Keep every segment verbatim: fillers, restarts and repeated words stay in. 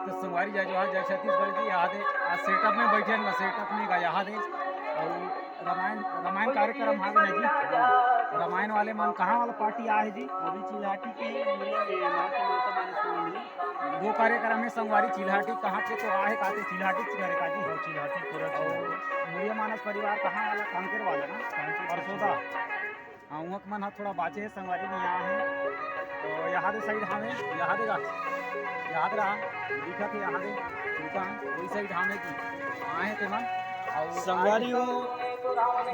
तो संगवारी जय जोहार, जय छत्तीसगढ़ जी। यहाँ दे आज सेटअप में बैठे हैं ना, सेटअप में गा यहाँ दे। और रामायण, रामायण कार्यक्रम हावे ना जी। रामायण वाले मन, कहाँ वाला पार्टी आए जी? अभी चिल्हाटी के, ये माँ के ममता मानस मंडली। दो कार्यक्रम है संगवारी, चिल्हाटी कहाँ के तो आए, काते चिल्हाटी के करे का जी? हो चिल्हाटी पूरा और मुड़िया मानस परिवार कहाँ वाला? कांकेर वाला ना? कांकेर और सोदा। हाँ, उहाँ के मन ह थोड़ा बाचे हे, संगवारी नहीं आए हैं। तो यहाँ दे साइड हमें, यहाँ दे गा, यहाँ दे रहा, दिखा थे यहाँ दे दुकान, वही साइड हमें की आए हैं तेमन। और संगवारी हो,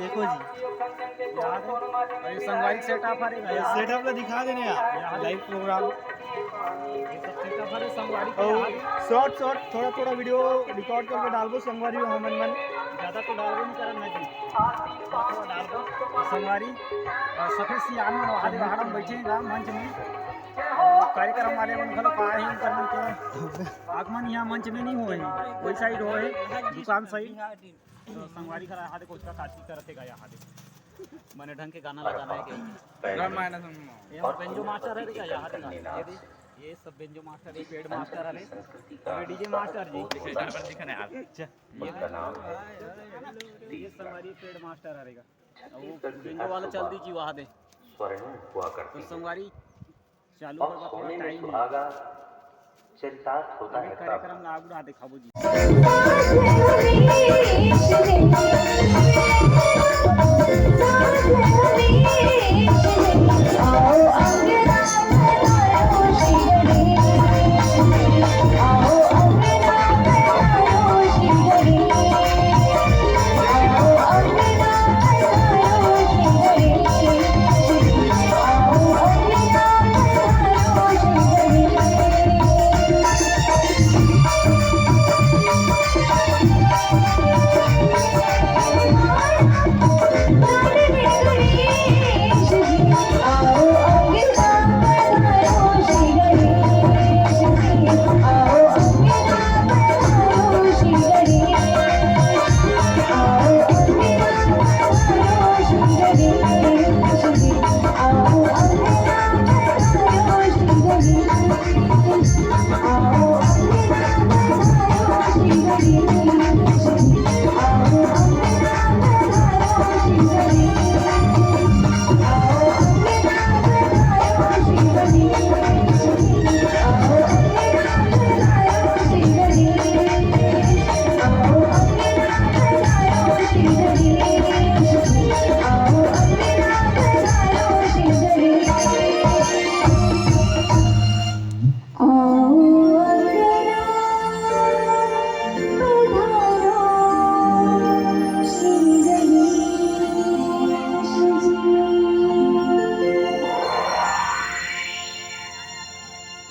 देखो जी। यहाँ दे, अरे संगवारी सेटअप हरे गा, ये यहाँ दे। सेटअप ला दिखा देने यार, यहाँ दे। Live program. ये सब सेटअप हरे संगवारी के और यहाँ दे। शॉर्ट शॉर्ट थोड़ा थोड़ा वीडियो रिकॉर्ड करके डालबो संगवारी हो हमन मन। ज़्यादा तो डालबो नहीं करन मैं जी। थोड़ा थोड़ा डालबो। संगवारी, अ, सफेद सियान मन वहाँ दे बाहर में बैठे हैं गा मंच में। और कार्यक्रम वाले मन घलो का है, उनकर मन के आगमन यहाँ मंच में नहीं होए, वही साइड होए, दुकान साइड। तो संगवारी खड़ा यहाँ देखो, उसका काची करत है गा यहाँ दे। मने ढंग के गाना लगाना है क्या? रामायण सुन। ये बेंजो मास्टर है क्या यहाँ दे? ये दे, ये सब बेंजो मास्टर, ये पैड मास्टर है, ये डीजे मास्टर जी। अच्छा, ये ये संगवारी पैड मास्टर आ रहेगा। अब वो बेंजो वाला चल दीजिए वहाँ दे। तो संगवारी चालू होगा, थोड़ा टाइम है। चरितार्थ होता अभी है कार्यक्रम का आगू रहा दिखाबो जी।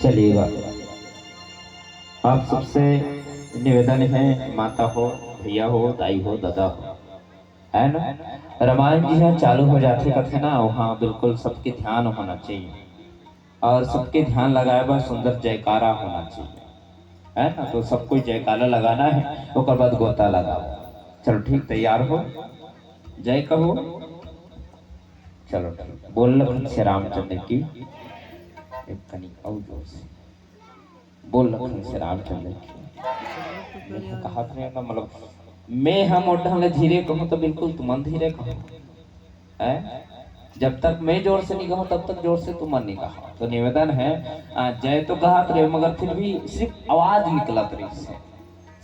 चलिएगा, आप सबसे निवेदन है, माता हो, भैया हो, दाई हो, दादा हो, है ना? रामायण जी यहाँ चालू हो जाथे कथे ना, वहाँ बिल्कुल सबके ध्यान होना चाहिए और सबके ध्यान लगाए बर सुंदर जयकारा होना चाहिए, है ना? तो सब कोई जयकारा लगाना है, ओकर बाद गोता लगाओ। चलो ठीक, तैयार हो, जय कहो। चलो ठीक, बोल लखन से रामचंद्र की, एक कनी और जोर से। बोल लखन से रामचंद्र की। मैं कहा था ना, मतलब, मैं हम ओढ़ा ले धीरे कहूँ तो बिल्कुल तुमन धीरे कहो, है? जब तक मैं जोर से नहीं कहूँ, तब तक जोर से तुमन नहीं कहो। तो निवेदन है, आ, जय तो कहत रहे, मगर फिर भी सिर्फ आवाज निकलत रही से,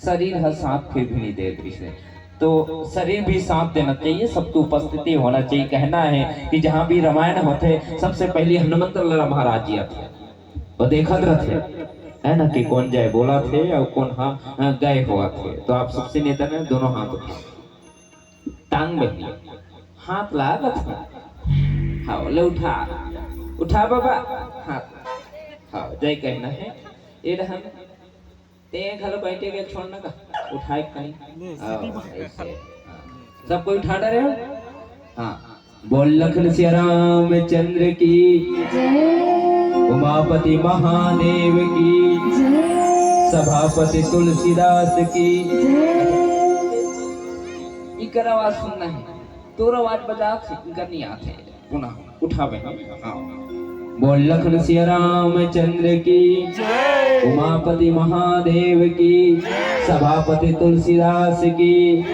शरीर हर साथ फिर भी नहीं देत रही से। तो शरीर भी साथ देना चाहिए, सबकी उपस्थिति होना चाहिए। कहना है कि जहाँ भी रामायण होते, सबसे पहले हनुमंत लाला महाराज जी आते। वो देखत रहथे, है ना, कि कोन जय बोलत हे अउ कोन ह, ह, गय होवत हे। तो आप सबसे निवेदन है, दोनों हाथ उठाओ। टांग बहिनी, हाथ ला रखना। हाँ, ले उठा, उठा बाबा, हाथ। हाँ, जय कहना है। ये रहन, ते घलो बैठे के छोड़ना का, उठाए कहीं। ले, हाँ, सीटी मार। ऐसे, हाँ। सब कोई उठा डरे हो? हाँ। बोल लखन सिया रामचंद्र की, जय। उमापति महादेव की, जय। सभापति तुलसीदास की। जय। इकर आवाज सुनना है, तोर आवाज बजा, इकर नहीं आते। पुनः उठावे, हाँ। बोल लखन सिया रामचंद्र की, उमापति महादेव की, सभापति तुलसीदास की,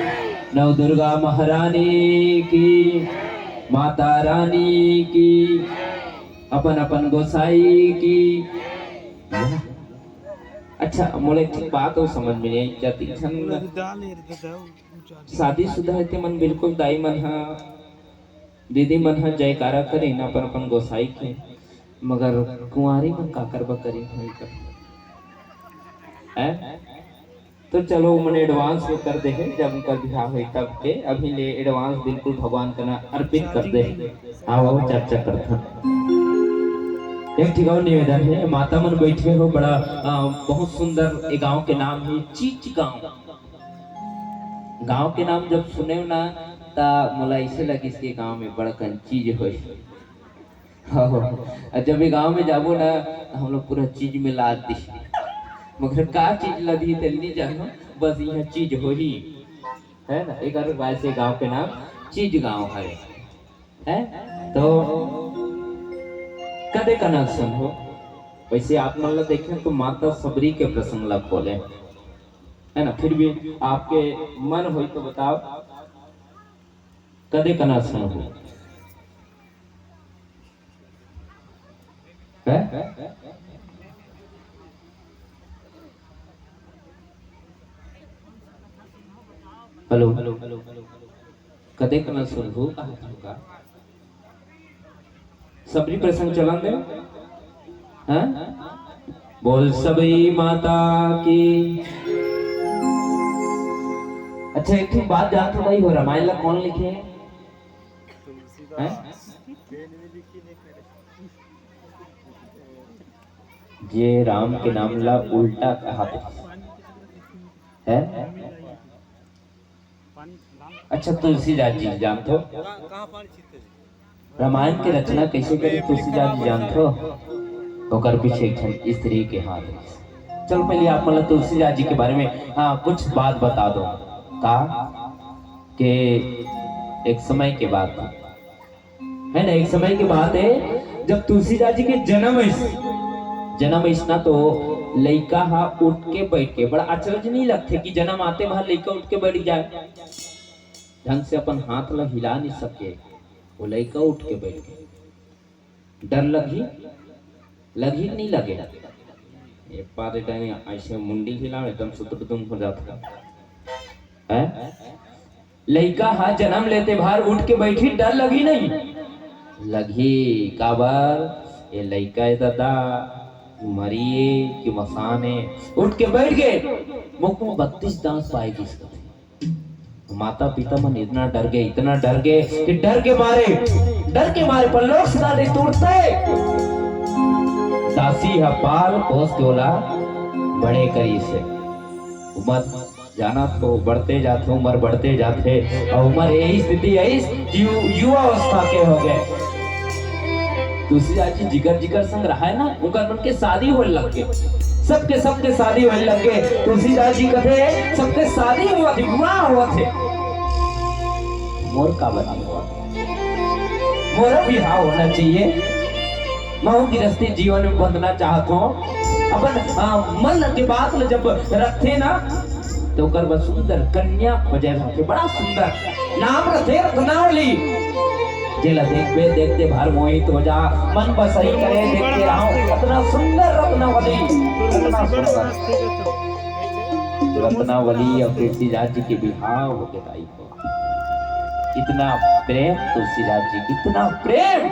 नव दुर्गा महारानी की, माता रानी की, अपन अपन गोसाई की। अच्छा, मोला एक ठिक बात अउ समझ में नहीं आई, जतिक झन शादीशुदा हे ते मन बिल्कुल दाई मन ह, दीदी मन ह जयकारा करिन अपन अपन गोसाई के, मगर कुंवारी मन काकर बर करिन होही तब? हैं? तो चलो, उमन advance में कर दे हे, जब उनकर बिहाव होही तब के, अभी ले advance बिल्कुल भगवान कना अर्पित कर दे हे। आओ, आओ, चर्चा करथन। एक ठिक अउ निवेदन हे, माता मन बैठे हो, बड़ा, अ, बहुत सुंदर ये गांव के नाम हे चीच गांव। गांव के नाम जब सुनेव ना, त मोला अइसे लगिस कि गांव में बड़कन चीज होही। हो, हो। अउ जब ये गांव में जाबो ना, त हम लोग पूरा चीज में लाद दिही। मगर का चीज लादही, तेला नहीं जानो, बस इहाँ चीज होही, है ना? एकर वजह से गांव के नाम चीज गांव हरे। हैं? तो कदे कना सुनहू? वैसे आप मन ला देखें तो माता सबरी के प्रसंग ला खोले, है ना? फिर भी आपके मन होई तो बताओ, कदे कना सुनहू? हैं? हेलो, कदे कना सुनहू कहा था का? सबरी प्रसंग चलन दे। हाँ? बोल सबरी माता की। अच्छा, एक ठो बात जानत हो भाई, हो रामायण ला कौन लिखे? हैं? जे राम के नाम ला उल्टा कहा है। अच्छा, तुलसीदास जी जानथो? रामायण के रचना कैसे करे तुलसीदास जी जानथो? ओकर पीछे एक झन स्त्री के हाथ रहिस। चलो, पहले आप मन ला तुलसीदास जी के बारे में, हाँ, कुछ बात बता दो। का के एक समय के बात है ना, एक समय के बात है, जब तुलसीदास जी के जन्म होइस, जन्म होइस ना, तो लइका हा उठ के बैठ के, बड़ा अचरज नहीं लगथे कि जन्म आते भर लइका उठ के बैठ जाए, ढंग से अपन हाथ ला हिला नहीं सके, वो लइका उठ के बैठ गए। डर लगही, लगही कि नहीं लगे? एक बार एकदम ऐसे मुंडी हिलाओ, एकदम सुदुम हो जाता है। लइका हा जन्म लेते भर उठ के बैठी, डर लगही नहीं? लगही। काबर? ये लइका है दादा, मरिए कि मसान है, उठ के बैठ गए। मुख में बत्तीस दांत पाए गिस कथे। माता पिता मन इतना डर गए, इतना डर गए कि डर के मारे, डर के मारे परलोक से दादी टूटते। दासी हा पाल पोस के ओला बड़े करिस हे। उमर जाना तो बढ़ते जाथे, उमर बढ़ते जाथे, अउ उमर यही स्थिति है इस यु-, युवा अवस्था के हो गए। तुलसीदास जी जिकर जिकर संग रहा है ना, उनकर मन के शादी होए लग गए, सबके सबके शादी होए लग गए। तुलसीदास जी कथे, "सबके शादी हुआ थे, विवाह हुआ थे, मोर का बनी हुआ? मोर बिहाव होना चाहिए।" महू गृहस्थी जीवन में बंधना चाहत हो, अपन, आ, मन के बात ल जब रखथे ना, तो ओकर बर सुंदर कन्या खोजे रहिथे, बड़ा सुंदर नाम रहिथे रत्नावली। जेला देखबे, देखते भर मोहित हो जा, मन बस यही करे, देखते रहो। इतना सुंदर रत्नावली, इतना सुंदर रत्नावली अउ तुलसीदास जी के बिहाव हो गे दाई हो। इतना प्रेम तुलसीदास जी, इतना प्रेम।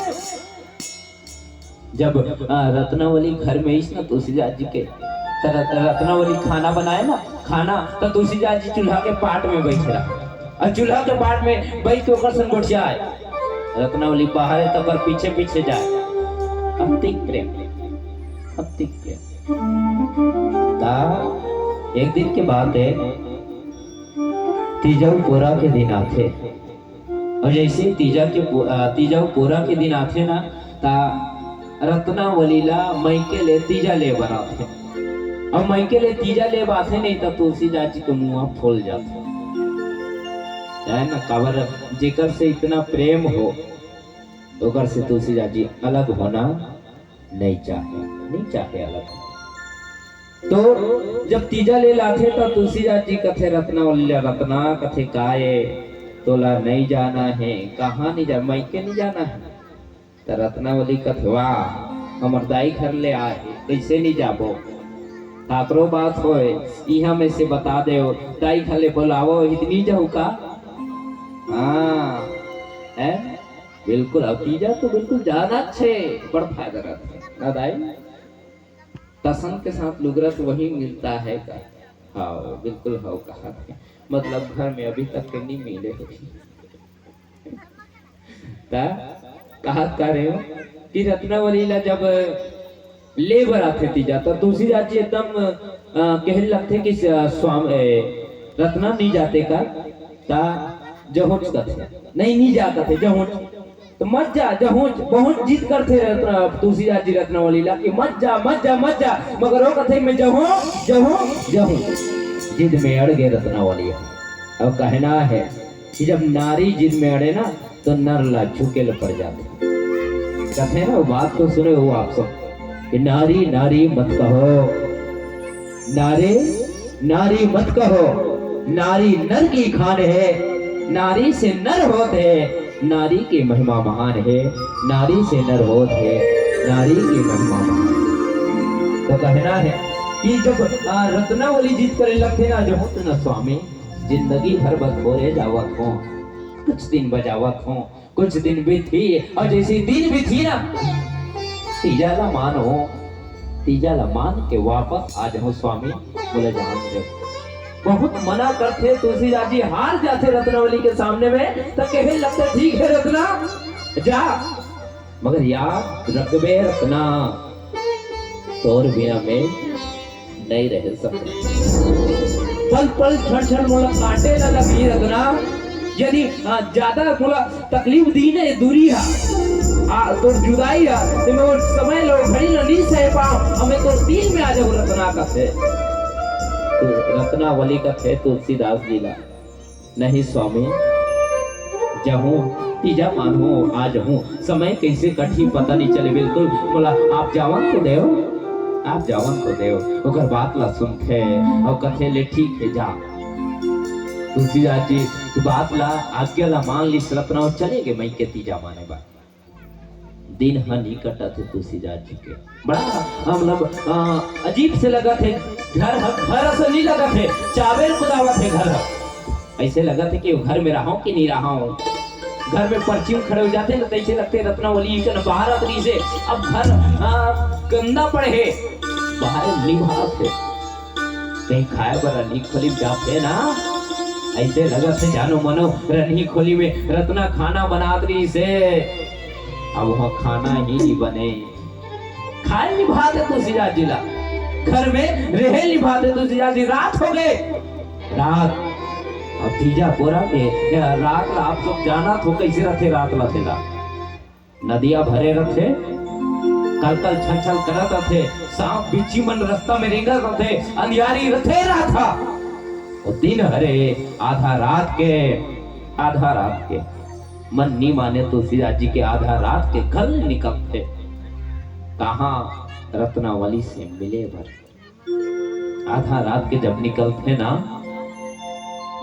जब, आ, रत्नावली घर में आइस ना तुलसीदास जी के, त रत-, रत्नावली खाना बनाए ना, खाना, त तुलसीदास जी चूल्हा के पाट में बैठे रहा। अउ चूल्हा के पाट में बैठ के ओकर संग गोठियाए। रत्नावली बाहर है, त ओकर पीछे पीछे जाए। अतिक प्रेम, अतिक प्रेम। त एक दिन के बात है, तीजा अउ पोरा के दिन आथे। अउ जैसे तीजा के पो-, अ, तीजा अउ पोरा के दिन आथे ना, त रत्नावली ला मइके ले तीजा ले बर आथे। अउ मइके ले तीजा ले बर आथे नहीं, त तुलसीदास जी के मुंह फूल जाथे। है ना, काबर जेकर से इतना प्रेम हो, ओकर से तुलसीदास जी अलग होना नहीं चाहे, नहीं चाहे अलग। तो जब तीजा ले लाथे, त तुलसीदास जी कथे रत्नावली ला, "रत्ना," कथे, "का ए? तोला नहीं जाना हे, कहाँ नहीं जाना, मइके नहीं जाना हे?" त रत्नावली कथे, "वाह, हमर दाई घर ले आए, कइसे नहीं जाबो? काकरो बात होय, इहाँ में से बता देव, दाई घर ले बोलावो, इतनी जाहू का?" हाँ, हैं? बिल्कुल, अब तीजा तो बिल्कुल जाना छे, बड़ फायदा रहथे, ना दाई? तसन के साथ लुगरा तो वही मिलता है का? हाँ, बिल्कुल हव कहा थे। मतलब घर में अभी तक तो नहीं मिले हो। ता कहा का रहे हो कि रत्नावली ला जब ले बर आथे तीजा, तो तुलसीदास जी एकदम, अ, कहे लगथे कि स-, स्वाम-, ए, "रत्ना नहीं जाते का?" ता जहोच कथे, "नहीं, नहीं जा," कथे, "जहोच।" तो मत जा, जहोच, बहुत जिद करथे रत्ना, तुलसीदास जी रत्नावली ला कि मत जा, मत जा, मत जा, मगर वो कथे, "मैं जहूँ, जहूँ, जहूँ।" जिद में अड़ गए रत्नावली। अब कहना है कि जब नारी जिद में अड़े ना, तो नर ला झुके ल पड़ जाथे। कथे ना, वो बात तो सुने हो आप सब कि नारी, नारी मत कहो, नारी, नारी मत कहो, नारी नर की खान है, नारी से नर होत है, नारी की महिमा महान है, नारी से नर होत है, नारी की महिमा महान है। तो कहना है कि जब, आ, रत्नावली जिद करे लगथे ना, जो होत ना स्वामी, जिंदगी भर बस बोले जावत हो, कुछ दिन बजावत हो, कुछ दिन बीतही, अउ जइसे दिन बीतही ना, तीजा ला मानो, तीजा ला मान के वापस आ जाहूँ स्वामी, बोले जान दे। बहुत मना करथे तुलसीदास जी, हार जाथे रत्नावली के सामने में, त कहे लगथे, "ठीक है रत्ना, जा, मगर याद रखबे रत्ना, तोर बिना में नहीं रह सकते।" पल पल क्षण क्षण मोला काटे ला लगही रत्ना, यानी, आ, ज्यादा मोला तकलीफ दी ने दूरी हा, आ, तोर जुदाई हा, ते मैं वो समय लो घड़ी लो नहीं सह पाऊं, हमें तो दिल में आ जाओ रत्ना कथे। तो रत्नावली कथे तुलसीदास जी ला, "नहीं स्वामी, जहूँ, तीजा मानहूँ, आ जहूँ। समय कइसे कटही, पता नहीं चले बिल्कुल। मोला आप जावन तो देव, आप जावन तो देव।" ओकर बात ला सुनथे अउ कथे, "ले ठीक हे, जा।" तुलसीदास जी बात ला, आज्ञा ला मान लिस रत्ना अउ चले गे मइके तीजा माने बर। दिन ह नी कटत हे तुलसीदास जी के। बड़ा, मतलब, अ, अजीब से लगत हे। घर ह, घर असन नी लगत हे। चाबेर कुदावत हे घर ह। अइसे लगत हे कि घर में रहंव कि नी रहंव। घर में परछी म खड़े हो जाथे न, तइसे लगथे रत्नावली कन बाहर आत रहिसे। अब घर, अ, गंदा पड़े हे। बाहर निभात हे। कहीं खाए बर रन्ही खोली में जाथे ना, अइसे लगत हे जानो मनो रन्ही खोली में रत्ना खाना बनात रहिसे। अब वहाँ खाना ही नहीं बने, खाए निभाते तुलसीदास जी ला, घर में रहे निभाते तुलसीदास जी। रात हो गए, रात। अब तीजा पोरा के रात ला आप सब जानत हो कइसे रथे रात ला तेला। नदिया भरे रथे, कलकल छलछल करत रथे, सांप बिच्छी मन रस्ता में रेंगत रथे, अंधियारी रथे रात हा। वो दिन हरे आधा रात के, आधा रात के। मन नी माने तुलसीदास जी के आधा रात के घर ले निकलथे। कहाँ रत्नावली से मिले बर। आधा रात के जब निकलथे ना,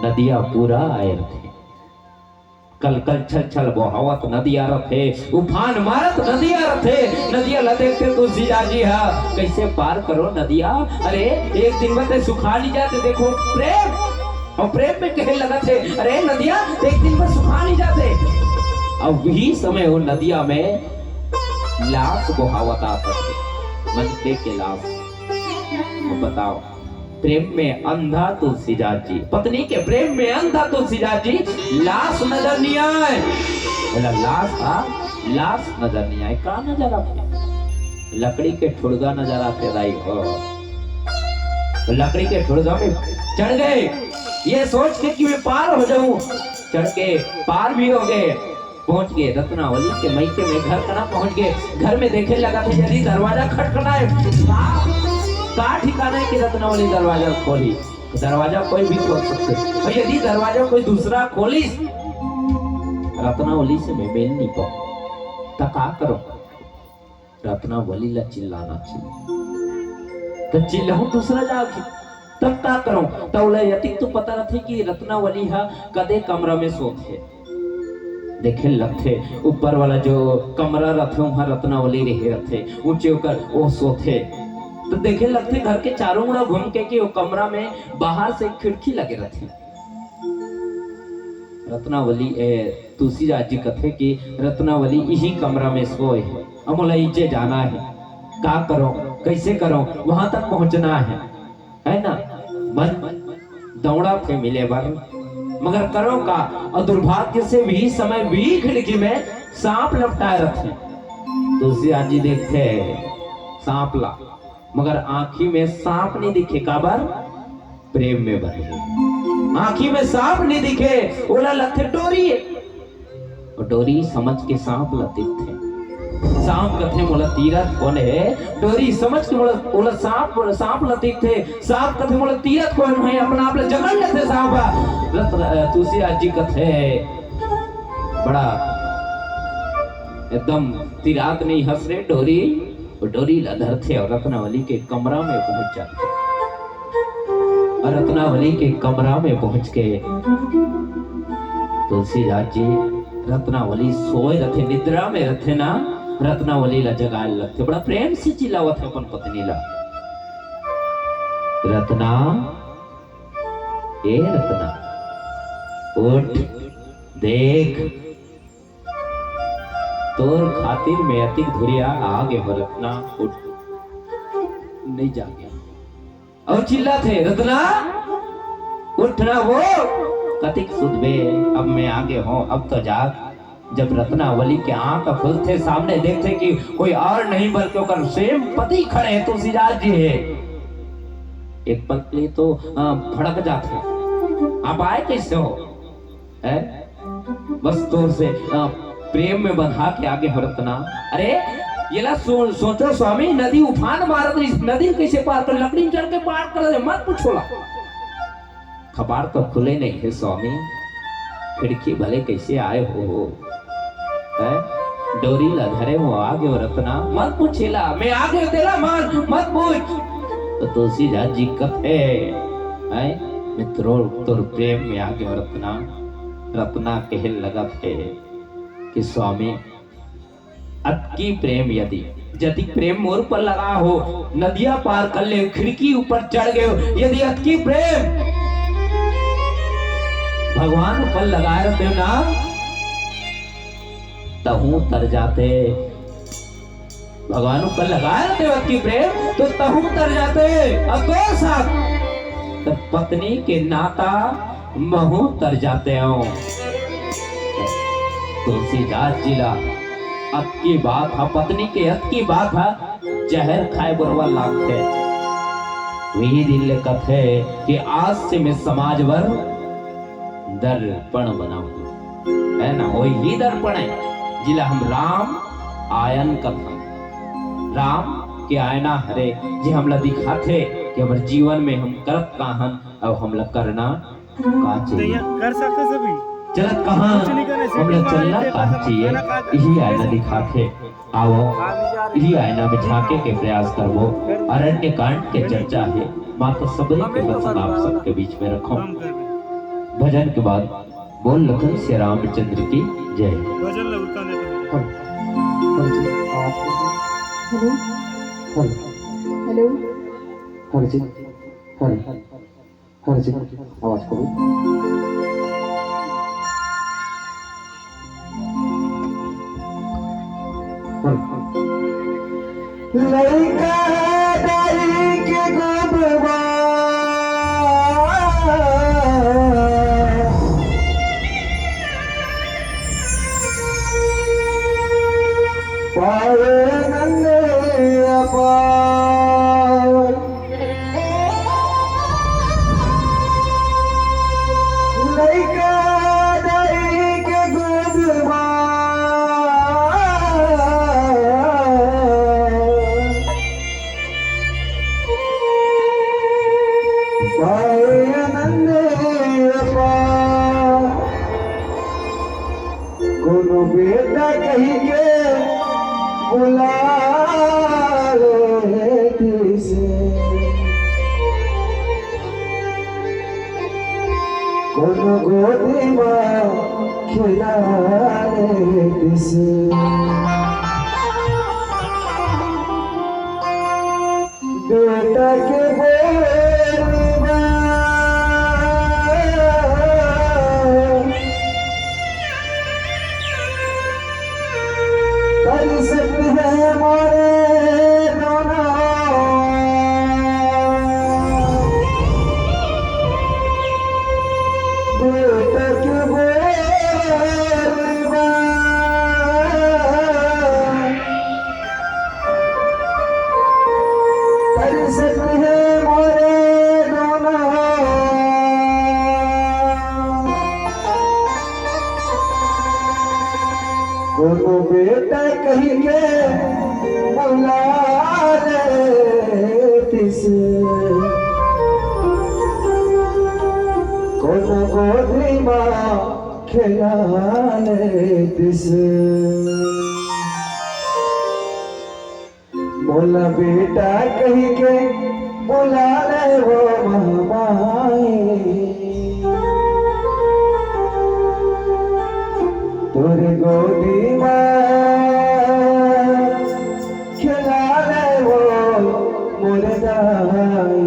नदिया पूरा आए रथे। कलकल छलछल बोहावत नदिया रथे, उफान मारत नदिया रथे। नदिया ला देखथे तुलसीदास जी हा, "कइसे पार करो नदिया? अरे, एक दिन में ते सुखा नहीं जाते।" देखो, प्रेम, अउ प्रेम में कहे लगथे, "अरे नदिया, एक दिन में सुखा नहीं जाते।" अब वही समय वो नदिया में लास बोहावत आत हे, मनखे के लास। अब बताओ, प्रेम में अंधा तुलसीदास जी, पत्नी के प्रेम में अंधा तुलसीदास जी, लास नजर नहीं आए। बोला, "लास, हाँ, लास नजर नहीं आए।" का नजर आथे? लकड़ी के ठुड़गा नजर आथे दाई हो। लकड़ी के ठुड़गा में चढ़ गए, ये सोच के कि मैं पार हो जाऊं। चढ़ के पार भी हो गए, पहुंच गए रत्नावली के मइके में, घर कना पहुंच गए। घर में देखे लगथे, यदि दरवाजा खटखटाए, का, का ठिकाना है कि रत्नावली दरवाजा खोली? दरवाजा कोई भी खोल सकथे, अउ यदि दरवाजा कोई दूसरा खोलिस, रत्नावली से मैं मेल नहीं पाऊं, त का करो? रत्नावली ला चिल्लाना चाहिए। त चिल्लाहूं दूसरा जाके, तब का करूं? त ओला यतिक तो पता रथे कि रत्नावली हा कदे कमरा में सोत हे। देखे लगथे, ऊपर वाला जो कमरा रथे, उहां रत्नावली रहे रथे, ऊंचे ओकर ओ सोत हे। त देखे लगथे घर के चारों मुड़ा घूम के कि ओ कमरा में बाहर से खिड़की लगे रथे। रत्नावली, ए, तुलसीदास जी कथे कि रत्नावली इही कमरा में सोए हे। अब मोला इजे जाना हे, का करो, कैसे करो, वहां तक पहुंचना हे, है ना? मन दौड़ा थे मिले बर, मगर करो का? और दुर्भाग्य से भी समय भी खिड़की में सांप लपटाए रथे। तुलसीदास जी देखथे सांप ला, मगर आंखी में सांप नहीं दिखे। काबर? प्रेम में बंधे। आंखी में सांप नहीं दिखे, ओला लगथे डोरी। और डोरी समझ के सांप ला तीरथे। सांप कथे, "मोला तीरत कोन हे?" डोरी समझ के मोला, ओला सांप, सांप ला तीरथे। सांप कथे, "मोला तीरत कोन हे?" अपना आप ला जकड़ लेथे सांप। रत-, तुलसीदास जी कथे, बड़ा एकदम तीरात नहीं हस रे डोरी। वो डोरी ला धरथे और रत्नावली के कमरा में पहुंच जाथे। और रत्नावली के कमरा में पहुंच के तुलसीदास जी, रत्नावली सोए रथे, निद्रा में रथे ना, रत्नावली ला जगाए लगथे। बड़ा प्रेम से चिल्लावत हे अपन पत्नी ला, "रत्ना, ए रत्ना, उठ, देख, तोर खातिर मैं अतिक धुरिया आगे हो रत्ना, उठ।" नहीं जागे। और चिल्लाथे, "रत्ना, उठ ना वो, कतिक सुतबे, अब मैं आगे हो, अब तो जाग।" जब रत्नावली के आंख खुलथे, सामने देखथे कि कोई और नहीं बल्कि ओकर same पति खड़े हे, तुलसीदास जी हे। एक पल के लिए तो, अ, भड़क जाथे, "आप आए कैसे हो?" हैं? बस तोर से, अ, प्रेम में बंधा के आगे हो रत्ना। अरे, येला सो-, सोचो स्वामी, नदी उफान मारत रहिस, नदी कैसे पार कर, लकड़ी में चढ़ के पार कर दे, मत पूछो ला। कपाट तो खुले नहीं हे स्वामी, खिड़की भले कैसे आए हो, हो? हैं? डोरी ला धरे हो आगे हो रत्ना, मत पूछेला, मैं आगे हो तेला मान, मत पूछ। तो तुलसीदास जी कथे, हैं? मैं तोर, तोर प्रेम में आगे हो रत्ना। रत्ना कहे लगत हे कि स्वामी, अतकी प्रेम यदि, जतिक प्रेम मोर पर लगा हो, नदिया पार कर ले, खिड़की ऊपर चढ़ गए हो, यदि अतकी प्रेम भगवान ऊपर लगाए रहते ना, तहूं तर जाते। भगवान ऊपर लगाए रहते अतकी प्रेम, तो तहूं तर जाते। और तोर साथ, तो पत्नी के नाता महूं तर जाते हो। तुलसीदास जी ला अतकी बात हा, पत्नी के अतकी बात हा, जहर खाए बरोबर लागथे। वही दिन ले कथे कि आज से मैं समाज बर दर्पण बनाऊं, है ना? वही दर्पण है जिला हम राम आयन कथन। राम के आयना हरे, जे हमला दिखाथे कि हमर जीवन में हम करत का हन, अउ हमला करना का चाहिए। कर सकते सभी। चलत कहाँ, कुछ नहीं करने से हमला चलना का चाहिए, यही आयना दिखाथे। आवो, यही आयना में झांके के प्रयास करबो। अरण्य कांड के चर्चा है, माता सबरी के प्रसंग आप सबके बीच में रखो। भजन के बाद बोल लखन सिया रामचंद्र की जय। भजन लगता नहीं। हेलो। हेलो। हेलो। हेलो। हर जी, आवाज करो। हर। लइका दाई के गोदवा पाए नन्हे अपार। लइका दाई के गोद मा पाए आनंद अपार। कोनो बेटा कहि के बुला कोनो गोदी म खेला लेतिस। बेटा के बोली बा। करि सकत हे मोरे रोना। बेटा के बोली बा। करि सकत हे मोरे रोना। कोनो बेटा कहिके बुला लेतिस, कोनो गोदी म खेला लेतिस। मोला बेटा कहिके बुला ले वो माई, तोरे गोदी म खेला ले वो मोर दाई।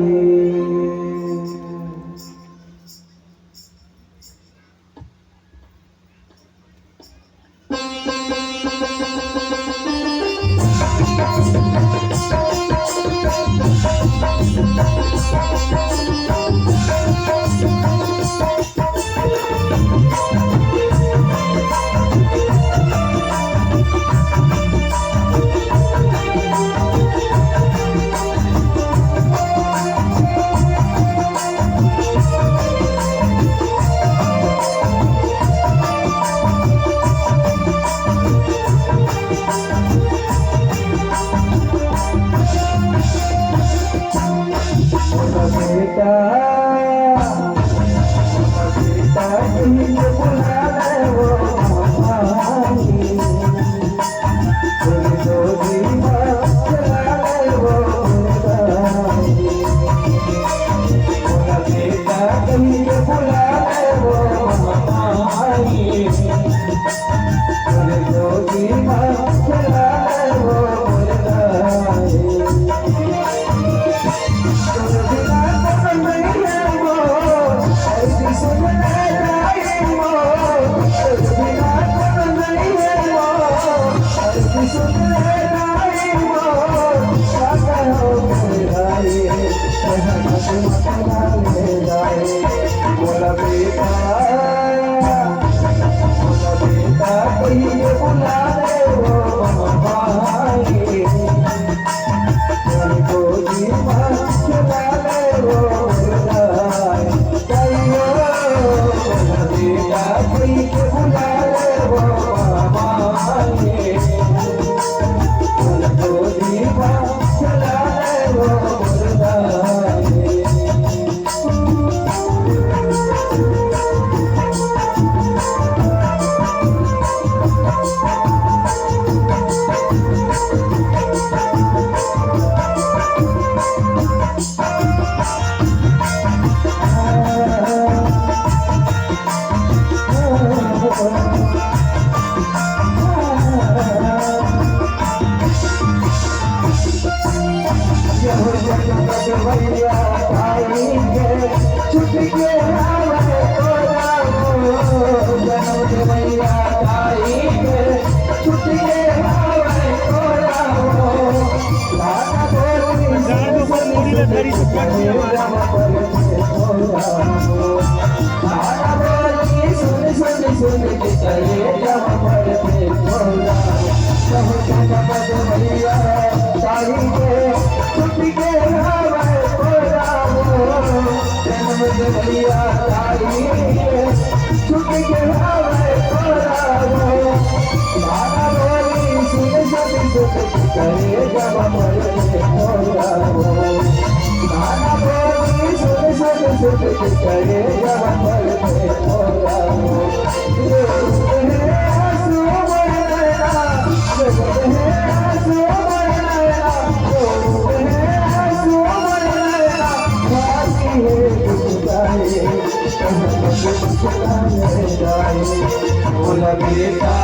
बेटा,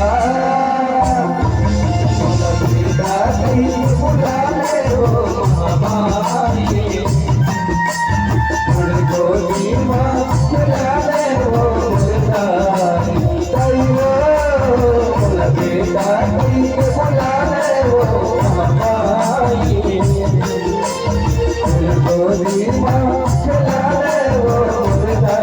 बेटा, कहीं बुला ले ओ मामा जी। गोदी माँ खेला ले ओ मुर्गा। कहीं वो, बेटा, कहीं बुला ले ओ मामा जी। गोदी माँ खेला ले ओ मुर्गा।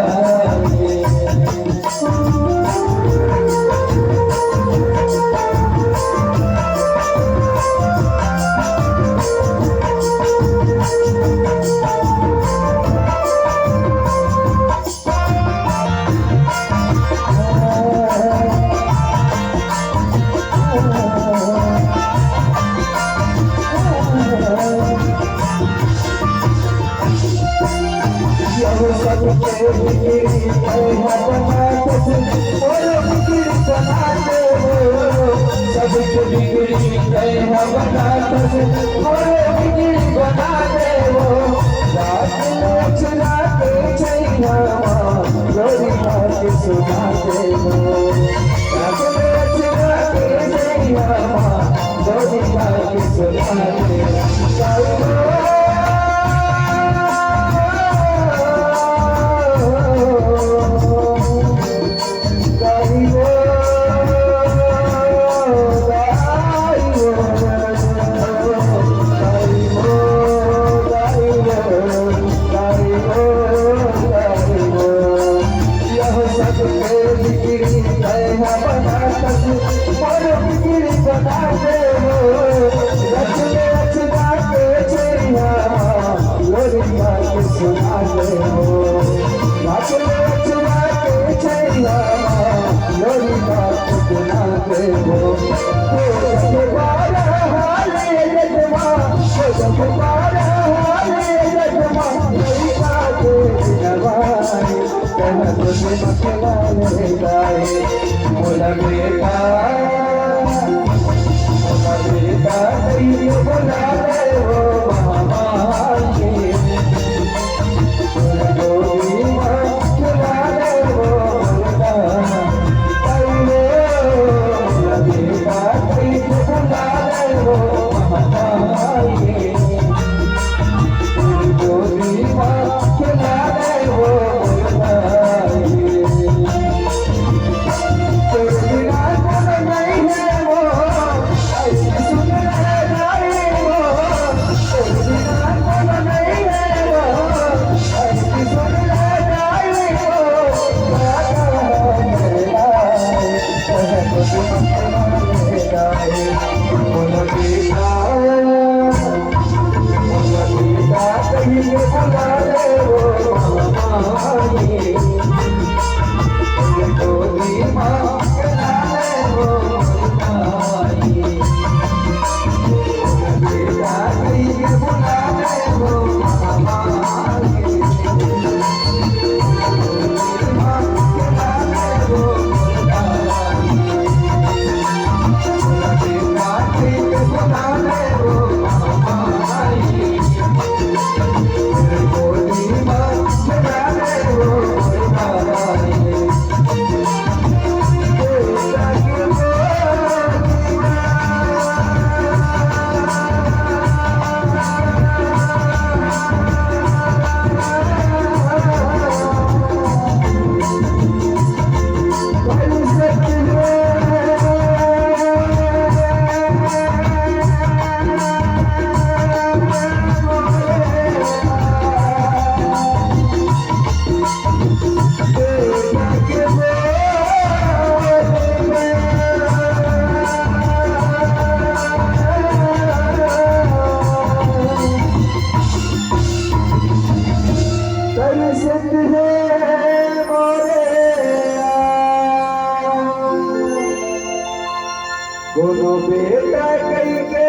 कोनो बेटा कहिके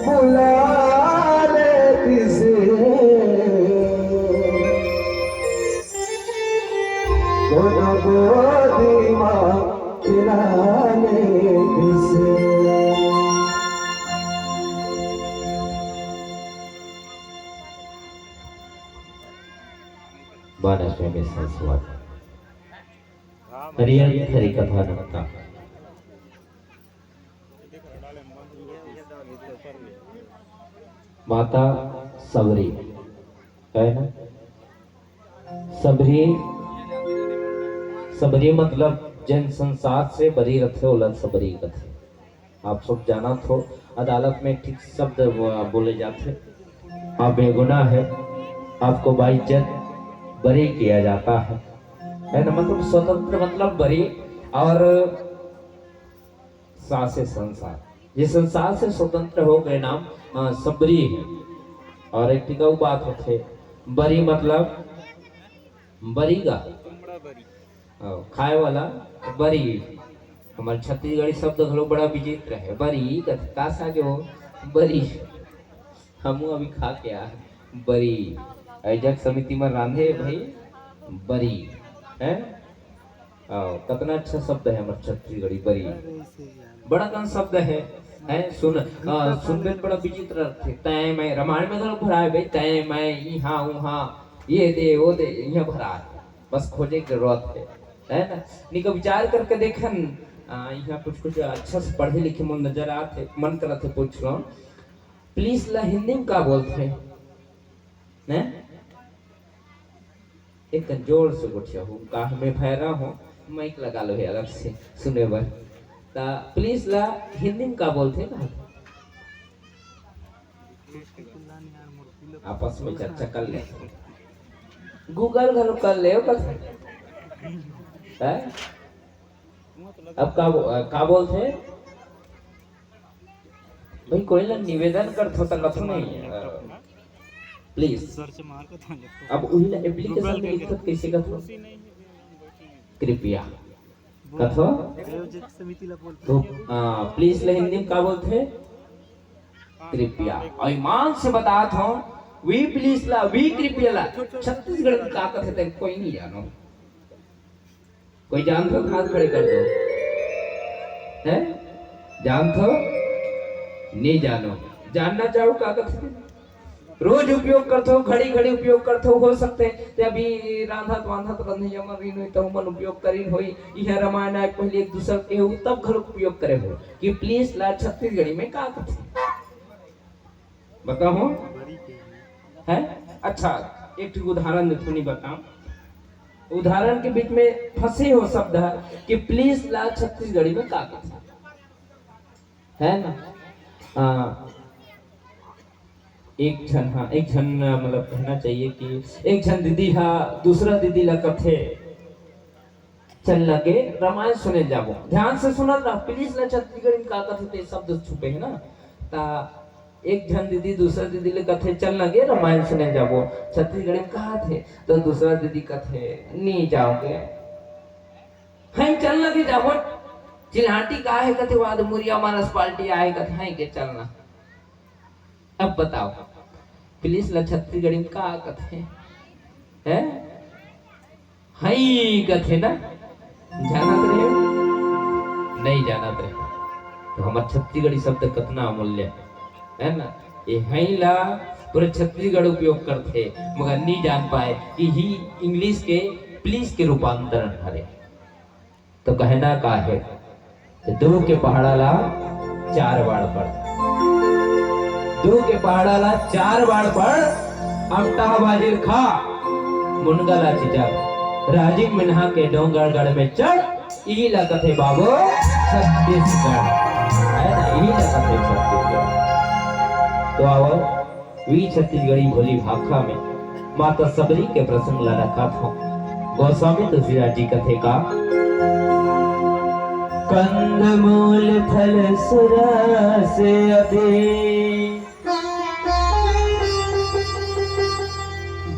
बुला लेतिस, कोनो गोदी म खिला लेतिस। बानस में मिशन स्वाद। हरियर हरि कथा नमता। माता सबरी, है ना? सबरी, सबरी मतलब जेन संसार से बरी रथे, ओला सबरी कथे। आप सब जानत हो, अदालत में एक ठीक शब्द बो-, बोले जाथे, "आप बेगुनाह है, आपको बाइज्जत बरी किया जाता है।" है ना? मतलब स्वतंत्र मतलब बरी, और सा से संसार, ये संसार से स्वतंत्र हो गए नाम, अ, सबरी है। और एक टिकाऊ बात होथे, बरी मतलब बरी गा। अ, खाए वाला बरी। हमर छत्तीसगढ़ी शब्द घलो बड़ा विचित्र है। बरी कथे, का सागे हो? बरी। हमू अभी खा के आ, बरी। आयोजक समिति में रांधे भाई, बरी। हैं? अ, कतना अच्छा शब्द है हमर छत्तीसगढ़ी, बरी। बड़ा कन शब्द है, हैं? सुन, अ, सुनबे त बड़ा विचित्र लगथे। तैं, मैं, रामायण में घलो भराए भाई, तैं, मैं, इहाँ, उहाँ, ये दे, वो दे, इहाँ भराए। बस खोजे के जरूरत है, है ना? निका विचार करके देखन, आ, इहाँ कुछ कुछ अच्छा से पढ़े लिखे मन नजर आत हे, मन करत हे पूछ लो, पुलिस ला हिंदी में का बोलथे? हैं? एक जोर से गोठिया हूँ, का मैं भैरा हूँ, माइक लगा लो हे अलग से सुने बर। ता पुलिस ला हिंदी में का बोलथे कहा? आपस में चर्चा कर ले, Google घलो कर ले, बस। हैं? अब का बो-, का बोलथे? भाई, कोई ला निवेदन करथो त कथो नहीं, अ, प्लीज। अब उही ला एप्लीकेशन में लिखत कैसे कथो? कृपया। कथो? तो, आ, प्लीज ला हिंदी में का बोलथे? कृपया। और ईमान से बतात हूँ, वी प्लीज ला, वी कृपया ला छत्तीसगढ़ में का कथे, तेन कोई नहीं जानो। कोई जानथो त हाथ खड़े कर दो। हैं? जानथो? नहीं जानो। जानना चाहो का कथे? रोज उपयोग करथो, घड़ी घड़ी उपयोग करथो, हो सकथे ते अभी रांधत वांधत रंधे जमन रहिन होई, त उमन उपयोग करिन होई। इहाँ रामायण आए पहले एक दूसर के हो, तब घलो उपयोग करे हो कि पुलिस ला छत्तीसगढ़ी में का कथे? बताओ। हैं? अच्छा, एक ठो उदाहरण देथो, नहीं बताओ। उदाहरण के बीच में फंसे हो शब्द है कि पुलिस ला छत्तीसगढ़ी में का कथे? है ना? हाँ, एक झन, हाँ, एक झन, मतलब, कहना चाहिए कि एक झन दीदी हा दूसरा दीदी ला कथे, "चल ना गे, रामायण सुने जाबो।" ध्यान से सुनत रह, पुलिस ला छत्तीसगढ़ी में का कथे, ते शब्द छुपे है ना। ता एक झन दीदी दूसरा दीदी ले कथे, "चल ना गे, रामायण सुने जाबो।" छत्तीसगढ़ी में कहा थे, तो दूसरा दीदी कथे, "नी जाओगे।" "हैं, चल ना गे, जाबो।" चिल्हाटी का है कथे, "वाद मुरिया मानस पार्टी आए," कथे, "हैं के चलना।" अब बताओ, पुलिस ला छत्तीसगढ़ी में का कथे? हैं? हई कथे ना? जानत रहे? नहीं जानत रहे। तो हमर छत्तीसगढ़ी शब्द कतना अमूल्य, है ना? ये हई ला पूरे छत्तीसगढ़ उपयोग करथे, मगर नहीं जान पाए कि ही इंग्लिश के प्लीज के रूपांतरण हरे। तो कहना का है, दू के पहाड़ा ला चार बार पढ़, दू के पहाड़ा ला चार बार पढ़, अमटा बाजिर खा, मुनगा ला चिचर, राजिम मिन्हा के डोंगरगढ़ में चढ़, ई ला कथे बाबू छत्तीसगढ़, है ना? ई ला कथे छत्तीसगढ़। तो आवो, वी छत्तीसगढ़ी भोली भाखा में माता सबरी के प्रसंग ला रखत हूँ। गोस्वामी तुलसीदास जी कथे का, कंद मूल फल सुरस अति,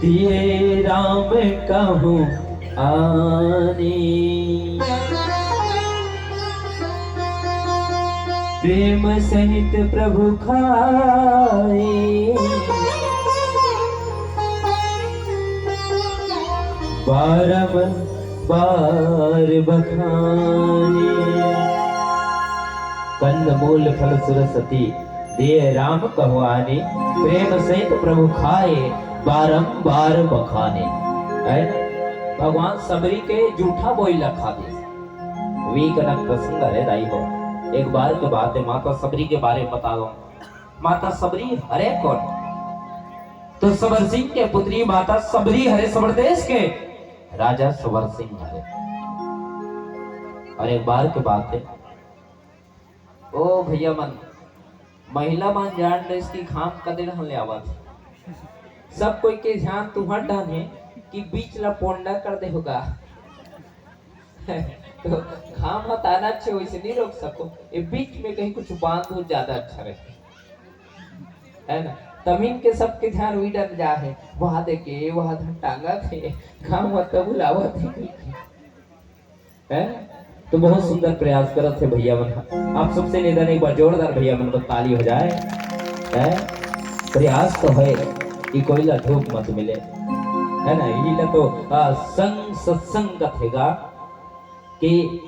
दिए राम कहूँ आनी। प्रेम सहित प्रभु खाए, बारंबार बखाने। कंद मूल फल सुरस अति, दिए राम कहु आनी, प्रेम सहित प्रभु खाए, बारंबार बखाने। है ना? भगवान सबरी के जूठा बोई ला खा दे। वी कनक प्रसंग हरे दाई हो। एक बार के बात है, माता सबरी के बारे में बता दो। माता सबरी हरे कोन? तो सबर सिंह के पुत्री माता सबरी हरे, सबर देश के राजा सबर सिंह हरे। और एक बार के बात है, ओ भैया मन, महिला मन जान रहिस कि घाम कदे ढंग ले आवत हे। सब कोई के ध्यान तुहर डहन हे कि बीच ला पोंडा कर दे होगा। तो घाम ह ताना अच्छे वैसे नहीं रोक सको, ये बीच में कहीं कुछ बांध हो ज्यादा अच्छा रहे, है ना? तमीन के सबके ध्यान वही डर जा है, वहां देखे, वहां धन टांगा थे, घाम ह तब बुलावत है। हैं? तो बहुत सुंदर प्रयास करत हे भैया मन। आप सबसे निवेदन, एक बार जोरदार भैया मन को ताली हो जाए। हैं? प्रयास तो है कि कोई ला धूप मत मिले, है ना? यही ला तो, आ, संग सत्संग कथेगा कि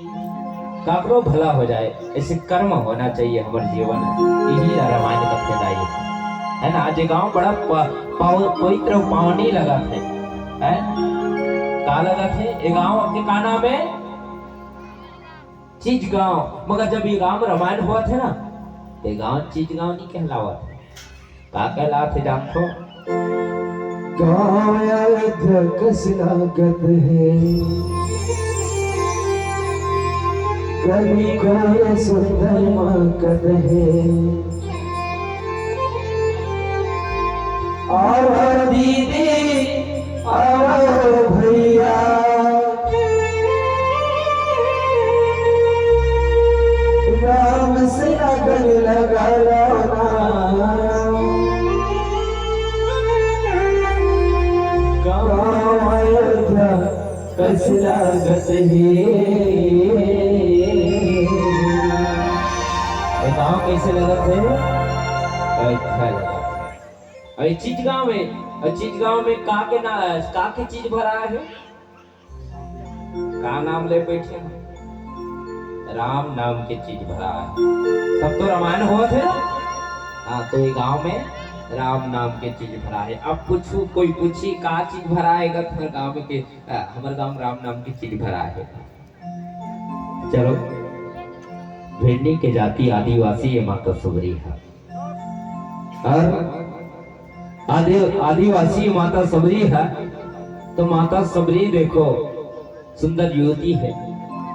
काकरो भला हो जाए, ऐसे कर्म होना चाहिए हमर जीवन में। यही ला रामायण कथे दाई, है ना? आज ये गांव बड़ा प-, पाव-, पवित्र पावनी लगा थे, हैं? का लगा थे? ये गांव के का नाम है? चिचगांव। मगर जब ये राम रामायण होवत हे ना, ते गांव चिचगांव नहीं कहलावत हे। का कहलात हे जानथो? गांव अयोध्या कस लागत हे, कभी कोई सुंदर माकत हे। और दीदी और भैया, राम से अगन लगा लो ना। गाँव अयोध्या कस लागत हे। ये गाँव कैसे लगत हे? अयोध्या लगत हे। अरे चिचगांव में, अरे चिचगांव में का के ना, का के चीज भरा हे? का नाम ले बैठे हो? राम नाम के चीज भरा हे। तब तो रामायण होवत हे ना? हाँ, तो ये गांव में राम नाम के चीज भरा हे। अब पूछू, कोई पूछी का चीज भरा हे? अगर तुम्हारे गांव में के, आ, हमारे गांव में राम नाम की चीज भरा हे। चलो, भिंडी के जाति आदिवासी ये माता सबरी हे। और आदि-, आदिवासी माता सबरी हे, तो माता सबरी देखो, सुंदर युवती हे।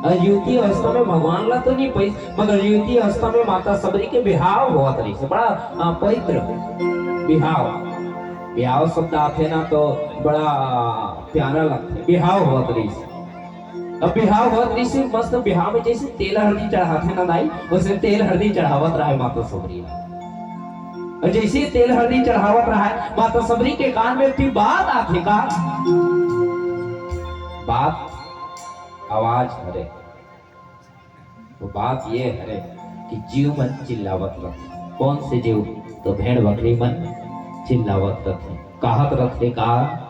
और युवती अवस्था में भगवान ला तो नहीं पाइस, मगर युवती अवस्था में माता सबरी के बिहाव होवत रहिस हे, बड़ा, आ, पवित्र बिहाव। बिहाव शब्द आथे ना, तो बड़ा, आ, प्यारा लगथे। बिहाव होवत रहिस हे। अब बिहाव होवत रहिस हे, मस्त बिहाव में जैसे तेल हरदी चढ़ाथे ना दाई, वैसे तेल हरदी चढ़ावत रहे माता सबरी ला। और जैसे तेल हरदी चढ़ावत रहे, माता सबरी के कान में एक बात आथे का? बात, आवाज हरे। वो बात ये हरे कि जीव मन चिल्लावत रथे। कौन से जीव? तो भेड़ बकरी मन चिल्लावत रथे। कहत रथे का?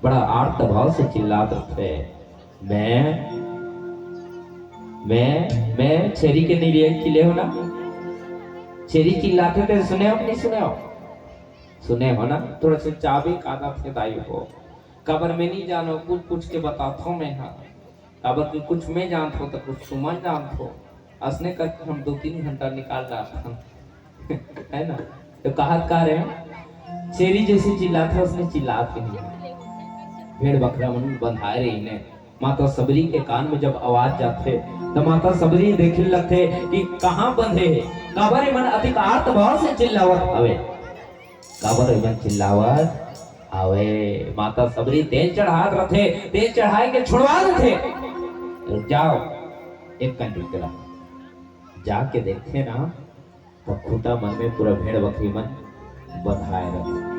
बड़ा आर्त भाव से चिल्लात रथे, "मैं, मैं, मैं।" छेरी के नहीं चिल्ले हो ना? छेरी चिल्लाथे ते सुने हो कि नहीं सुने हो? सुने हो ना? थोड़ा सा चाबी कादा थे दाई हो। काबर मैं नहीं जानो, पूछ पूछ के बताथो मैं हा। काबर कि कुछ मैं जानथो तो कुछ तुमन जानथो। असने करके हम दो तीन घंटा निकाल डारथन। है ना? तो कहत का रहे, छेरी जैसे चिल्लाथे, उसने चिल्लात के नहीं। भेड़ बकरा मन बंधाए रहिने। माता सबरी के कान में जब आवाज जाथे, तो माता सबरी देखे लगथे कि कहाँ बंधे हे, काबर ये मन अतिक आर्त भाव से चिल्लावत हवे। काबर एमन चिल्लावत हवे? माता सबरी तेल चढ़ात रथे, तेल चढ़ाए के छुड़वा देथे। रुक जाओ, एक कन रुक ला। जाके देखथे ना, तो खूंटा मन में पूरा भेड़ बकरी मन बंधाए रथे।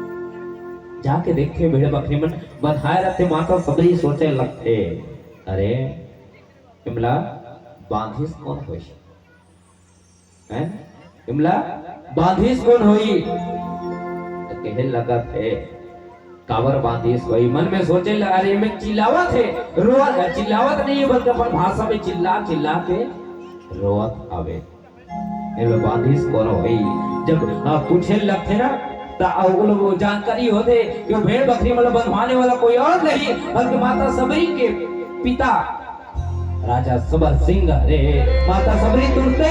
जाके देखथे, भेड़ बकरी मन बंधाए रथे, माता सबरी सोचे लगथे, "अरे, एमला बांधिस कोन होही?" हैं? एमला बांधिस कोन होही? त कहे लगत हे, "काबर बांधिस होही?" मन में सोचे लगा, "अरे, एमे चिल्लावत हे, रोवत, चिल्लावत नहीं हे, बल्कि अपन भाषा में चिल्ला, चिल्ला के रोवत हवे। एमला बांधिस कोन होही?" जब, आ, पूछे लगथे ना, त आ, वो लोग जानकारी होथे कि वो भेड़ बकरी मतलब बंधवाने वाला कोई और नहीं, बल्कि माता सबरी के पिता राजा सबर सिंह, अरे माता सबरी तुरते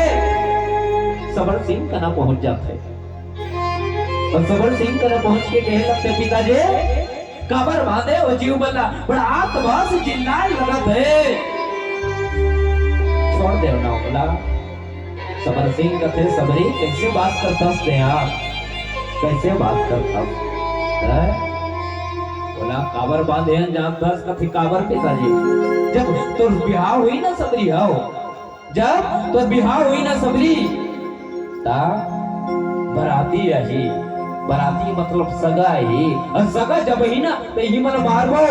सबर सिंह कना पहुंच जाथे। अउ सबर सिंह कना पहुंच के कहे लगथे, पिताजी, काबर बांधे हो जीव मन ला? बड़ा आतभास चिल्लाए लगत हे। छोड़ देव ना ओला। सबर सिंह कथे, सबरी, कइसे बात करथस तें हा? कइसे बात करथस? हैं? ओला काबर बांधे हन जानथस? कथे, काबर पिताजी? जब तोर बिहाव होही ना सबरी, हव, जब तोर बिहाव होही ना सबरी, त बराती आही। बराती मतलब सगा आही। अउ सगा जब आही ना, त इही मन मारबो,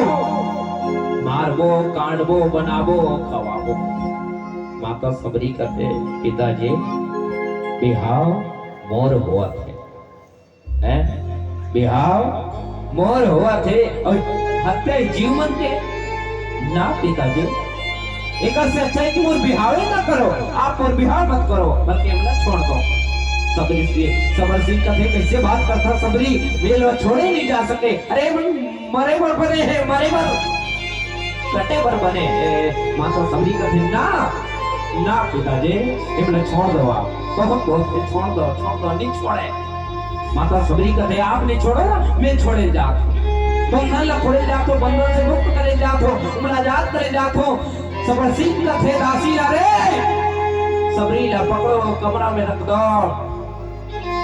मारबो, काटबो, बनाबो, खवाबो। माता सबरी कथे, पिताजी, बिहाव मोर होवत हे। हैं? बिहाव मोर होवत हे अउ हत्या जीव मन के? ना पिताजी, एकर से अच्छा हे कि मोर बिहावे ना करो, आप मोर बिहाव मत करो, बल्कि हमला छोड़ दो। सबरी से, सबर सिंह कथे, कइसे बात करथा सबरी, मेल ला छोड़े नइ जा सके। अरे मन मरे बर बने हे, मरे बर, कटे बर बने हे। माता सबरी कथे, ना, ना पिताजी, एमला छोड़ दो आप, बहुत, बहुत छोड़ दो, छोड़ दो, नइ छोड़े। माता सबरी कथे, आप नइ छोड़ो ना, मैं छोड़े जात हंव। बंधन ला फोड़े जात हंव, बंधन से मुक्त करे जात हंव, ओमन आजाद करे जात हंव। सबर सिंह कथे, दासी ला रे, सबरी ला पकड़ो, कमरा में रख दो।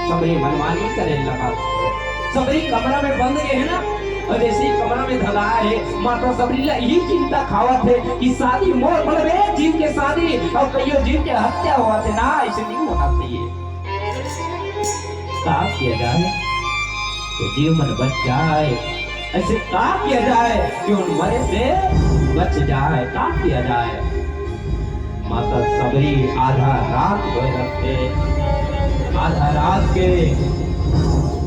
सबरी मनमानी करे लगा। सबरी कमरा में बंद गे हे ना, अउ जइसे ही कमरा में धदा हे, माता सबरी ला इही चिंता खावत हे कि शादी मोर, मतलब एक जीव के शादी अउ कइयो जीव के हत्या होवत हे ना, अइसे नइ होना चाहिए। का किया जाए कि जीव मन बच जाए? अइसे का किया जाए कि उन मरे से बच जाए? का किया जाए? माता सबरी आधा रात होए रथे, आधा रात के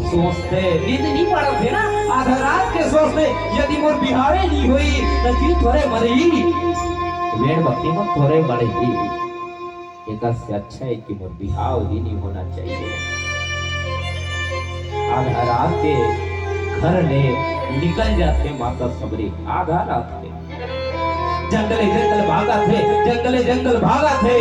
सोचथे, नींद नइ पड़त हे ना, आधा रात के सोचथे, यदि मोर बिहावे नइ होही, त जीव थोरे मरही, भेड़ बकरी मन थोरे मरही। एकर से अच्छा हे कि मोर बिहाव ही नइ होना चाहिए। आधा रात के घर ले निकल जाथे माता सबरी, आधा रात के। जंगले जंगल भागत हे, जंगले जंगल भागत हे।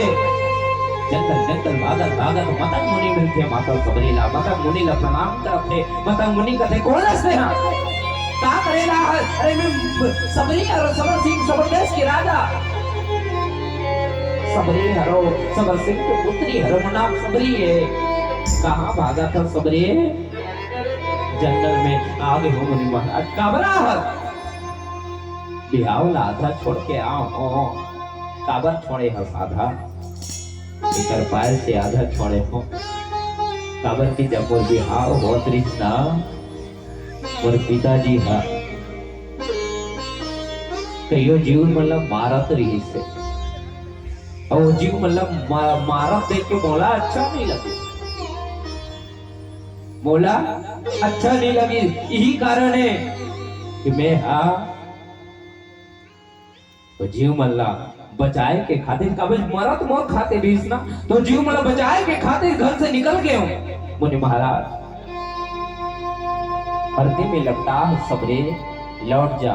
जंगल जंगल भागत भागत मतंग मुनि मिलथे माता सबरी ला, मतंग मुनि ला प्रणाम करत हे। मतंग मुनि कथे, कोन अस तें हा? का करे ला हस? अरे मैं सबरी हरंव, सबर सिंह, सबर देश के राजा। सबरी हरंव, सबर सिंह के पुत्री हरंव, नाम सबरी हे। कहाँ भागत हस सबरी? जंगल में आगे हंव मुनि महाराज। काबर हस? बिहाव ला आधा छोड़ के आए हंव। काबर छोड़े हस आधा? एकर पाय से आधा छोड़े हंव। काबर कि जब मोर बिहाव होत रिहिस ना, मोर पिताजी ह कइयो जीव मन ला मारत रिहिस हे। अउ ओ जीव मन ला मा-, मारत देख के मोला अच्छा नइ लगे। मोला अच्छा नइ लगे। इही कारण हे कि मैं हा ओ जीव मन ला बचाए के खातिर, काबर मरत मोर खातिर रिहिस ना, त ओ जीव मन ला बचाए के खातिर घर से निकल गे हंव। मुनि महाराज, हरदी में लपटा सबरी, लौट जा।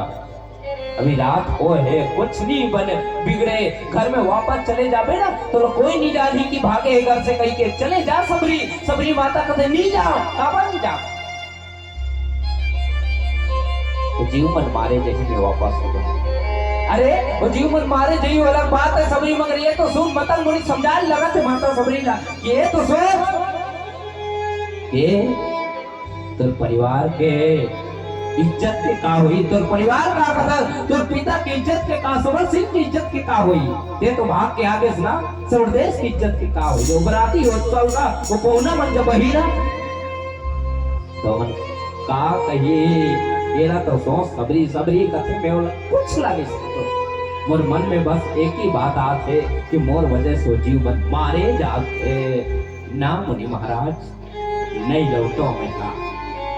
अभी रात होए हे, कुछ नइ बने बिगड़े, घर में वापस चले जाबे ना, त कोई नइ जानही कि भागे हे घर से कहिके। चले जा सबरी, सबरी माता कथे, नइ जांव, काबर नइ जांव? ओ जीव मन मारे जही में वापस हो गए। अरे, ओ जीव मन मारे जही वाला बात हे सबरी, मगर ये तो सुन, मतंग मुनि समझाए लगत हे माता सबरी ला, ये तो सोच, ये तोर परिवार के इज्जत के का होही, तोर परिवार का, मतलब तोर पिता के इज्जत के का, सबर सिंह के इज्जत के का होही? तें तो भाग के आ गेस ना, सबर देश के इज्जत के का होही? ओ बराती हो, चल ना, ओ पहुना मन जब आही ना, त ओमन का कही? एला तो सोच सबरी, सबरी कथे में ओला कुछ लागे सकतो। मोर मन में बस एक ही बात आत हे कि मोर वजह से ओ जीव मन मारे जात हे। ना मुनि महाराज, नइ लौटों मैं हा।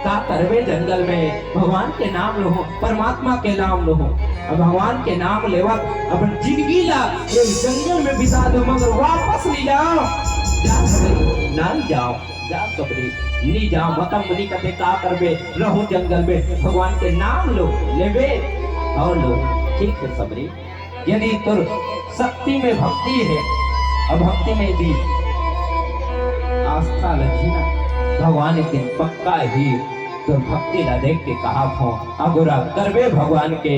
का करबे जंगल में, भगवान के नाम लूहूं, परमात्मा के नाम लूहूं। अब भगवान के नाम लेवत अपन जिंदगी ला ये जंगल में बिता दूं, मगर वापस नइ जांव। जा सकत, नइ जांव। जा सबरी, नइ जांव। मतंग मुनि कथे का करबे, रहूं जंगल में, भगवान के नाम लूं, लेबे अउ लूं। ठीक हे सबरी, यदि तोर शक्ति में भक्ति हे, अउ भक्ति में यदि आस्था रखही ना, भगवान एक दिन पक्का ही तोर भक्ति ला देख के कहात हों, अगोरा करबे भगवान के,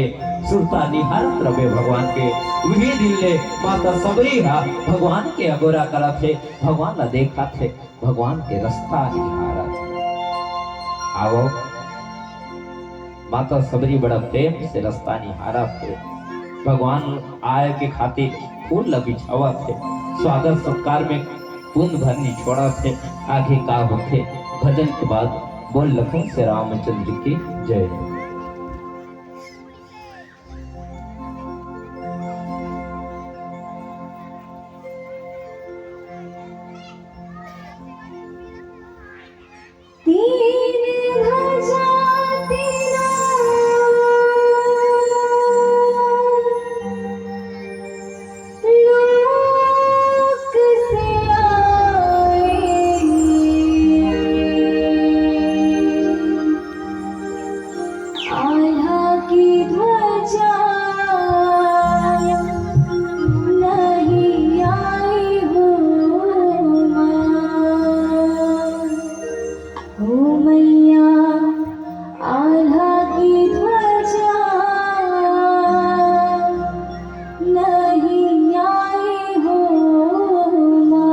सुरता निहारत रबे भगवान के। उही दिन ले माता सबरी हा भगवान के अगोरा करत हे, भगवान ला देखत हे, भगवान के रस्ता निहारत हे। आवव, माता सबरी बड़ा प्रेम से रस्ता निहारत हे। भगवान आए के खातिर फूल ला बिछावत हे, स्वागत सत्कार में बूंद भर निचोड़त हे। आगे का होथे, भजन के बाद बोल लखन से रामचंद्र की जय। तीन भुजा तेरा लोक से आए। आल्हा की ध्वजा नहीं आई हो माँ। ओ मैया, आल्हा की ध्वजा नहीं आई हो माँ।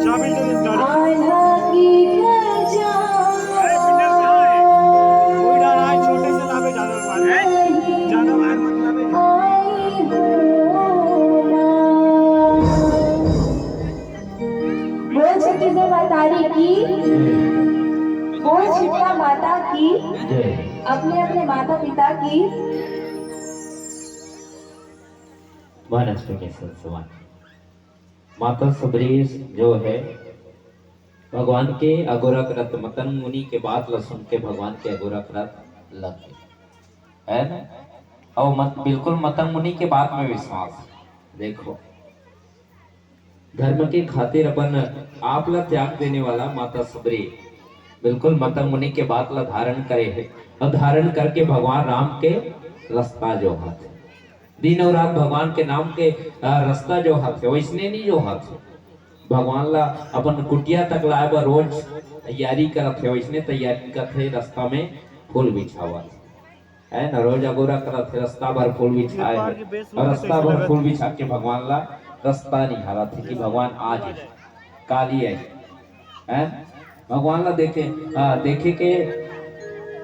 चाबी दे दे इस गाड़ी। आल्हा की खजा अरे, पिंडर कहाँ है? कोई डर आए, छोटे से लावे, ज्यादा बाहर। ज्यादा बाहर मत लावे। आई हो ना। बोल छत्तीसगढ़ महतारी की, बोल छिपका माता की, जय। अपने अपने माता पिता की। महाराष्ट्र में संसवान माता सबरी जो है, भगवान के अगोरा करत मतंग मुनि के बात ला सुन के भगवान के अगोरा करत लग गे, है ना? और मत, बिल्कुल मतंग मुनि के बात में विश्वास। देखो, धर्म के खातिर अपन आप ला त्याग देने वाला माता सबरी बिल्कुल मतंग मुनि के बात ला धारण करे है, और धारण करके भगवान राम के रास्ता जोहत है। दिन और रात भगवान के नाम के, अ, रास्ता जोहत है, वैसने नहीं जोहत है। भगवान ला अपन कुटिया तक लाए बर रोज तैयारी करत है, वैसने तैयारी करत है, रास्ता में फूल बिछावत है ना, रोज अगोरा करत है, रास्ता भर फूल बिछाए है, और रास्ता भर फूल बिछा के भगवान ला रास्ता निहारत है कि भगवान आज काली आई, हैं? भगवान ला देखे, हाँ, देखे के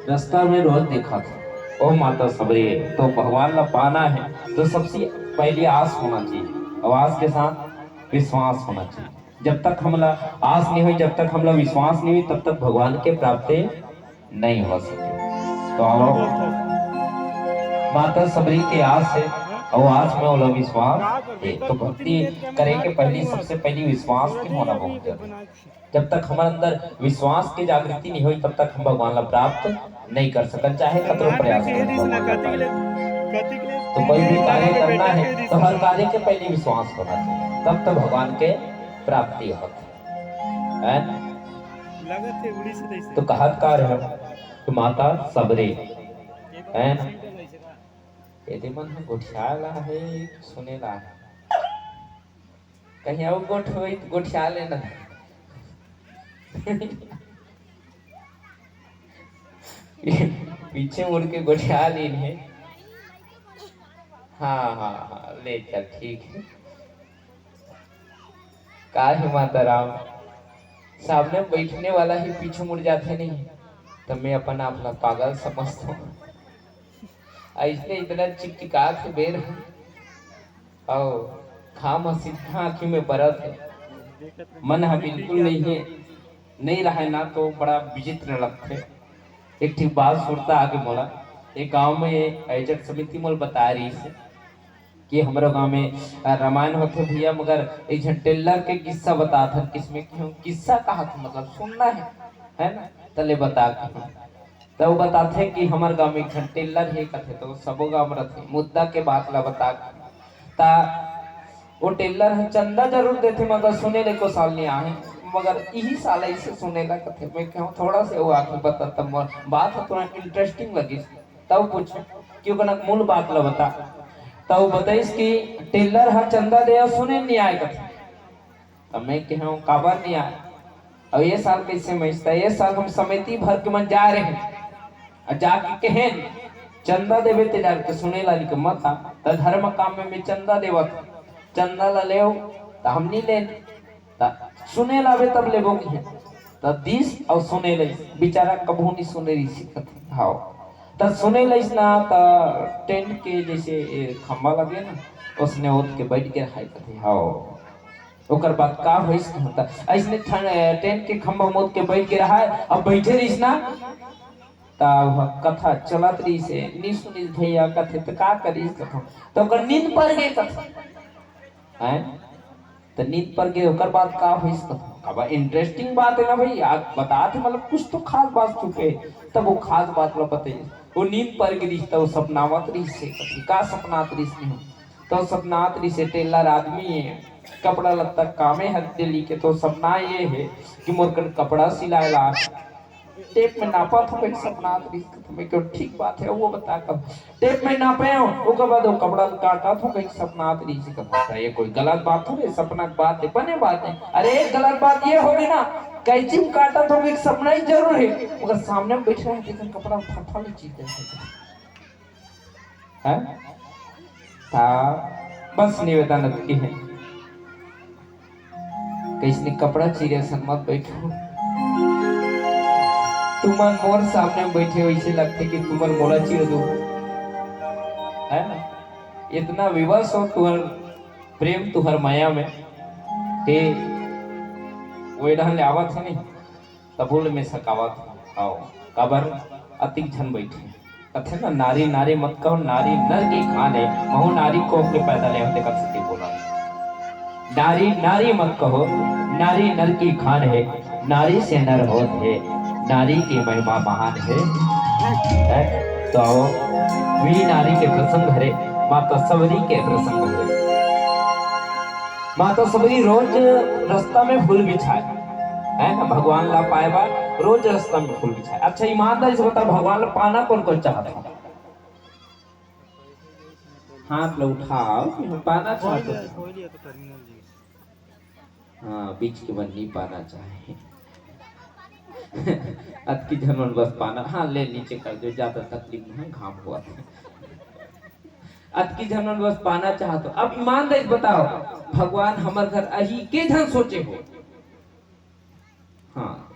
रास्ता में रोज देखा था। ओ माता सबरी, तो भगवान ला पाना है, तो सबसे पहली आस होना चाहिए, और आस के साथ विश्वास होना चाहिए। जब तक हमला आस नहीं हुई, जब तक हमला विश्वास नहीं हुई, तब तक भगवान के प्राप्ति नहीं हो सके। तो आओ, माता सबरी के आस है, और आस में ओला विश्वास है। तो भक्ति करे के पहली, सबसे पहली विश्वास के होना बहुत जरूरी। जब तक हमारे अंदर विश्वास की जागृति नहीं हुई, तब तक हम भगवान ला प्राप्त नहीं कर सकन, चाहे कतरो प्रयास करो। तो कोई भी कार्य करना है, तो हर कार्य के पहले विश्वास होना चाहिए, तब तो भगवान के प्राप्ति होती है, है ना? तो कहत का रहे कि माता सबरी, है ना? यदि मन ह गोठियाला है, सुनेला है, कहीं अउ गोठ होई त गोठिया लेना। पीछे मुड़ के गोठिया लीन है। हाँ, हाँ, हाँ, ले चल, ठीक है। का है माता राम, सामने बैठने वाला ही पीछे मुड़ जाते नहीं, तो मैं अपन आप ला पागल समझता हूँ। ऐसने इतना चिकचिकात हे बेर ह, अउ घाम ह सीधा आँखी में परत हे। मन ह बिल्कुल नहीं हे, नहीं रहे ना तो बड़ा विचित्र लगथे। एक ठीक बात सुरता आगे मोला, एक गांव में आयोजक समिति मोला बताए रहिस हे कि हमरो गांव में, अ, रामायण होथे भैया, मगर एक झन टेलर के किस्सा बतात हन, किसमें कि हम किस्सा कहा था, मतलब सुनना है, है ना, तले बता के। त वो बताथे कि हमर गांव में एक ठन टेलर हे कथे, तो सबो गांव में रथे, मुद्दा के बात ला बता के। त वो टेलर ह चंदा जरूर देथे, मगर सुने ले को साल नहीं आहे, मगर इही साल ऐसे सुने ला कथे। मैं कहूँ थोड़ा से वो आके बता, तब मोर बात ह थोड़ा इंटरेस्टिंग लगिस, तब पूछे कि ओकर मूल बात ला बता। त वो बताइस कि टेलर ह चंदा दे अउ सुने नहीं आए कथे। त मैं कहूँ काबर नहीं आए? अउ ये साल कैसे मैं, त ये साल हम समिति भर के मन जा रहे हैं, अउ जाके कहेन, चंदा देवे ते जाके सुने ला नहीं के मत आ, त धर्म काम में मैं चंदा देवत, चंदा ला लेव, त हम नहीं लेन, त सुने ला आवे तब लेबो की है। त दिस अउ सुने ले, बेचारा कभू नहीं सुने रहिस कथे, हाव। त सुने लइस ना, त टेंट के जैसे ए, खंभा लगे ना, उसने ओत के बैठ के रहाई कथे, हाव। ओकर बाद का होइस कहूं त, अइसने ठन-, टेंट के खंभा मोद के बैठ के रहा है, अब बैठे रहिस ना, त वह कथा चलत रहिस हे, नी सुनिस भैया कथे, त का करिस कथों, त ओकर नींद पर गे कथे, हैं? त नींद पर गे, ओकर बाद का होइस कथों, काबर इंटरेस्टिंग बात है ना भाई, आज बतात हे, मतलब कुछ तो खास बात छुपे, तब वो खास बात ला बताइस। वो नींद पर गे रहिस, त वो सपनावत रहिस हे, कथे, का सपनात रहिस नहीं हो? तो सपनात रहिसे टेलर आदमी हे, कपड़ा लत्ता कामे हर डेली के, तो सपना ये हे कि मोर कन कपड़ा सिलाए ला। टेप में नापत हो कहीं सपनात रहिसे, तो मैं क्यों ठीक बात है, वो बता कब टेप में नापे हो, ओकर बाद वो कपड़ा काटत हो कहीं सपनात रहिसे, कब बता, ये कोई गलत बात हो रे, सपना के बात है, बने बात है। अरे एक गलत बात ये हो गई ना, कैंची में काटत हो कहीं सपना ही जरूर है, मगर सामने में बैठ रहे हैं, लेकिन कपड़ा फटफट चीज है। हैं? त बस निवेदन अतकी हे। कइसने कपड़ा चीरे असन मत बइठो। तुमन मोर सामने में बइठे हो, अइसे लगथे कि तुमन मोला चीर दो, है ना? इतना विवश हो तुहर प्रेम, तुहर मया में, ते वो एडहन ले आवत हे नहीं, तभो ले मैं सकावत हँव। काबर अतिक झन बइठे। कथे ना, नारी नारी मत कहो, नारी नर की खान है। महू नारी कोख के पैदा ले हों तेकर सेती बोला। नारी नारी मत कहो, नारी नर की खान है, नारी से नर होत है, नारी की महिमा महान है। है? तो आओ, वी नारी के प्रसंग हरे, माता सबरी के प्रसंग हरे। माता सबरी रोज रास्ता में फूल बिछाय, है ना, भगवान ला पाय बर रोज रास्ता में फूल बिछाय। अच्छा, ईमानदारी से बताओ, भगवान ला पाना कोन कोन चाहत हे? हाथ ला उठाव कि हम पाना चाहत हन। हाँ, बीच के मन नहीं पाना चाहे। अतकी झन मन बस पाना, हाँ, ले नीचे कर दो, ज्यादा तकलीफ नहीं, घाम होवत हे। अतकी झन मन बस पाना चाहत हो। अब ईमानदारी से बताओ, भगवान हमर घर अही के झन सोचे हो? हाँ,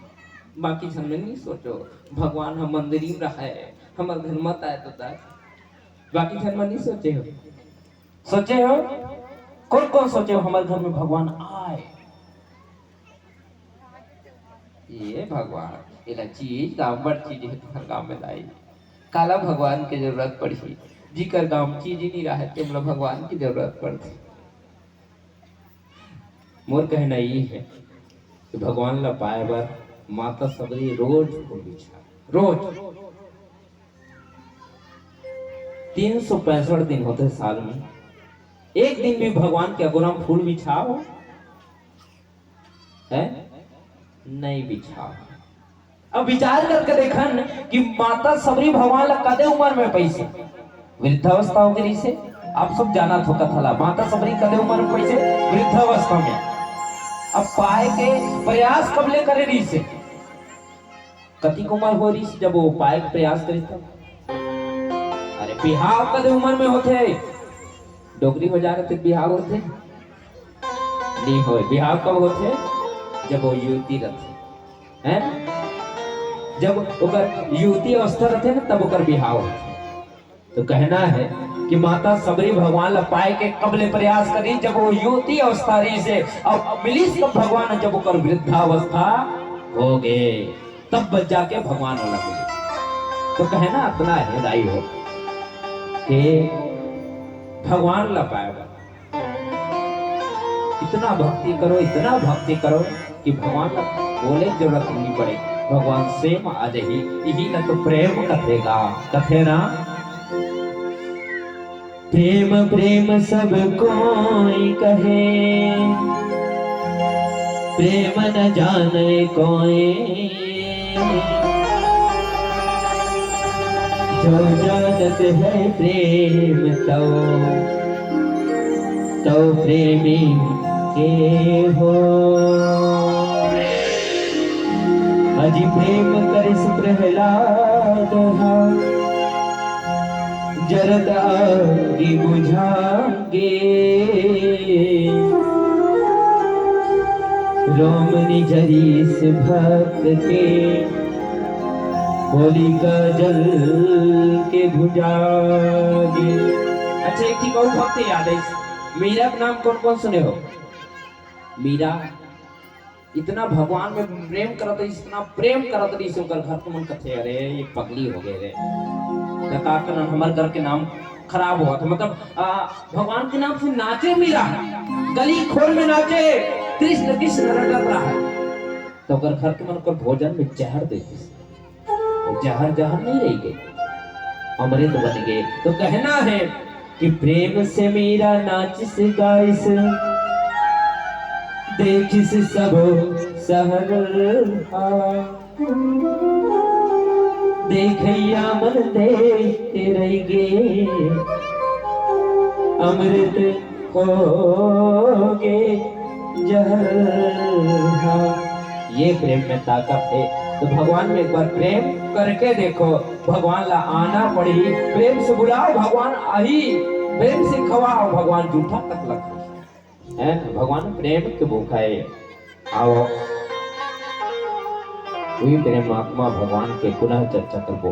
बाकी झन मन नहीं सोचे हो, भगवान हम मंदिर में रहे, हमर घर मत आए तो दस। बाकी झन मन नहीं सोचे हो? सोचे हो? कोन कोन सोचे हो हमर घर में भगवान आए? ये भगवान, एला चीज, गांव बड़ चीज है, तुहर गांव में लाई। काला भगवान के जरूरत पड़ही? जिकर गांव में चीज ही नहीं रहे, तेमला भगवान की जरूरत पड़थे। मोर कहना ये है कि भगवान ला पाए बर माता सबरी रोज फूल बिछा, रोज। तीन सौ पैंसठ दिन होथे साल में, एक दिन भी भगवान के अगोरा में फूल बिछाव, है? नहीं बिछाव। अब विचार करके देखन कि माता सबरी भगवान ला कदे उम्र में पइसे, वृद्धावस्था हो गई से। आप सब जानत हो कथा ला, माता सबरी कदे उम्र में पइसे, वृद्धावस्था में। अब पाए के प्रयास कब ले करे रहिसे? कतिक उम्र हो रहिस जब वो पाए के प्रयास करिस तब? अरे, बिहाव कदे उम्र में होथे? डोकरी हो जा रहे बिहाव होथे? नहीं होय। बिहाव कब होथे? जब वो युवती रथे, हैं? जब ओकर युवती अवस्था रथे ना, तब ओकर बिहाव होथे। तो कहना है कि माता सबरी भगवान ला पाए के कब ले प्रयास करी, जब वो युवती अवस्था रहिसे, अब मिलिस कब भगवान, जब ओकर वृद्धावस्था हो गए, तब जाके भगवान वाला मिले। तो कहना अतना है दाई हो कि भगवान ला पाए बर इतना भक्ति करो, इतना भक्ति करो कि भगवान ला बोले जरूरत नहीं पड़े, भगवान स्वयं आ जाही। यही न तो प्रेम कथे गा, कथे ना। प्रेम प्रेम सब कोई कहे, प्रेम न जाने कोई। जो जानत है प्रेम तौ, तौ प्रेमी के हो। अजी प्रेम करिस प्रहलाद हा, जरत आगी बुझा गे। रोम निजरिस भक्त के, होलिका जल के भुजागे। अच्छा, एक ठीक और भक्त याद है। मीरा के नाम कौन कौन सुने हो? मीरा इतना भगवान में प्रेम करत रहिस, इतना प्रेम करत रहिस, ओकर घर के मन कथे, "अरे, ये पगली हो गए रे।" त का करन, हमर घर के नाम खराब होवत हे। मतलब, आ, भगवान के नाम से नाचे मीरा, गली खोर में नाचे, कृष्ण कृष्ण रटत रहा। त ओकर घर के मन ओकर भोजन में जहर दे दिस। जहर जहर नहीं रह गए, अमृत बन गए। तो कहना है कि प्रेम से मीरा नाचिस गाइस, देखिस सब सहर हा। देखैया मन देखते रह गए, अमृत हो गे जहर हा। ये प्रेम में ताकत है। तो भगवान में एक बार प्रेम करके देखो, भगवान ला आना पड़ी। प्रेम से बुलाओ, भगवान आही। प्रेम से खवाओ, भगवान जूठा तक लग है। भगवान प्रेम के भूखा है। आवो, उही प्रेम आत्मा भगवान के पुनः चर्चा करबो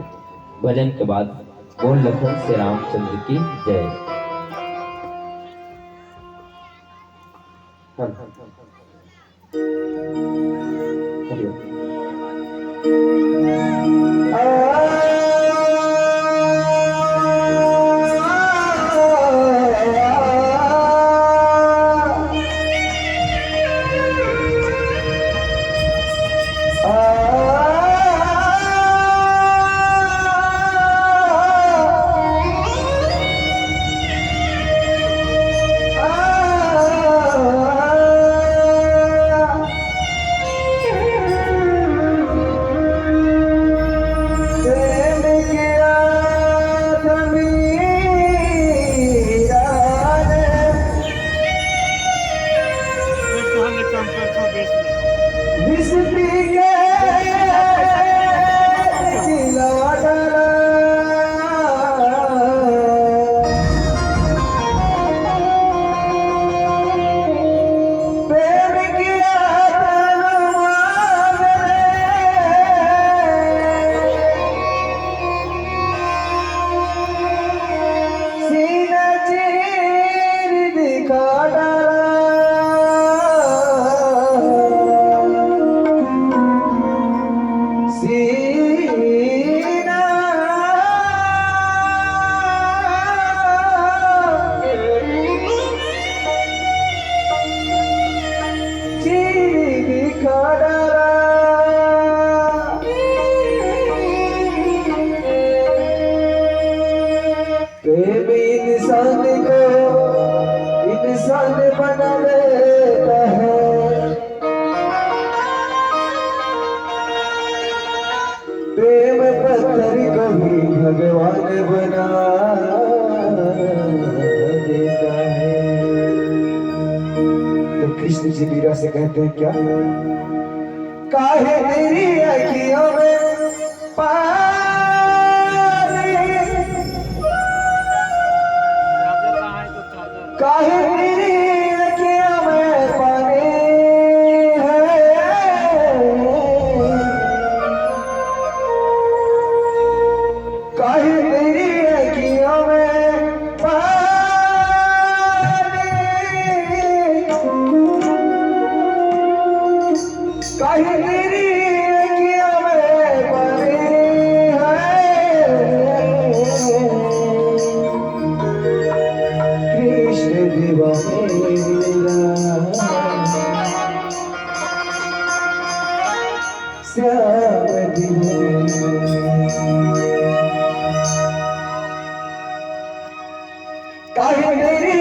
भजन के बाद। बोल लखन से रामचंद्र की जय। हरि हरि। प्रेम इंसान को इंसान बना देता है। प्रेम पत्थर को भी भगवान बना देता है। तो कृष्ण जी मीरा से कहते हैं क्या? काहे तेरी अखियों में पानी, काहे तेरी अखियों में पानी है, काहे तेरी अखियों में पानी। काहे तेरी अखियों में पानी है, कृष्ण दीवाना, श्याम दीवाना। काहे तेरी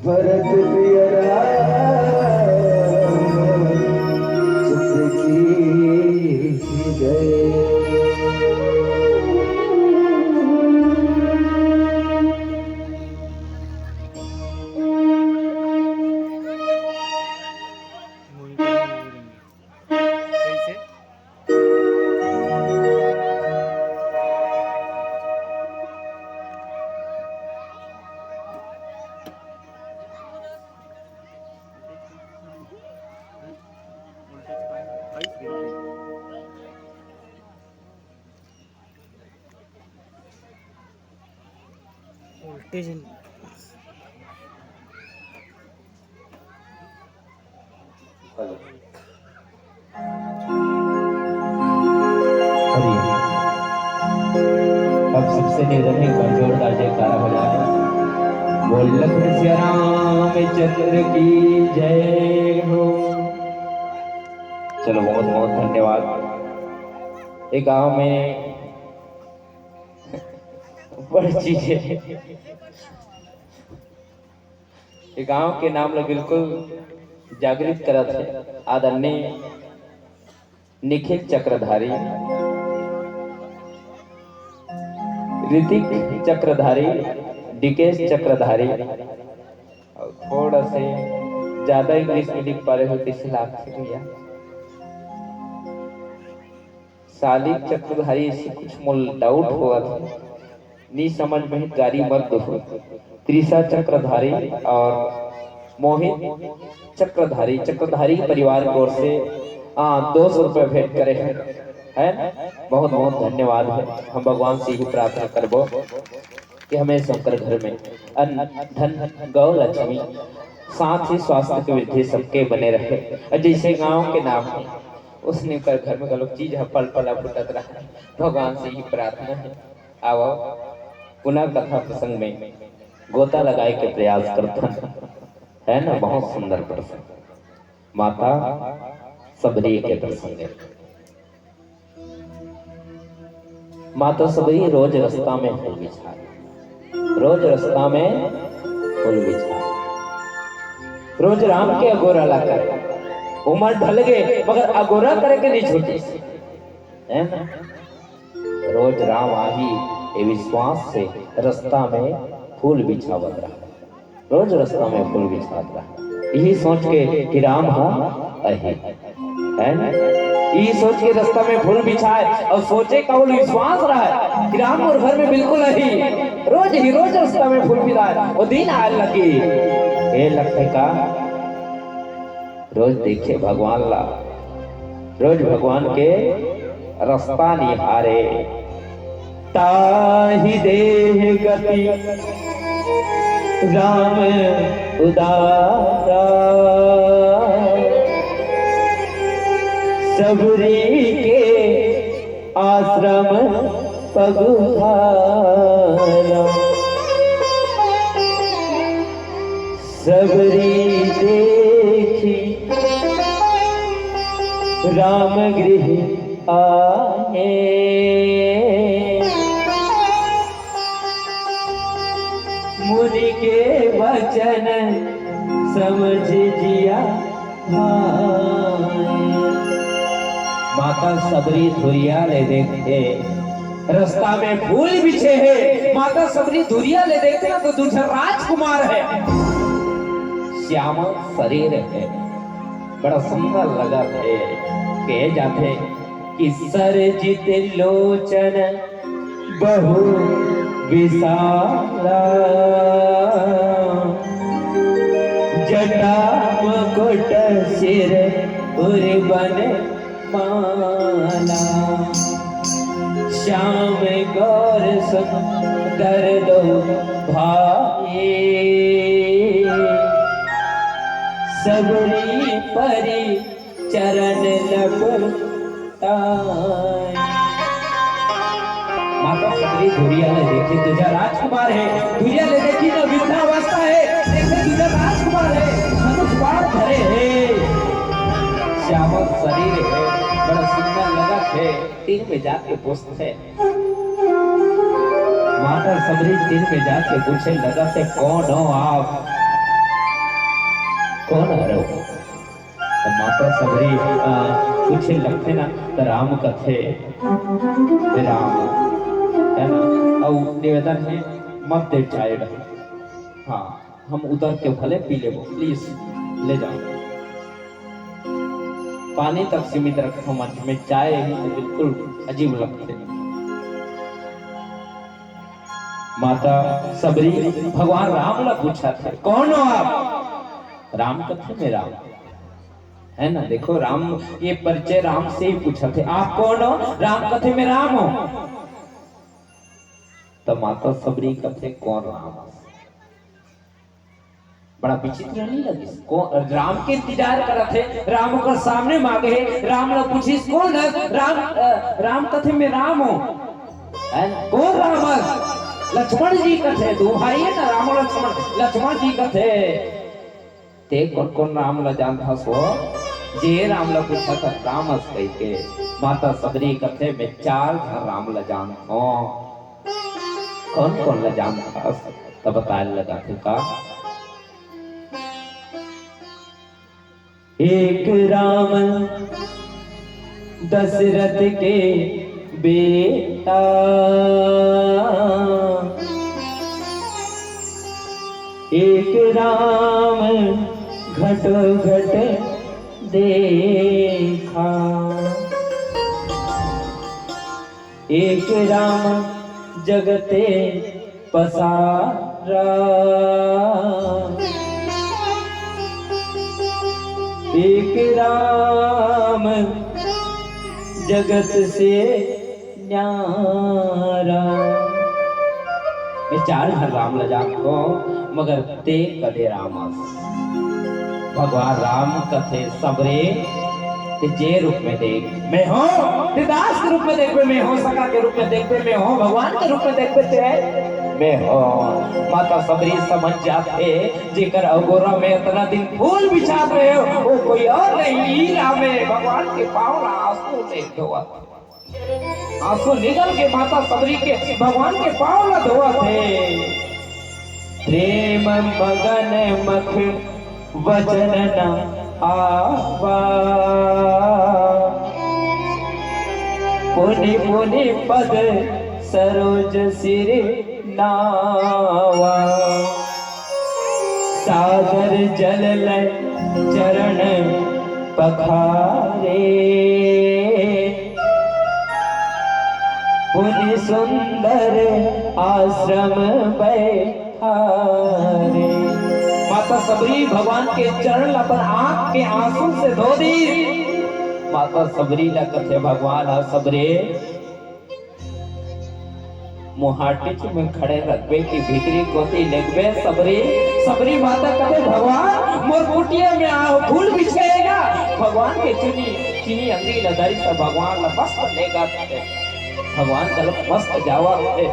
भरत प्रिय राम चंद्र की जय। अब सबसे निवेदन है, एक बार जोरदार जयकारा हो जाए। बोल लखन सिया रामचंद्र की जय हो। चलो, बहुत बहुत धन्यवाद। ये गांव में बड़ चीज है। ये गांव के नाम ला बिल्कुल जागृत करत है आदरणीय निखिल चक्रधारी, ऋतिक चक्रधारी, डीकेश चक्रधारी, और थोड़ा से ज्यादा इंग्लिश में लिख पा रहे हो तो इसे लाभ से भैया। सालिक चक्रधारी, ऐसे कुछ मोल डाउट होवत हे, नी समझ में गारी मत दो। त्रिशा चक्रधारी और मोहित चक्रधारी, चक्रधारी परिवार की ओर से, हाँ, दो सौ रुपये भेंट करे हैं, है ना? बहुत बहुत धन्यवाद है। हम भगवान से ही प्रार्थना करबो कि हमें सबकर घर में अन्न, धन, गौ, लक्ष्मी, साथ ही स्वास्थ्य की वृद्धि सबके बने रहे। और जैसे गांव के नाम है, उसने कर घर में घलो चीज ह पल पल फुटत रहे। भगवान से ही प्रार्थना है। आओ, पुनः कथा प्रसंग में गोता लगाए के प्रयास करथन, है ना? बहुत सुंदर प्रसंग, माता सबरी के प्रसंग है। माता सबरी रोज रस्ता में फूल बिछाय, रोज रस्ता में फूल बिछाय, रोज राम के अगोरा ला करे। उमर ढल गे, मगर अगोरा करे के नहीं छूटे, है ना? रोज राम आही, ये विश्वास से रस्ता में फूल बिछावत रहा। रोज रस्ता में फूल बिछात रहा, यही सोच के कि राम ह अही, है ना? यही सोच के रस्ता में फूल बिछाय अउ सोचे का बोल विश्वास रहा कि राम मोर घर में बिल्कुल अही। रोज ही रोज रस्ता में फूल बिछाय, वो दिन आय लगी, ए लगथे का रोज देखे भगवान ला, रोज भगवान के रस्ता निहारे। ताहि देह गति राम उदारा, सबरी के आश्रम पगुधारा। सबरी देखी राम गृह आए, मुनि के वचन समझ जिया भाए। माता सबरी धुरिया ले देखथे, रस्ता में फूल बिछे हे। माता सबरी धुरिया ले देखथे ना, तो दू झन राजकुमार हे, श्यामल शरीर हे, बड़ा सुंदर लगत हे। कहे जाथे कि सरजित लोचन बहु विशाला, जटा मुकुट सिर उर बन माला। श्याम गौर सुंदर दो भाई, सबरी परी चरण लपटाई। माता सबरी धुरिया ले देखी, दूजा राजकुमार हे, धुरिया ले देखी तो वृद्धावस्था हे, देखे दूजा राजकुमार हे, धनुष बाण धरे हे, श्यामल शरीर हे, बड़ा सुंदर लगत हे, तीर में जाके पूछथे। माता सबरी तीर में जाके पूछे लगथे, कौन हो आप, कौन हरो? त माता सबरी, अ, पूछे लगथे ना, त राम कथे, "हे राम," है ना? अउ निवेदन हे, मत दे चाय डहा। हाँ, हम उतर के भले पी लेबो, please, ले जाओ। पानी तक सीमित रखो मंच में, चाय ही तो बिल्कुल अजीब लगथे। माता सबरी भगवान राम ला पूछथे, "कौन हो आप?" राम कथे, "मैं राम।" है ना, देखो, राम, ये परिचय राम से ही पूछथे, "आप कौन हो?" राम कथे, "मैं राम हूँ।" तो माता सबरी कथे, "कौन राम?" बड़ा विचित्र नहीं लगिस? को-, राम के इंतजार करत हे, राम ओकर सामने मागे हे, राम ला पूछिस, "कौन है?" राम, अ, राम कथे, "मैं राम हूँ।" है ना? "कौन राम है?" लक्ष्मण जी कथे, दो भाई है ना, राम और लक्ष्मण। लक्ष्मण जी कथे, "ते कौन कौन राम ला जानथस वो? जे राम ला पूछा था राम अस कहिके।" माता सबरी कथे, "मैं चार झन राम ला जानथों।" "कौन कौन ला जानथस?" त बताए लगा थे का, एक राम दशरथ के बेटा, एक राम घटो घट देखा, एक राम जगते पसारा, एक राम जगत से न्यारा। मैं चार झन राम ला जानथों, मगर ते कदे राम अस। भगवान राम कथे, "सबरे, ते जे रूप में देख, मैं हों, ते दास के रूप में देखबे, मैं हों, सखा के रूप में देखबे, मैं हों, भगवान के रूप में देखबे, ते मैं हों।" माता सबरी समझ जाथे, जेकर अगोरा में इतना दिन फूल बिछात रहे हो, वो कोई और नहीं, ई राम हे, भगवान के पाँव ला आंसू ले धोवत। आंसू निकल के माता सबरी के भगवान के पाँव ला धोवत हे। प्रेम मगन मख वचन न आवा, पुनि पुनि पद सरोज सिर नावा। सादर जल लय चरण पखारे, पुनि सुंदर आश्रम बैठारे। माता सबरी भगवान के चरण ला अपन आंख के आंसू से धो दी। माता सबरी ला कथे भगवान ह, सबरी मुहाटी में खड़े रखबे कि भीतरी कोती लेगबे? सबरी, सबरी माता कथे, भगवान मोर कुटिया में आओ, फूल बिछेगा। भगवान के चुनी, चीनी अंगरी ल धरिस त भगवान ल मस्त लेगत हे। भगवान चल मस्त जावत हे,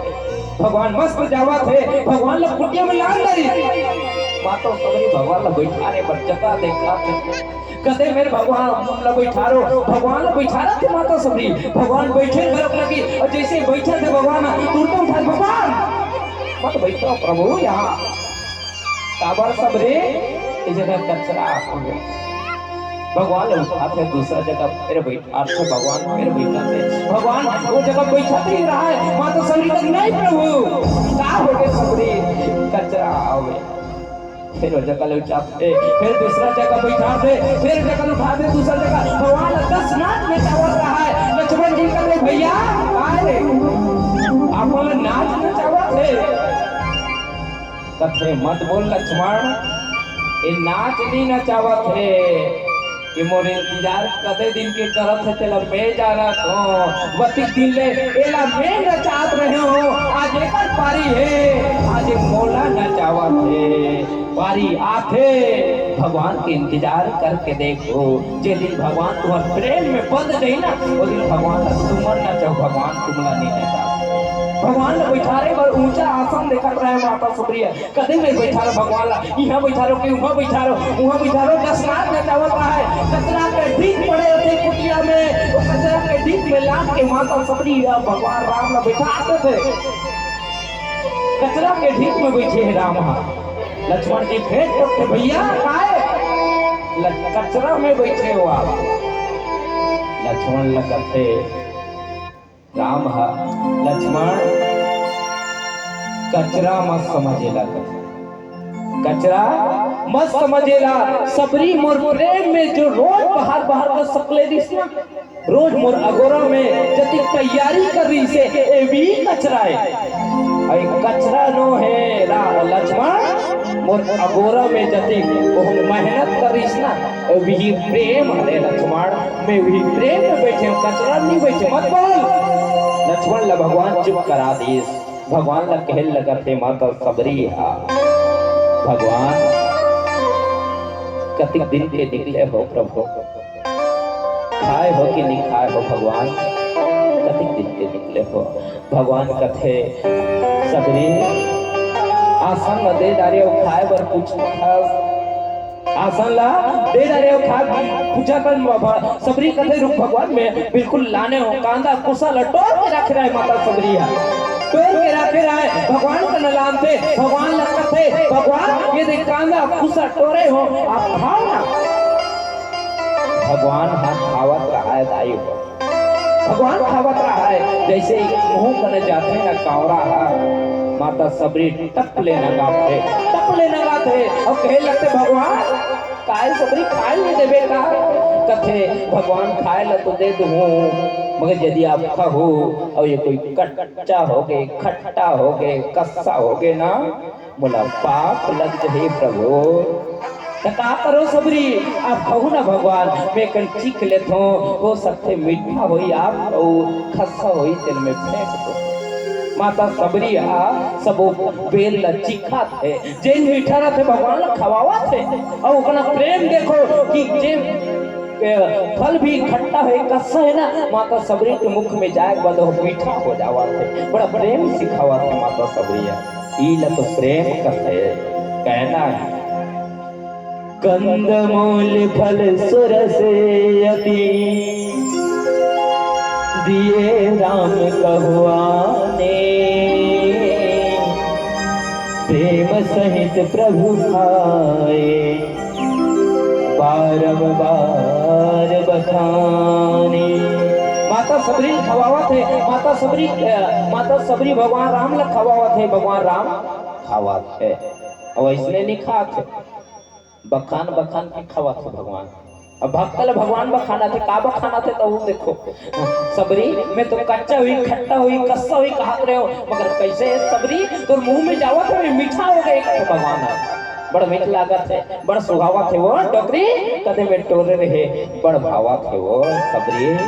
भगवान मस्त जावत हे, भगवान ल कुटिया में लान धरिस। माता सबरी भगवान ल बैठारे बर जगह देखत हे। कथे, मेरे भगवान ल बैठारो, भगवान ल बैठारथे माता सबरी। भगवान बैठे घलोक लगी, अउ जइसे बैठथे भगवान तुरते उठा, भगवान मत बैठो प्रभु यहाँ। काबर सबरी, ये जगह कचरा हो गया। भगवान ल उठाथे दूसरा जगह, फिर बैठाथे भगवान, फिर बैठाथे भगवान, वो जगह बैठाथे ही रहा है। माता सबरी कथे, नहीं प्रभु, का हो गया सबरी, कचरा हो गया। फिर वो जगह ले उठाथे, फिर दूसरा जगह बैठाथे, फिर जगह उठाथे, दूसरा जगह। भगवान दस नाच नचावत रहा है। लक्ष्मण जी कथे, भैया, काय रे? आप मन नाच नचावत हे। कथे, मत बोल लक्ष्मण, ये नाच नहीं नचावत हे। ये मोर इंतजार कते दिन के करत हे, तेला मैं जानत हों। वतिक दिन ले एला मैं नचात रहे हों। आज एकर पारी हे, आज ये मोला नचावत हे। पारी आथे, भगवान के इंतजार करके देखो। जे दिन भगवान तुम्हार प्रेम में बंद जाही ना, वो दिन भगवान ला तुमन नचाहू, भगवान तुमला नहीं नचाही। भगवान ला बैठारे बर ऊंचा आसन देखत रहे माता सबरी ह। कते में बैठारो भगवान ला, इहाँ बैठारो कि उहाँ बैठारो, उहाँ बैठारो, दस नाच नचावत रहा है। कचरा के ढीक पड़े रहिथे कुटिया में, वो कचरा के ढीक में लाद के माता सबरी ह भगवान राम ला बैठा देथे। कचरा के ढीक में बैठे हे राम ह। लक्ष्मण जी फेंक देथे, भैया, काय? ल-, कचरा में बैठे हो आप। लक्ष्मण ल कथे, राम ह, लक्ष्मण, कचरा मत समझेला कथे। कचरा मत समझेला। सबरी मोर प्रेम में जो रोज बहार बहार के सकले रहिस ना, रोज मोर अगोरा में जतिक तैयारी करे रहिस हे, ए भी कचरा हे। अई कचरा नो हे रा-, लक्ष्मण, मोर अगोरा में जतिक ओह मेहनत करे रहिस ना, ए भी प्रेम हरे लक्ष्मण। मैं उही प्रेम में बैठे हों, कचरा नहीं बैठे, मत बोल। लक्ष्मण ला भगवान चुप करा दिस। भगवान ला कहे लगत हे, माता सबरी हा, भगवान, कतिक दिन के निकले हो प्रभु, खाए हो कि नहीं खाए हो भगवान, कतिक दिन के निकले हो? भगवान कथे, सबरी, आसन ला दे डारे हो, खाए बर पूछत हस, आसन ला दे डारे हो, खा, पूछा कर बाबा। सबरी कथे, "रुक भगवान, मैं बिल्कुल लाने हों।" कांदा कुसा ला टोर के रखे रहे माता सबरी हा। टोर के रखे रहे, भगवान का न लानथे, भगवान ला कथे, "भगवान, ये देख कांदा कुसा टोरे हों, आप खाओ ना।" भगवान हा खावत रहा है दाई हो। भगवान खावत रहा है, जइसे मुंह कने जाथे ना कांवरा हा, माता सबरी टप ले नंगाथे, टप ले नंगाथे, अउ कहे लगथे, "भगवान, काय सबरी खाए नहीं देबे का?" कथे, "भगवान खाए ला तो दे दूँ, मगर यदि आप खाहू अउ ये कोई कच्चा होगे, खट्टा होगे, कस्सा होगे ना, मोला पाप लग जही प्रभु।" त का करो सबरी, आप कहू ना भगवान, मैं कन चीख लेथों, हो सकथे मीठा होई आप अउ खस्सा होई तेल में फेंक दो। माता सबरी हा सबो बेर ला चीखत हे, जेन मीठा रथे भगवान ला खवावत हे, अउ ओकना प्रेम देखो कि जे, ए, फल भी खट्टा हे, कस्सा हे ना, माता सबरी के मुख में जाए के बाद वो मीठा हो जावत हे। बड़ा प्रेम सिखावत हे माता सबरी हा। ई ला तो प्रेम कथे, कहना हे। कंदमूल फल सुरस अति, दिए राम कहुआने, प्रेम सहित प्रभु आए, बारंबार बखाने। माता सबरी ल खवावत हे, माता सबरी, अ, माता सबरी भगवान राम ल खवावत हे, भगवान राम खावत हे। अउ अइसने नइ खात हे, बखान बखान के खवात हे भगवान। अब भक्त ल भगवान बखानत हे, का बखानत हे, त वो देखो। सबरी, मैं तो कच्चा हुई, खट्टा हुई, कस्सा हुई कहत रहेंव, मगर कइसे सबरी तोर मुंह में जावत हे, मीठा हो गे, कथे भगवान ह। बड़ मीठ लागत हे, बड़ सुहावत हे वो टोकरी, कथे में टोरे रहे, बड़ भावत हे वो सबरी,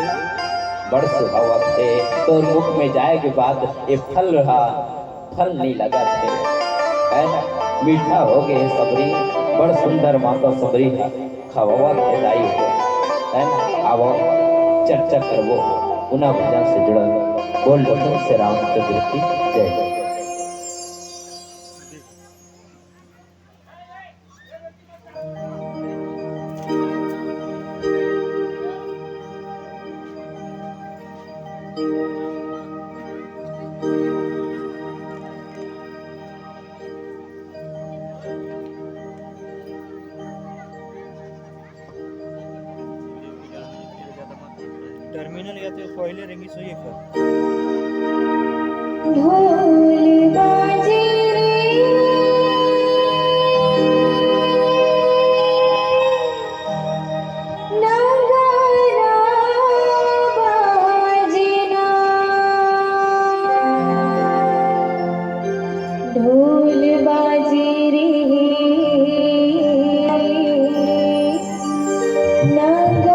बड़ सुहावत हे। तोर मुख में जाए के बाद ये फल रहा, फल नइ लगत हे, है ना? मीठा हो गे सबरी, बड़ सुंदर माता सबरी ह खवावत हे दाई हो, है ना? आवो चर्चा करबो, पुनः भजन से जुड़ल। बोल डॉक्टर श्री रामचंद्र की जय। टर्मिनल या तो पहले रेंगी सोइए कर। ढोल बाजे रे, नगारा बाजे ना। ढोल बाजे रे, नगारा बाजे ना।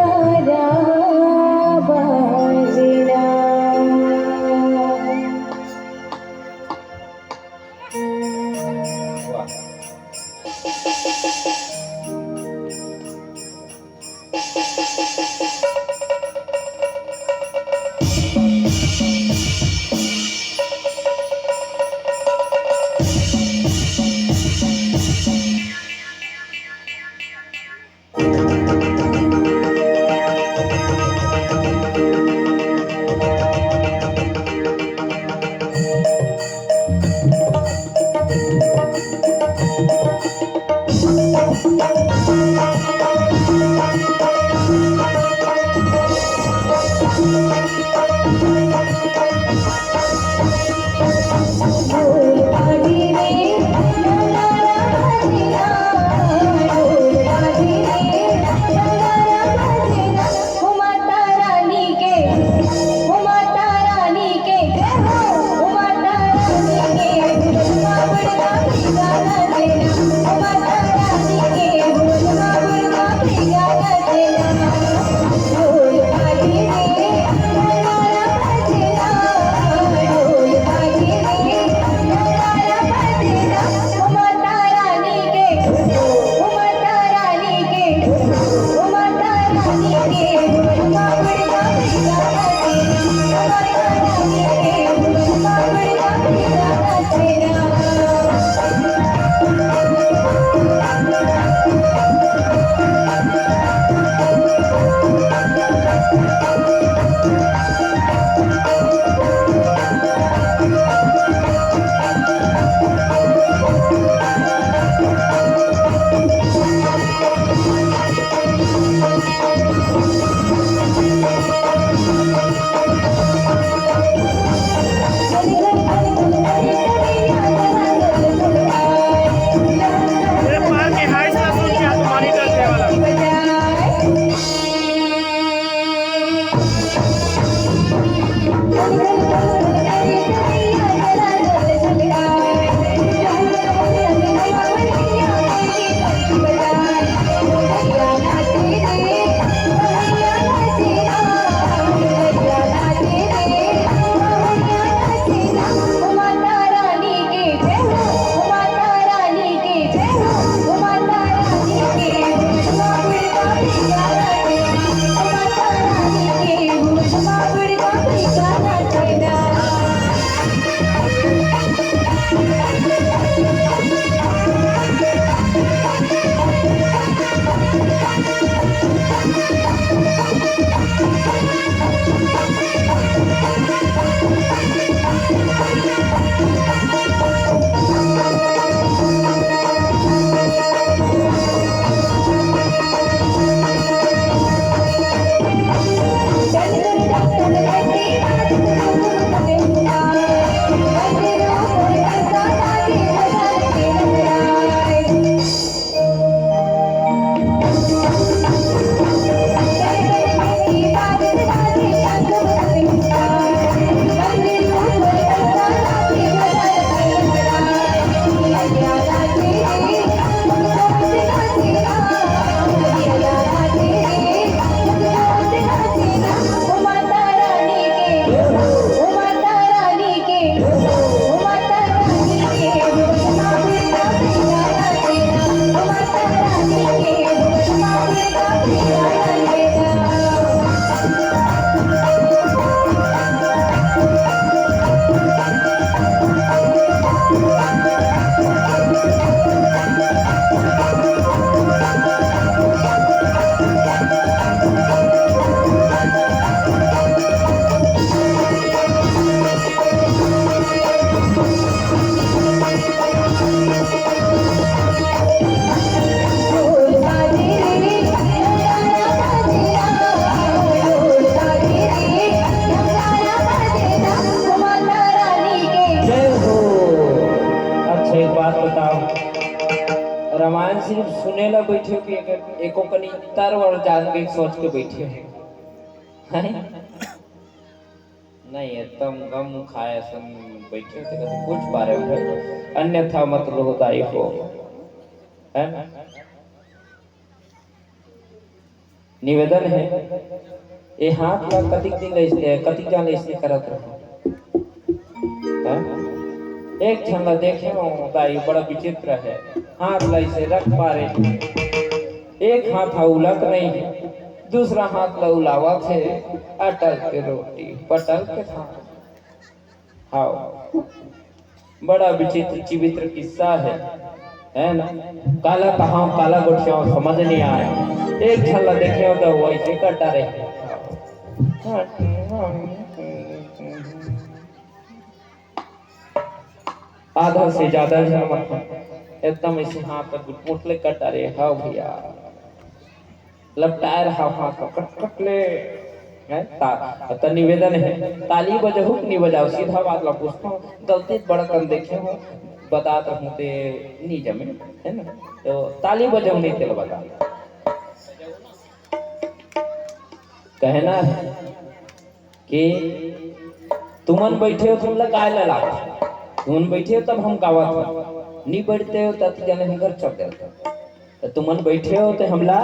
सिर्फ सुने ला बैठे हो कि एक, एको कनी तर वर जान के सोच के बैठे हो? हैं? नहीं, एकदम गम खाए असन बैठे हो, तेकर से पूछ पा रहे हो भाई, अन्यथा मत लो दाई हो, है ना? निवेदन है, ये हाथ ला कतिक दिन ले, कतिक जान ले इसने करत रहो? हैं? एक झन ला देखे हो दाई, बड़ा विचित्र है। हाथ ला इसे रख पा रहे, एक हाथ हा उलत नहीं है, दूसरा हाथ ला उलावत है। अटल के रोटी पटल के थाल। हाव, बड़ा विचित्र चिवित्र किस्सा है, है ना? काला कहाव, काला गोठियाव, समझ नहीं आए। एक झन ला देखे हो तो वैसे कर डारे। आधा से ज्यादा झन मन एकदम ऐसे हाथ तक गुटमुट ले कर डारे। हाँ भैया, लपटाए रहा हाथ ला कटकट ले। हैं? ता-, त निवेदन है, ताली बजाहू कि नहीं बजाओ? सीधा बात ला पूछता हूँ, गलती बड़ा कम देखे हूँ, बतात रहूँ ते नहीं जमे, है ना? तो ताली बजाहू नहीं तेला बता। कहना है कि तुमन बैठे हो, तुम ला गाय ला लाओ, तुमन बैठे हो तब हम गावत हो, नहीं बैठते हो तब जाने हम घर चल देते। त तुमन बैठे हो ते हमला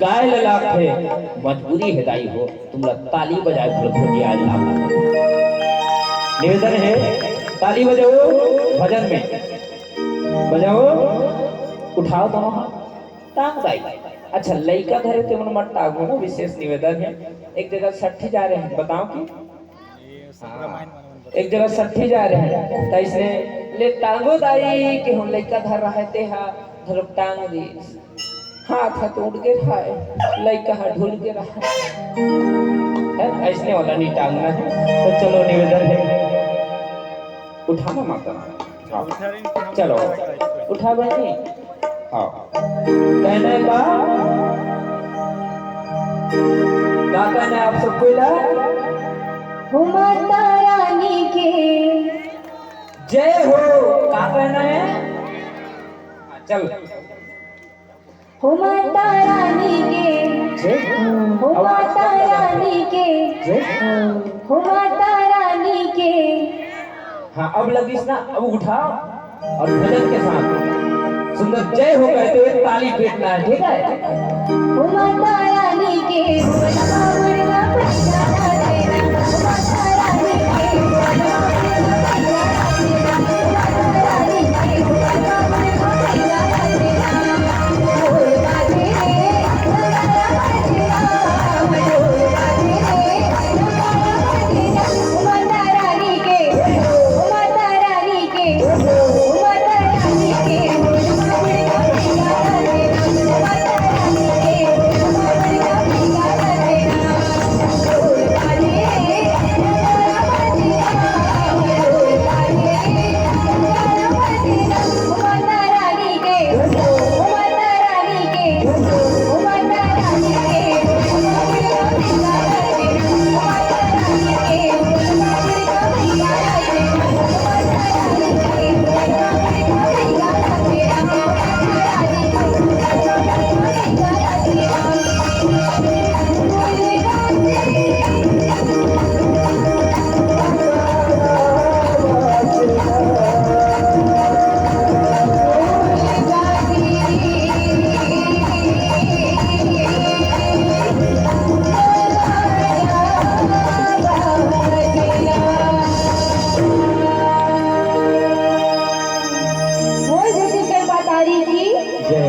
गाय ल लागथे, मजबूरी हे दाई हो, तुमला ताली बजाए बर भोटियाए ल लागथे। निवेदन हे, ताली बजाओ भजन में, बजाओ, उठाओ दोनों हाथ, टांग दाई। अच्छा, लइका धरे ते मन मत टांगो ना, विशेष निवेदन हे। एक जगह सट्ठी जा रहे हैं, बताओ कि हाँ। एक जगह सट्ठी जा रहे हैं, त इसने ले टांगो दाई कि हम लइका धर रहा है, ते हा धरुक टांग दी। हाथ हा तो उठ के रहा है, लइका हा ढुल के रहा है। है? ऐसने वाला नहीं टांगना है। तो चलो निवेदन है, उठाना माता। हाँ। चलो, उठा बहनी। हाँ। कहना है का? का कहना है आप सबको इधर? हो माता रानी के जय हो। का कहना है? हाँ, चल। हो माता रानी के जय हो। हो माता रानी के जय हो। हो माता रानी के हाँ, अब लगिस ना, अब उठाओ और भजन के साथ सुंदर जय हो कहते हुए ताली पीटना है, ठीक है? हो माता रानी के बोल छत्तीसगढ़ पतारी की जय।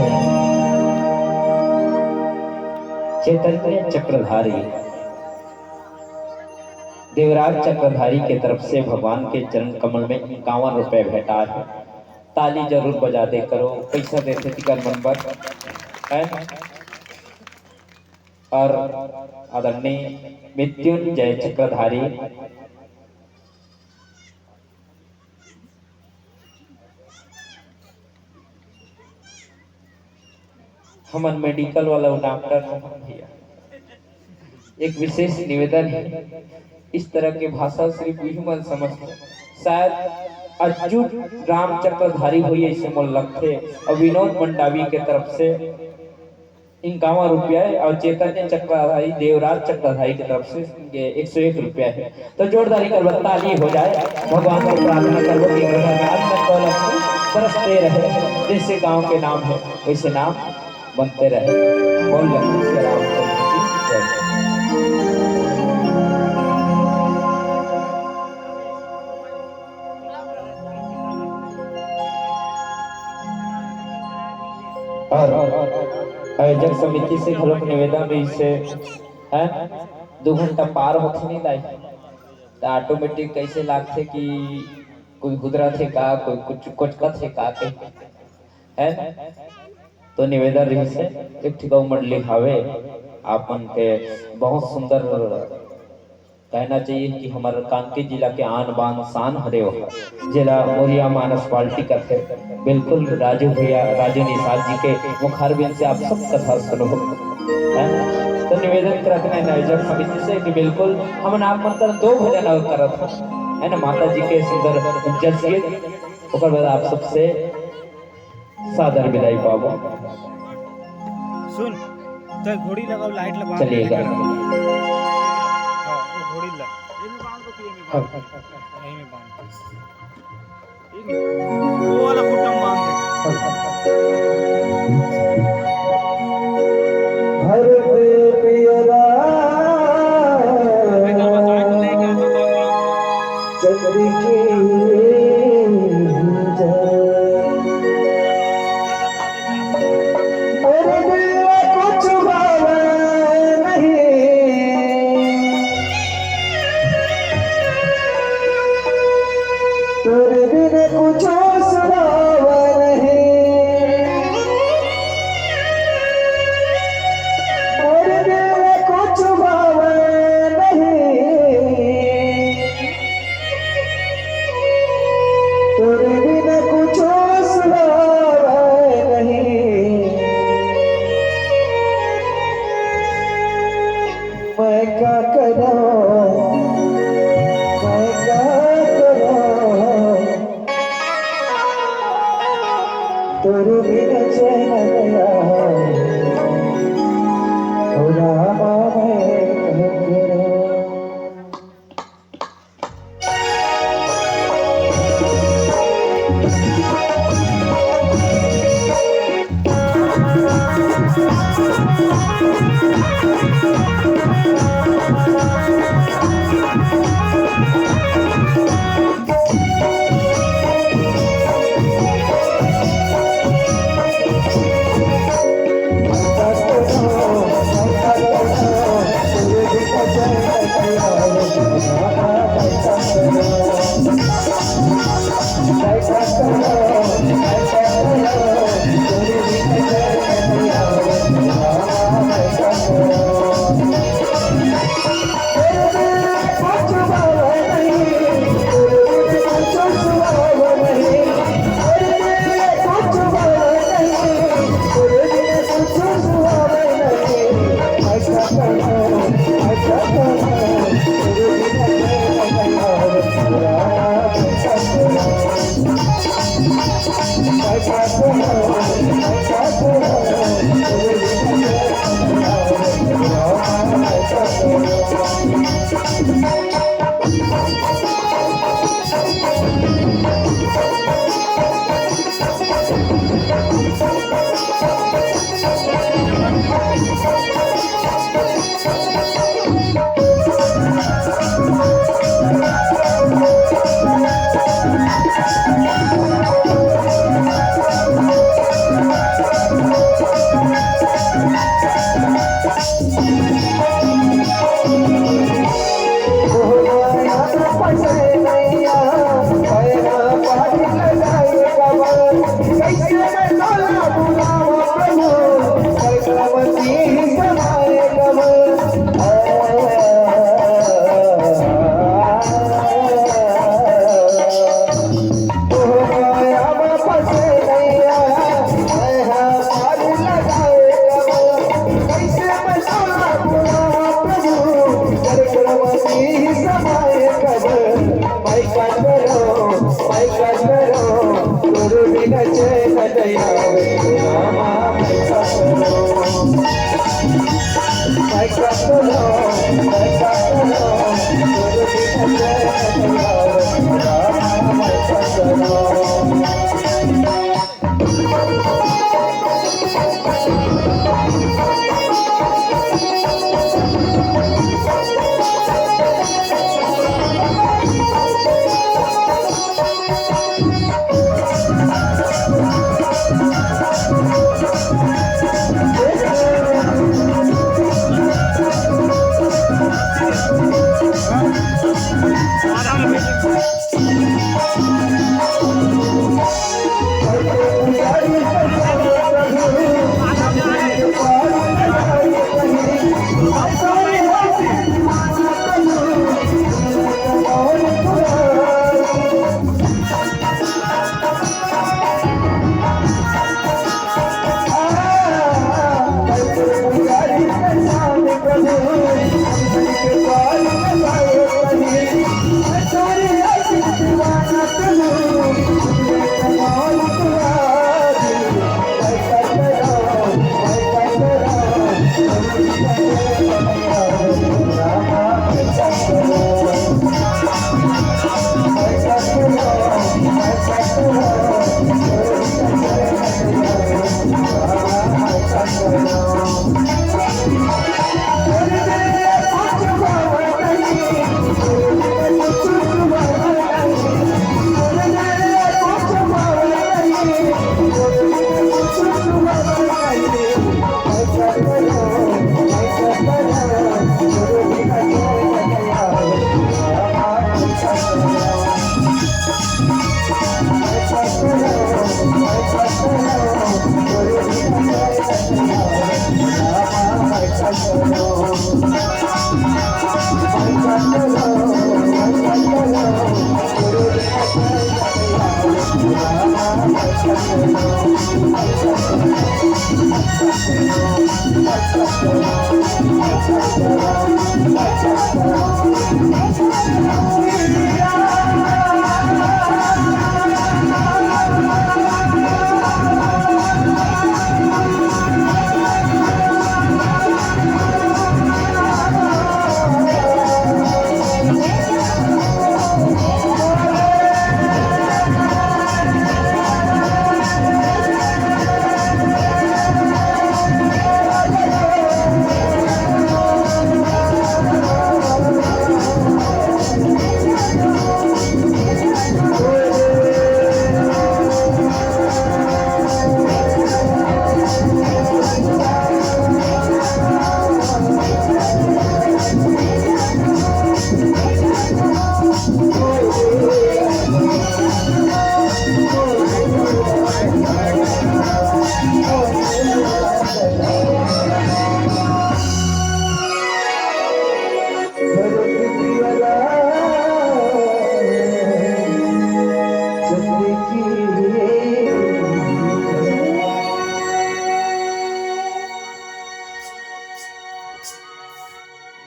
चैतन्य चक्रधारी, देवराज चक्रधारी के तरफ से भगवान के चरण कमल में इक्यावन रुपए भेंटा है। ताली जरूर बजा दे करो, पैसा देथे तिकर मन बर, है। और आदरणीय मृत्युंजय चक्रधारी, हमन मेडिकल वाला डॉक्टर नोहन भैया, एक विशेष निवेदन है, इस तरह के भाषा सिर्फ वही मन समझते, शायद अच्युत राम चक्रधारी होही, अइसे मोला लगथे, अउ विनोद मंडावी के तरफ से इक्यावन रुपया हे, अउ चैतन्य चक्रधारी, देवराज चक्रधारी के तरफ से ये एक सौ एक रुपया हे। तो जोरदार एक बार ताली हो जाए, भगवान से प्रार्थना करबो कि घर में अन्न दौलत बरसते रहे, जैसे गांव के नाम है वैसे नाम बनते रहे। बोल लखन से राम चंद्र की जय। और आयोजक समिति से घलोक निवेदन रहिस हे, हैं? दू घंटा पार होथे नहीं दाई, त automatic कैसे लागथे कि कोई गुदरत हे का, कोई कुछ कोचकत हे का के, है ना? तो निवेदन रहिस हे, एक ठिकाऊ मंडली हावे, आप मन के बहुत सुंदर कहना चाहिए कि हमर कांके जिला के आन बान शान हरे हो, जेला मोरिया मानस पार्टी करथे। बिल्कुल राजू भैया, राजू निषाद जी के मुखारबिंद से आप सब कथा सुनो, है ना? तो निवेदन करत हे आयोजक समिति से कि बिल्कुल हमन आप मन कर दो भजन और करत हन, है ना? माता जी के सुंदर जस गीत, ओकर बाद आप सबसे सादर विदाई पाबो। सुन, तो घोड़ी लगाओ, लाइट लगा। चलिएगा। हाँ, वो घोड़ी ला। ये भी बांध दो, ये भी बांध दो। हाँ। यहीं में बांध दो। ठीक है? वो वाला खूंटा में बांध दे। भरत पियरा चंद्र की जय। मोर दिल कुछ भावे नहीं, तोर बिन कुछ सुनावे नहीं। मोर दिल कुछ भावे नहीं।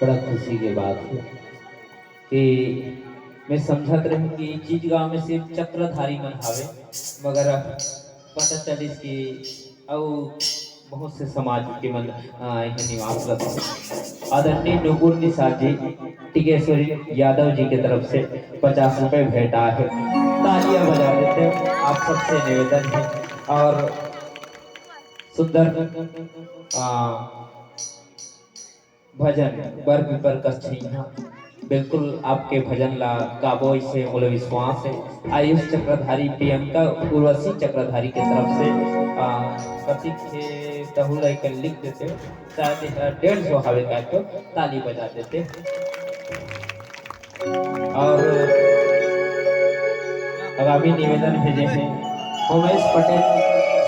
बड़ा खुशी के बात हे कि मैं समझत रहेंव कि चीज गांव में सिर्फ चक्रधारी मन हावे, मगर पता चलिस कि अउ बहुत से समाज के मन, अ, इहाँ निवास करथे। आदरणीय नूपुर निषाद जी, टिकेश्वरी यादव जी के तरफ से पचास रुपए भेंट आए हे। तालियां बजा देते हो, आप सबसे निवेदन है। और सुंदर, अ, भजन बर भी परकस छइहां। बिल्कुल आपके भजन ला गाबो, इसे मोला विश्वास हे। आयुष चक्रधारी, प्रियंका उर्वशी चक्रधारी के तरफ से, आ, प्रतीक हे, तहु ला एक लिख देते हो, शायद एहा डेढ़ सौ हावे का, तो ताली बजा देते। और आगामी निवेदन भेजे हे उमेश पटेल,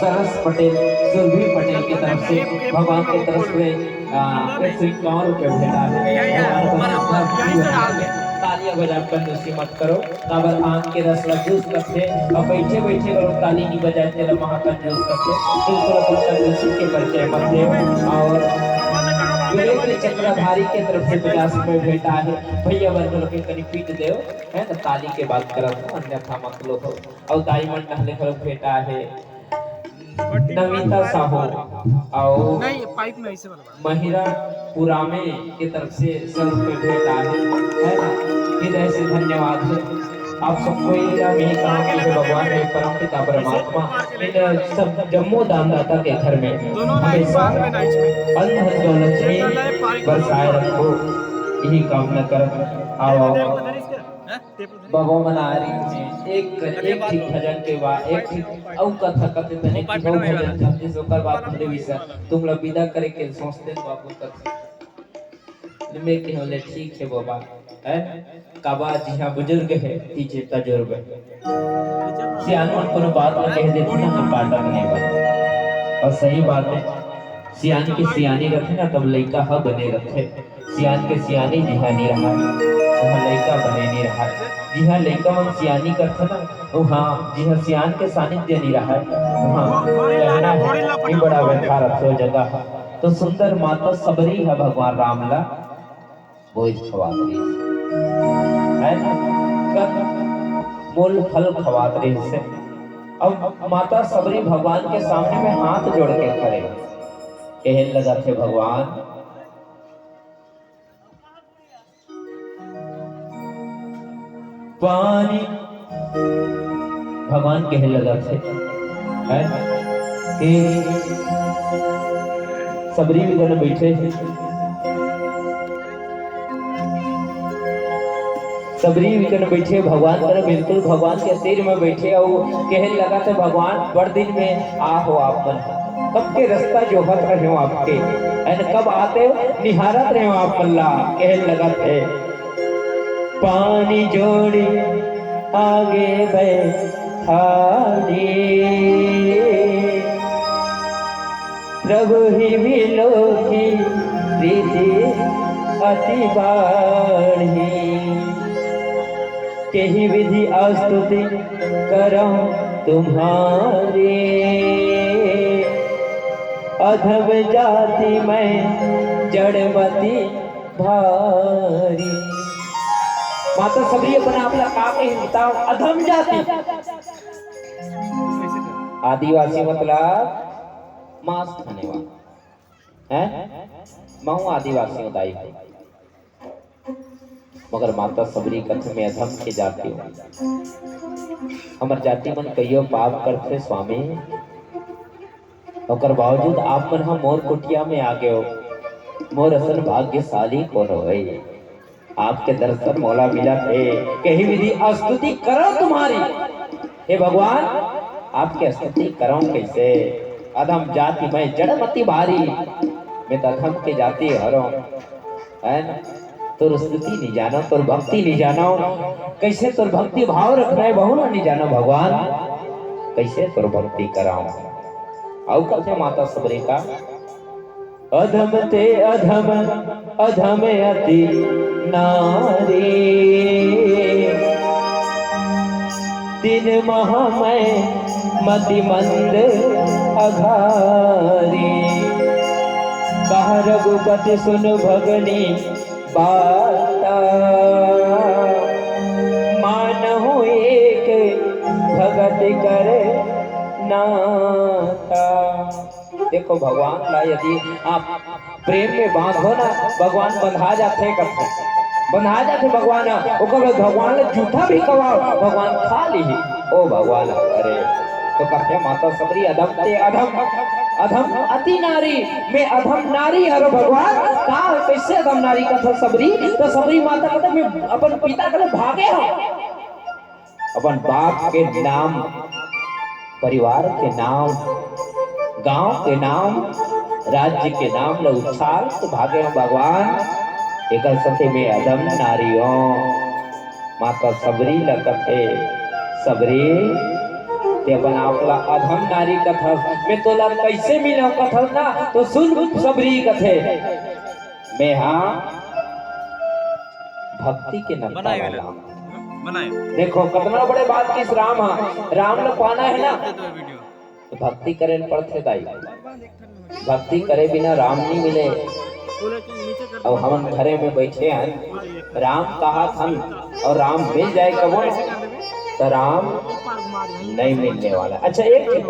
सरस पटेल, सुरभि पटेल के तरफ से, भगवान के तरफ से, आ, एक सौ इक्यावन रुपये भेंटा हे। भगवान का शुभ तालियां बजा कंजूसी मत करो, काबर आम के रस ला जूस करथे, और बैठे बैठे अगर ताली नहीं बजाए तेला महाकंजूस करथे। बिल्कुल अपन कंजूसी के परिचय मत दे। और विवेक चक्रधारी के तरफ से पचास रुपये भेंटा हे। भैया बंधु लोग के कनी पीट देव, है ना, ताली के बात करत हो, अन्यथा मत लो हो। अउ दाई मन टहले घलो भेंटा हे। नमिता साहू अउ नहीं, पाइप में ऐसे वाला बात। महिरा पुरामे के तरफ से सौ रुपये भेंट आए हैं, है ना? हृदय से धन्यवाद है आप सबको। ये हम यही कहा कि हे भगवान, हे परम पिता परमात्मा, इन सब जम्मो दानदाता के घर में हमेशा अन्न धन दौलत में बरसाए रखो, यही कामना करत आओ। बाबा मन आ रही है, एक, एक ठीक भजन के बाद एक ठीक अउ कथा कथे तने कि अउ भजन छत्तीस, ओकर बाद भले विसा तुम लोग विदा करे के सोचते तो आपको कथा। मैं कहे बोले, "ठीक है बाबा, है काबा, जिहाँ बुजुर्ग है, पीछे तजुर्ग है।" सियान मन कोनो बात ला कह देथे ना, तो काटत नहीं बा। अउ सही बात है, सियान के सियानी रथे ना, तब लइका ह बने रथे। सियान के सियानी जिहाँ नी रहय, उहाँ लइका बने नी रहय। जिहाँ लइका मन सियानी करथे ना, उहाँ, जिहाँ सियान के सानिध्य नी रहय, उहाँ कहना है कि बड़ा बेकार रथे ओ जगह। तो सुंदर माता सबरी ह भगवान राम ला बोझ खवात रहिस, है ना? कन मूल फल खवात रहिस। अब माता सबरी भगवान के सामने में हाथ जोड़ के खड़े, कहन लगथे, "भगवान, पानी।" भगवान कहे लगथे, है कि सबरी भी कन बैठे, सबरी भी कन बैठे, भगवान कर बिल्कुल भगवान के तीर में बैठे, अउ कहे लगथे, "भगवान, बड़ दिन में आ हो आप मन।" कब के रास्ता जोहत रहे हो आपके, एन कब आते हो, निहारत रहे हो आप मन ला, कहे लगत है। पानी जोड़ी आगे बैठानी, प्रभु ही मिलो की प्रीति अति बाढ़ी। केही विधि अस्तुति करौं तुम्हारी, अधम जाति मैं जड़मति भारी। माता सबरी अपन आप ला का कही बताओ, अधम जाति। आदिवासी मतलब मांस खाने वाला, हैं? महू आदिवासी हूँ दाई हो। मगर माता सबरी कथे मैं अधम के जाति हूँ। हमर जाति मन कइयो पाप करथे स्वामी, ओकर बावजूद आप मन ह मोर कुटिया में आ गए हो। मोर असन भाग्यशाली कोन होय, आपके दर्शन मोला मिलत हे। केही विधि स्तुति करौं तुम्हारी। हे भगवान, आपके स्तुति करौं कइसे? अधम जाति मैं जड़मति भारी, मैं तो अधम के जाति हरौं, है ना? तोर स्तुति नहीं जानौं, तोर भक्ति नहीं जानौं, कइसे तोर भक्ति भाव रखना है, वहू ला नहीं जानौं भगवान, कइसे तोर भक्ति करौं? अउ कथे माता सबरी का, अधम ते अधम, अधम अति नारी। दीन महा मैं मति मंद अघारी। कहा रघुपति सुन भगनी बाता। मानहु एक भगत कर नाता। देखो, भगवान ला यदि आप प्रेम में बांधो ना, भगवान बंधा जाथे, कथे बंधा जाथे भगवान। ओकर बाद भगवान ला जूठा भी खवाओ, भगवान खा ली। ओ भगवान, अरे, तो कथे माता सबरी, अधम ते अधम, अधम अति नारी, मैं अधम नारी हरौं भगवान। का, कइसे अधम नारी कथे सबरी? तो सबरी माता कथे, मैं अपन पिता कने भागे हौं। अपन बाप के नाम, परिवार के नाम, गांव के नाम, राज्य के नाम ल उछाल के भागे हौं भगवान, एकर सेती मैं अधम नारी हौं। माता सबरी ल कथे, सबरी, ते अपन आप ला अधम नारी कथस, मैं तोला कइसे मिलौं कथस ना, तो सुन सबरी कथे, मैं हा भक्ति के नत्ता बनाए वाला वाला। हूँ। बनाए। देखो, कतना बड़े बात किस राम हा। राम ला पाना है ना, तो भक्ति करे ल पड़थे दाई। भक्ति करे बिना राम नहीं मिले। अउ हमन घरे में बैठे हन, राम कहाथन अउ राम मिल जाए कबो, तो राम नहीं मिलने वाला। अच्छा, एक चीज,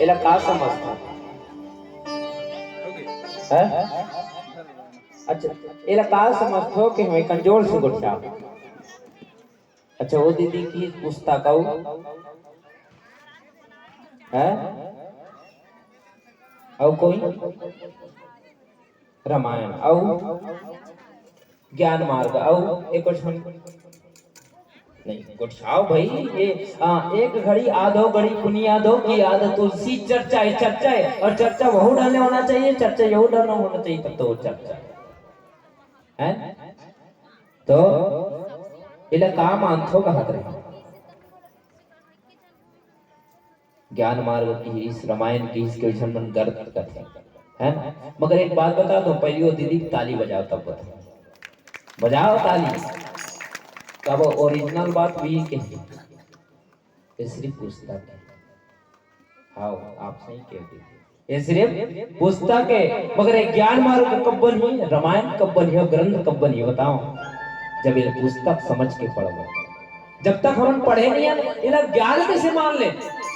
एला का समझथो? हैं? अच्छा, एला का समझथो कि हमें कमजोर से गोठियाव? अच्छा, वो दीदी की पुस्तक अउ, हैं? अउ कोई? रामायण अउ ज्ञान मार्ग अउ एको झन नहीं, गोठियाव भाई, ये, हाँ, एक घड़ी आधो घड़ी पुनिया दो की आदत तुलसी चर्चा है, चर्चा है, और चर्चा वहू ढंग ले होना चाहिए, चर्चा यहू ढंग ले होना चाहिए, तब तो वो चर्चा है। हैं? तो एला का मानथो कहत रहे। ज्ञान मार्ग किहिस, रामायण किहिस, के झन मन गर्त कथे, है ना? मगर एक बात बता दो, पहली वो दीदी की ताली बजाओ, तब बता, बजाओ ताली। तब ओरिजिनल बात भी कही, ये सिर्फ पुस्तक है। हाँ, आप सही कह दीदी, ये सिर्फ पुस्तक है। मगर ये ज्ञान मार्ग कब बनही, रामायण कब बनही, ग्रंथ कब बनही, बताओ? जब ये पुस्तक समझ के पढ़बो। जब तक हमन पढ़े नहीं है, एला ज्ञान कैसे मान ले?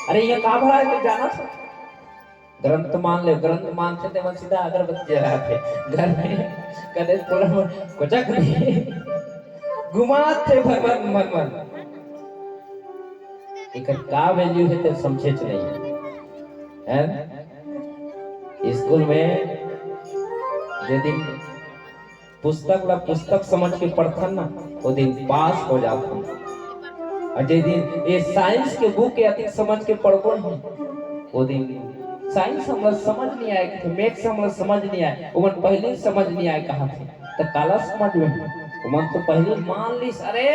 अरे, ये का भरा है, तो जाना था। ग्रंथ मान ले, ग्रंथ मानथे ते मन सीधा अगरबत्ती जलाथे। घर में कदे थोड़ा मन कोचक नहीं। घुमाथे भर मन, मन, मन। एकर का वैल्यू है, ते समझेच नहीं। हैं? स्कूल में जे दिन पुस्तक ला पुस्तक समझ के पढ़थन ना, वो दिन पास हो जाथन। और जे दिन ये साइंस के बुक के अतिक समझ के पढ़बो नहीं, वो दिन साइंस हमला समझ नहीं आए, मैथ्स हमला समझ नहीं आए, ओमन पहले समझ नहीं आए कहा थे, तो काला समझ में? ओमन तो पहले मान लीस, अरे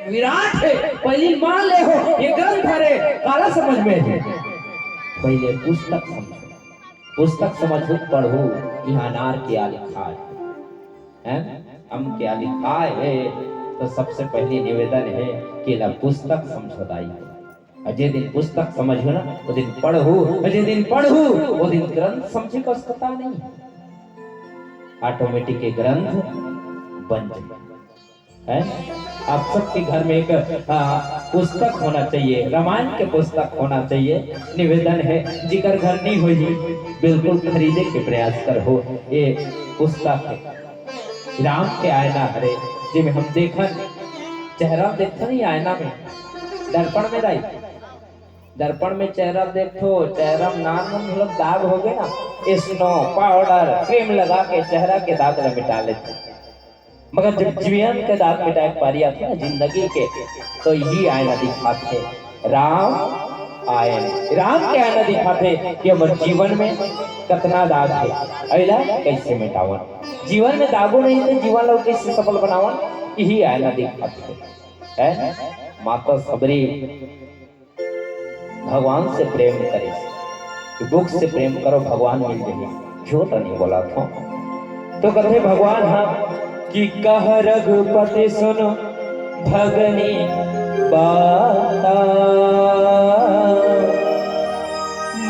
विराट है, पहले मान ले हो, ये ग्रंथ हरे, काला समझ में है? पहले पुस्तक समझो, पुस्तक समझू, पढ़ू, यहाँ अनार के आ लिखा है, हैं? आम के आ लिखा है, तो सबसे पहले निवेदन है कि ला पुस्तक समझो दाई। और जे दिन पुस्तक समझो ना, वो दिन पढ़ू, और जे दिन पढ़ू, वो दिन ग्रंथ समझे का उसका नहीं, ऑटोमेटिक ये ग्रंथ बन जाए। हैं? आप सबके घर में एक, आ, पुस्तक होना चाहिए, रामायण के पुस्तक होना चाहिए। निवेदन है, जिकर घर नहीं होही, बिल्कुल खरीदे के प्रयास करहो। ये पुस्तक है, राम के आयना हरे, जेमे हम देखन, चेहरा देखथन ही आयना में, दर्पण में दाई, दर्पण में चेहरा देखथो, चेहरा में नान मन घलोक दाग हो गए ना, स्नो पाउडर क्रीम लगा के चेहरा के दाग ला मिटा लेथे। मगर जब जीवन के दाग मिटाए के पारी आथे ना जिंदगी के, तो यही आयना दिखाथे राम आयन, राम के आयना दिखाथे कि हमर जीवन में कतना दाग है, अइला कैसे मिटावन। जीवन में दागो नहीं थे, जीवन ला कैसे सफल बनावन, यही आयना दिखाथे। है माता सबरी भगवान से प्रेम करे, बुक से प्रेम करो, भगवान मिल जाही। झूठ नहीं बोला था। तो कथे भगवान हा कि कह रघुपति सुन भगनी बाता,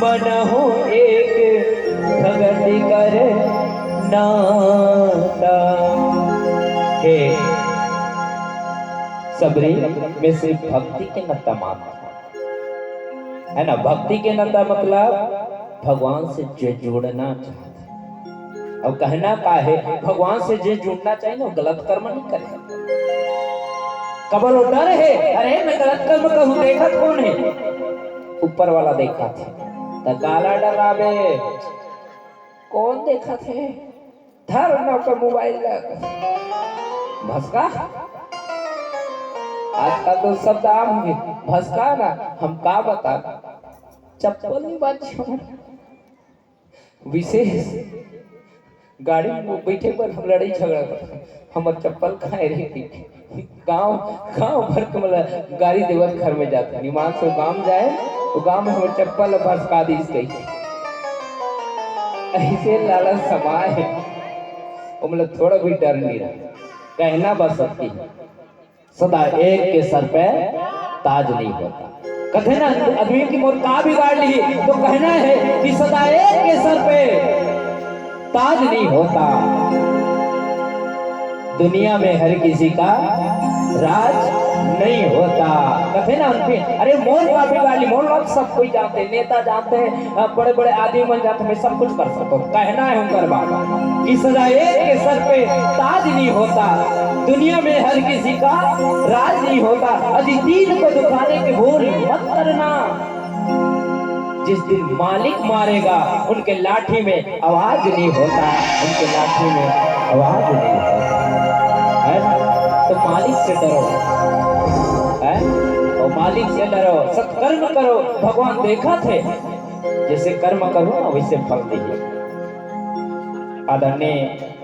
मनहु एक भगति कर नाता। हे सबरी, मैं सिर्फ भक्ति के नाता मानता हूँ, है ना? भक्ति के नाता मतलब भगवान से जो जुड़ना चाहता है। अब कहना का है, भगवान से जो जुड़ना चाहिए ना, वो गलत कर्म नहीं करे। कबर वो डर है, अरे मैं गलत कर्म करूं, देखत कौन है? ऊपर वाला देखा थे। तो काला डरावे, कौन देखा थे? धर ना का मोबाइल ला। भसका। आजकल तो सब दाम हो गए। भसका ना, हम का बता, चप्पल नहीं बांचे हमर। विशेष गाड़ी में बैठे पर हम लड़ाई झगड़ा करते, हमर चप्पल खाए रही थी। गांव, गांव भर के मतलब गाड़ी देवत घर में जाते, निमान से गांव जाए, तो गांव में हमर चप्पल भसका दी गई। ऐसे लालच समाए है, वो मतलब थोड़ा भी डर नहीं रहा। कहना बस सत्य है, सदा एक के सर पे ताज नहीं होता। कथे ना, आदमी की मोर का बिगाड़ ली, तो कहना है कि सदा एक के सर पे ताज नहीं होता। दुनिया में हर किसी का राज नहीं होता। कथे ना उनके, अरे मोर का बिगाड़ी, मोर लोग सब कोई जानते, नेता जानते हैं, बड़े बड़े आदमी मन जानते, मैं सब कुछ कर सकता हूँ। कहना है उनकर बात कि सदा एक के सर पे ताज नहीं होता। दुनिया में हर किसी का राज नहीं होता। अजी दिल को दुखाने के भूल मत करना। जिस दिन मालिक मारेगा, उनके लाठी में आवाज नहीं होता, उनके लाठी में आवाज नहीं होता। है ना? तो मालिक से डरो, है? और मालिक से डरो, सत्कर्म करो। भगवान देखत हे, जैसे कर्म करो ना, वैसे फल देही। आदरणीय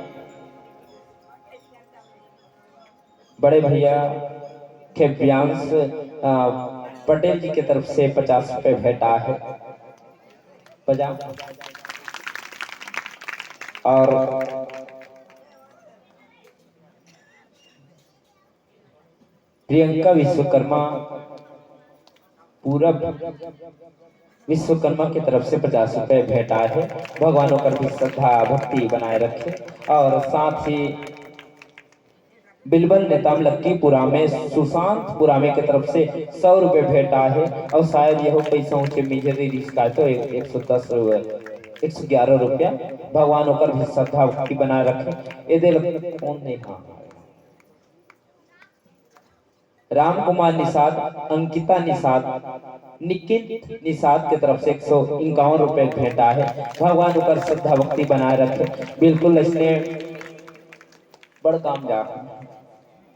बड़े भैया खेव्यांश, अ, पटेल जी के तरफ से पचास रुपए भेंट आए हैं। बजा। और प्रियंका विश्वकर्मा, पूरब विश्वकर्मा की तरफ से पचास रुपए भेंट आए हैं। भगवान ओकर भी श्रद्धा भक्ति बनाए रखे। और साथ ही बिलबल नेताम लक्कीपुरा में सुशांत पुरामे के तरफ से सौ रुपए भेंट आए हैं। और शायद यह पैसा ऊंचे मिजरी रिश्ता तो एक, एक सौ दस रुपए, एक सौ ग्यारह रुपया। भगवान ओकर भी श्रद्धा भक्ति बनाए रखे। ये दे कौन नहीं, हाँ, राम कुमार निषाद, अंकिता निषाद, निकित निषाद के तरफ से एक सौ इक्यावन रुपए भेंटा है। भगवान ओकर श्रद्धा भक्ति बनाए रखे। बिल्कुल इसने बड़ काम जा,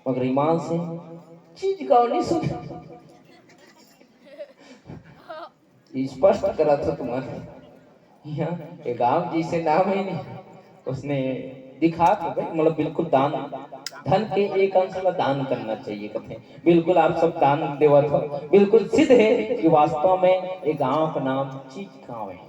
मगर ईमान से चीज का नहीं सुन। स्पष्ट करत हो तुमन। यहाँ ये गांव जैसे नाम है नहीं, उसने दिखा तो भाई, मतलब बिल्कुल दान, धन के एक अंश ला दान करना चाहिए कथे। बिल्कुल आप सब दान देवत हो, बिल्कुल सिद्ध है कि वास्तव में ये गांव का नाम चीज गांव है,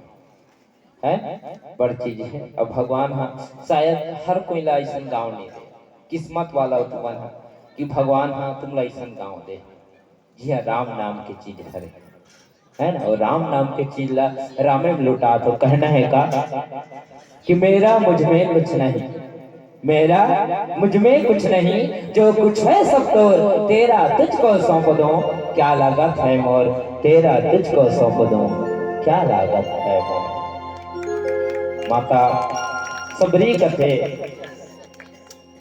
है बड़ चीज है। अब भगवान हा शायद हर कोई ला ऐसन गांव नहीं दे, किस्मत वाला हो तुमन हा कि भगवान हा तुम ला ऐसन गांव दे। जिया राम नाम के चीज हरे, है ना? और राम नाम के चीज ला रामे में लुटा तो कहना है का कि मेरा मुझ में कुछ नहीं, मेरा मुझ में कुछ नहीं, जो कुछ है सब तो तेरा, तुझको सौंप दूं, क्या लागत है मोर, तेरा तुझको सौंप दूं, क्या लागत है मोर। माता सबरी कथे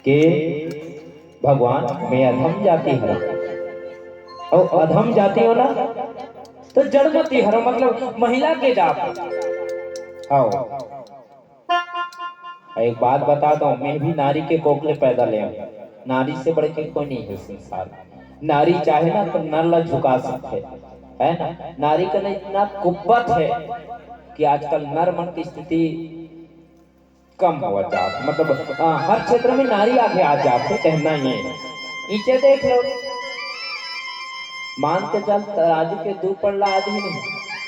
के भगवान मैं अधम जाति हूँ, और अधम जाति हो ना तो जड़मती हरो, मतलब महिला के जात। आओ, एक बात बता दो, मैं भी नारी के कोख ले पैदा ले हूँ। नारी से बढ़ के कोई नहीं है संसार में। नारी चाहे ना तो नर ला झुका सकते, है ना? नारी का ना इतना कुब्बत है कि आजकल नर मन की स्थिति कम होवत जात, मतलब, अ, हर क्षेत्र में नारी आगे आ जात हे, कहना ये। नीचे देख लो, मान के चल, तराजू के दू पल्ला आदमी नहीं,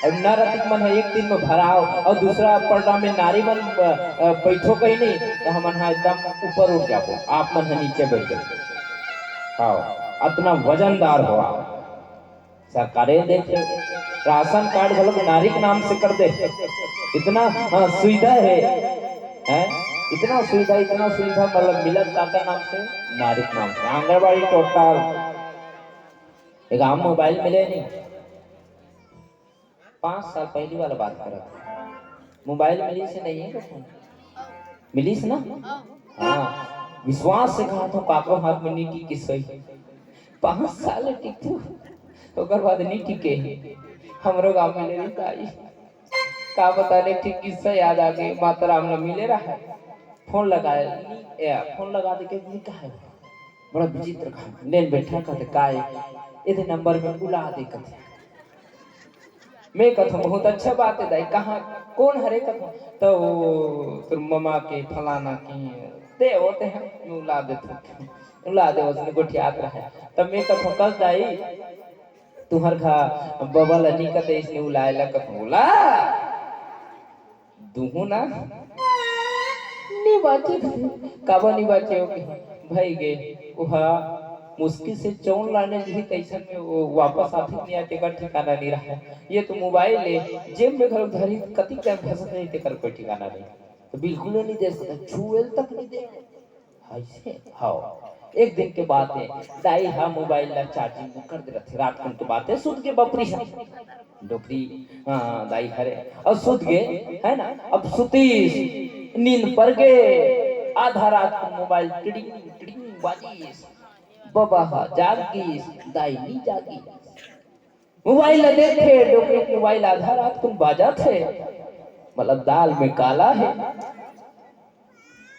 और नर अतिक मन ह एक दिन में भराव, और दूसरा पल्ला में नारी मन, अ, अ, बैठो कहीं नहीं, तो हमन हा एकदम ऊपर उठ जाबो, आप मन हा नीचे बैठ जाबो। हाँ, अतना वजनदार हो आप। सरकारे देखे, राशन कार्ड घलो नारी के नाम से कर दे। इतना, हाँ, सुविधा है, हैं? इतना सुविधा, इतना सुविधा, मतलब, मिलत काकर नाम से? नारी के नाम से। आंगनबाड़ी टोटल। एक आम मोबाइल मिले नहीं, पाँच साल पहली वाला बात करत हे। मोबाइल मिलिस नहीं है कखन? मिलिस ना? हाँ, विश्वास से कहा था, काकरो हाथ में नहीं टिकिस हे। पाँच साल टिकथू, ओकर बाद नहीं टिके। हमरो गांव में नहीं आई। का बता, एक ठे किस्सा याद आ गए। माता राम ने मिले रहा, फोन लगाए, ए, फोन लगा दे के, "नहीं, कहा है?" बड़ा विचित्र कहा, लेन बैठा कहते, "का है?" "एदे नंबर में बुला दे," कहते। मैं कथम, "बहुत अच्छा बात है दाई, कहाँ, कौन हरे?" कथम, "तो वो तोर ममा के, फलाना के, दे होते हैं, मैं उला देते हैं।" उला दे, उसने गोठियात रहे। तब मैं कथम, "कस दाई, तुहर घा बबा ला नी कते इसने उलाए ला?" कथम, "उला, दुहू ना, नी बाचे।" "काबर नी बाचे?" "ओके भाई गे, ओहा मुश्किल से चौन लाने जी, तैसन में वो वापस आथे कि नहीं आथे, तेकर ठिकाना नहीं रहा। ये तो मोबाइल है, जेब में घलो धरी, कति टाइम फंसत रही, तेकर कोई ठिकाना नहीं।" तो बिल्कुल नहीं दे सकता, छुएल तक नहीं दे। अइसे? हव। एक दिन के बात हे, दाई ह मोबाइल ला चार्जिंग में कर दे रथे। रात कुन के बात हे, सुत गे बपरी ह। डोकरी, हाँ, दाई हरे। अउ सुत गे, है ना? अब सुतीस, नींद पर गे, आधा रात को मोबाइल टिड़िंग, टिड़िंग बाजिस। बबा ह जाग गिस, दाई नी जागिस। मोबाइल ला देखथे, डोकरी के मोबाइल आधा रात कुन बाजत हे, मतलब दाल में काला हे।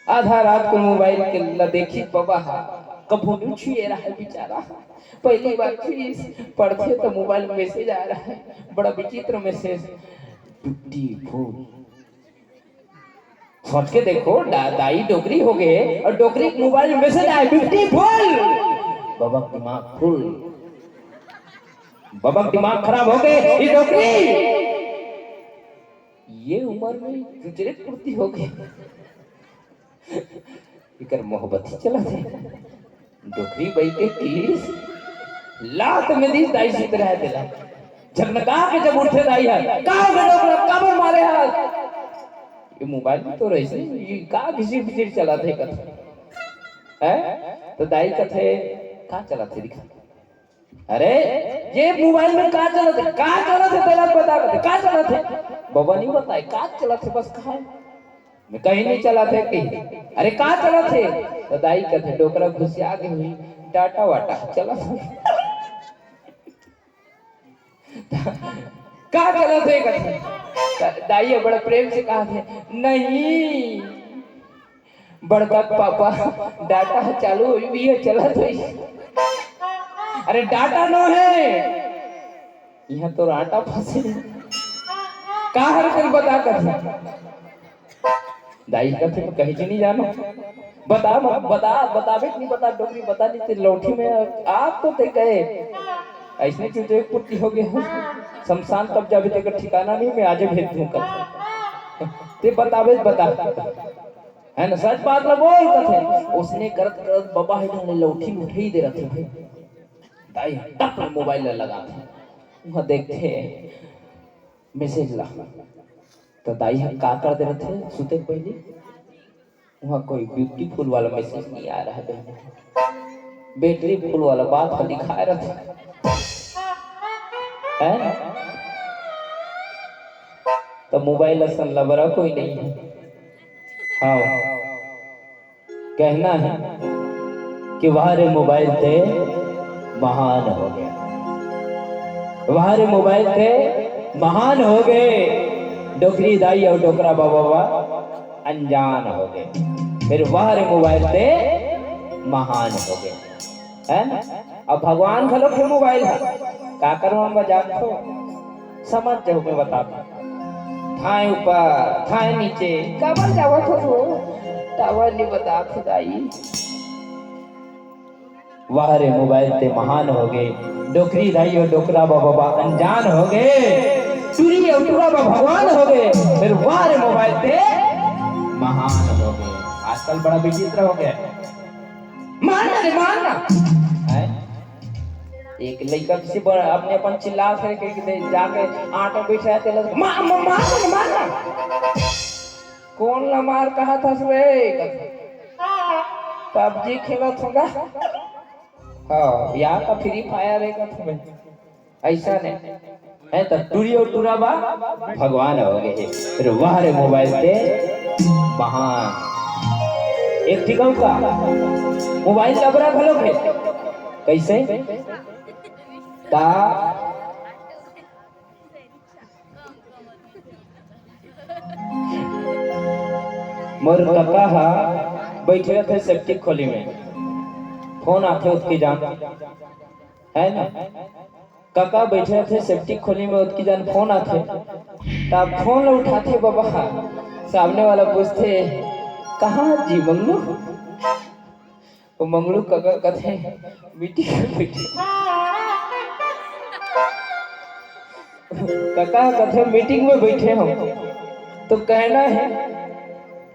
आधा रात को मोबाइल के ला देखिस बबा ह, कभू नी छुए रहय बिचारा। पहली बार छुइस, पढ़थे त मोबाइल में मैसेज आय रहय, बड़ा विचित्र मैसेज, ब्यूटीफुल। सोच के देखो, दा-, दाई डोकरी हो गे अउ डोकरी के मोबाइल में मैसेज आय, ब्यूटीफुल। बबा के दिमाग फुल, बबा के दिमाग खराब हो गे, ये डोकरी ये उम्र में चुचरे कुर्ती हो गे। एकर मोहब्बत ही चलत हे। डोकरी बइठ के किस लात में दिस दाई सुत रहय तेला। झकनका के जब उठथे दाई ह, "का हो गे डोकरा, काबर मारे हस?" ये मोबाइल में तो रहिस, ये का घिसिर पिसिर चलत हे कथे। हैं? त दाई कथे, "का चलत हे दिखा।" अरे, ये मोबाइल में का चलत हे? का चलत हे तेला बता, बता, का चलत हे? बबा नी बताय, का चलत हे बस कहा हे? मैं कहीं नी चलत हे कही। अरे, का चलत हे? त दाई कथे, "डोकरा घुसिया गे होही, डाटा वाटा चलत हे।" का चलत हे कथे? त दाई ह बड़ा प्रेम से कहा थे, "नहीं।" बड़का पापा, डाटा ह चालू होई भी हे, चलत होई। अरे डाटा नो हे, इहाँ तोर आटा फंसे। का हर तेल बता कर? दाई कथे, "मैं कहीं नहीं जानो।" बता, बता, बताबे कि नहीं बता, डोकरी बता नहीं, तेरे लौठी में आग तो ते गए। ऐसने चुचे पुट्टी हो गए। शमशान कब जाबे तेकर ठिकाना नहीं, मैं आजे भेज दूँ कथे। ते बताबे, बता। है ना, सच बात ला बोल कथे। ओसने करत करत बबा हे ना लौठी में उठई दे रथे भाई। दाई ह टप ले मोबाइल ला लगाथे। उहाँ देखथे मैसेज ला। त दाई ह का कर दे रथे सुते के पहिली? उहाँ कोई ब्यूटीफुल वाला मैसेज नहीं आ रहा है बहन। बैटरी फुल वाला बात ह लिखाए रथे। है ना? त मोबाइल असन लबरा कोई नहीं है। हाँ, कहना है कि वाह रे मोबाइल ते महान हो गए, वाह रे मोबाइल ते महान हो गए। डोकरी दाई अउ डोकरा बाबा वा अनजान हो गए, फिर वाह रे मोबाइल ते महान हो गए। है ना? अब भगवान घलो के मोबाइल है, का करवा बजा तो समझ जाओ, मैं बता दूं। थाए ऊपर, थाए नीचे, काबर जावत हो तू? टावर नहीं बता खुदाई। वाह रे मोबाइल ते महान हो गए, डोकरी दाई अउ डोकरा बाबा अनजान हो गए, टूरी अउ टूरा बा भगवान हो गए, फिर वाह रे मोबाइल ते महान हो गए। आजकल बड़ा विचित्र हो गया। मारना रे, मारना। हैं? एक लइका किसी पर अपने अपन चिल्ला से के, के जाके आटा बैठा है, तेला मार, मार, मार, मारना। कौन ला मार कहा था रे? पबजी खेलत होगा। हाँ, या तो फ्री फायर है का तुम्हें? ऐसा नहीं है तो टूरी अउ टूरा बा भगवान हो गए। फिर वाह रे मोबाइल ते महान। एक ठीक का मोबाइल लबरा घलो है। कैसे? का मोर कका हा बैठे रथे सेप्टिक खोली में, फोन आथे ओतकी जान, है ना? कका बैठे रथे सेप्टिक खोली में, ओतकी जान फोन आथे, तब फोन ल उठाथे बबा, सामने वाला पूछथे, "कहाँ जी मंगलू?" वो मंगलू कका कथे, "मीटिंग में बैठे।" कका कथे, "मीटिंग में बैठे हो।" तो कहना है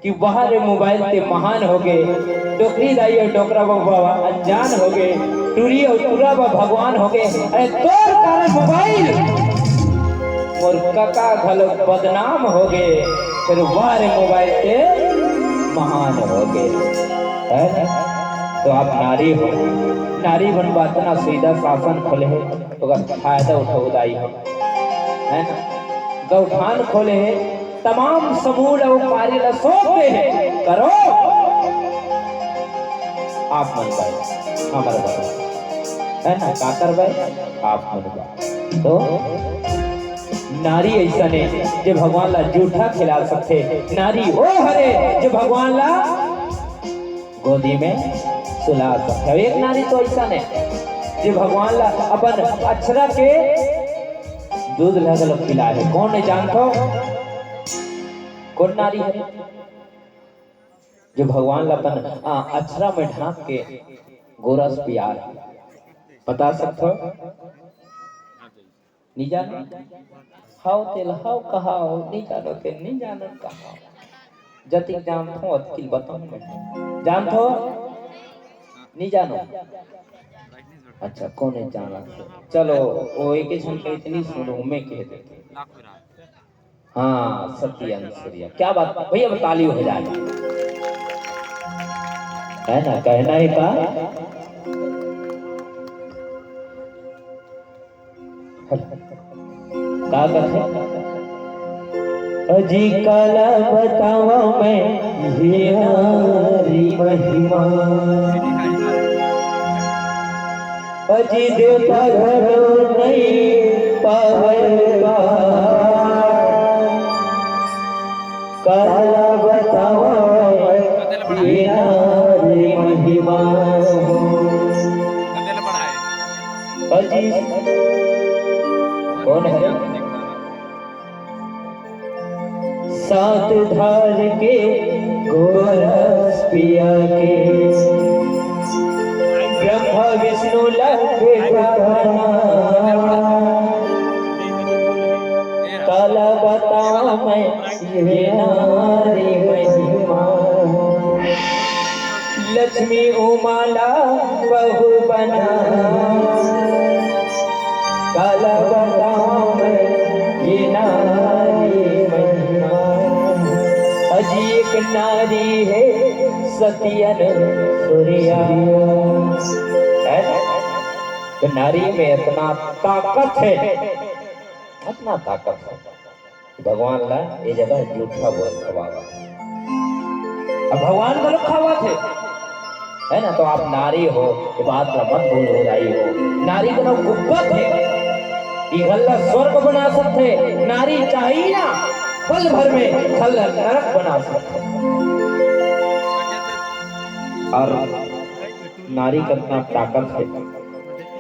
कि वाह रे मोबाइल ते महान हो गए, डोकरी दाई अउ डोकरा बबा अनजान हो गए, टूरी अउ टूरा बा भगवान हो गए। अरे तोर कारण मोबाइल मोर कका घलो बदनाम हो गए, फिर वाह रे मोबाइल ते महान हो गए। है ना? तो आप नारी हो, नारी बनबा, इतना सुविधा शासन खोले हे, तो ओकर फायदा उठाओ दाई हो, है ना? गौठान खोले हे, तमाम समूह अउ कार्य ल सौंप दे हे, करो। आप मन बर, हमर बर, है ना? का करबे? आप मन बर। तो नारी अइसन हे, जे भगवान ला जूठा खिला सकथे। नारी ओ हरे, जे भगवान ला गोदी में सुला सकथे। एक नारी तो अइसन हे, जे भगवान ला अपन अछरा के दूध ला घलो पिला हे। कोन हे जानथो? कोन नारी हे, जो भगवान ला अपन, आ, अछरा में ढांक के गोरस पिया हे? बता सकथो? नी जानो? हव तेला हव कहाव, नी जानो ते नी जानो कहाव। जतिक जानथो, अतकिल बताऊं मैं। जानथो? नी जानो? अच्छा, कोने जानत हे? चलो, वो एक ही झन के इतनी सुनो, मैं कह देते। हाँ, सती अनुसुईया। क्या बात भैया, अब ताली हो जाए। है ना, कहना ही था। का कथे? अजी काला बतावा मैं ये नारी महिमा। अजी देवता घलो नइ पावय का। काला बतावा मैं ये नारी महिमा। अजी कोन हरे? सात धार के गोरस पिया के, ब्रह्मा विष्णु ला देखाना। काला बतावा मैं ये नारी महिमा। लक्ष्मी उमा ला बहू बना। काला बतावा मैं ये नारी महिमा। अजी एक नारी हे सती अनुसुईया। है ना? तो नारी में इतना ताकत हे, इतना ताकत हे। भगवान ला ये जगह जूठा बोल खवावा। अब भगवान घलो खावत हे, है ना? तो आप नारी हो, ये बात ला मत भूलो दाई हो। नारी के नाव गुब्बत हे, ये घर ला स्वर्ग बना सकथे। नारी चाहिए ना, पल भर में घर ला नरक बना सकथे। और नारी के इतना ताकत हे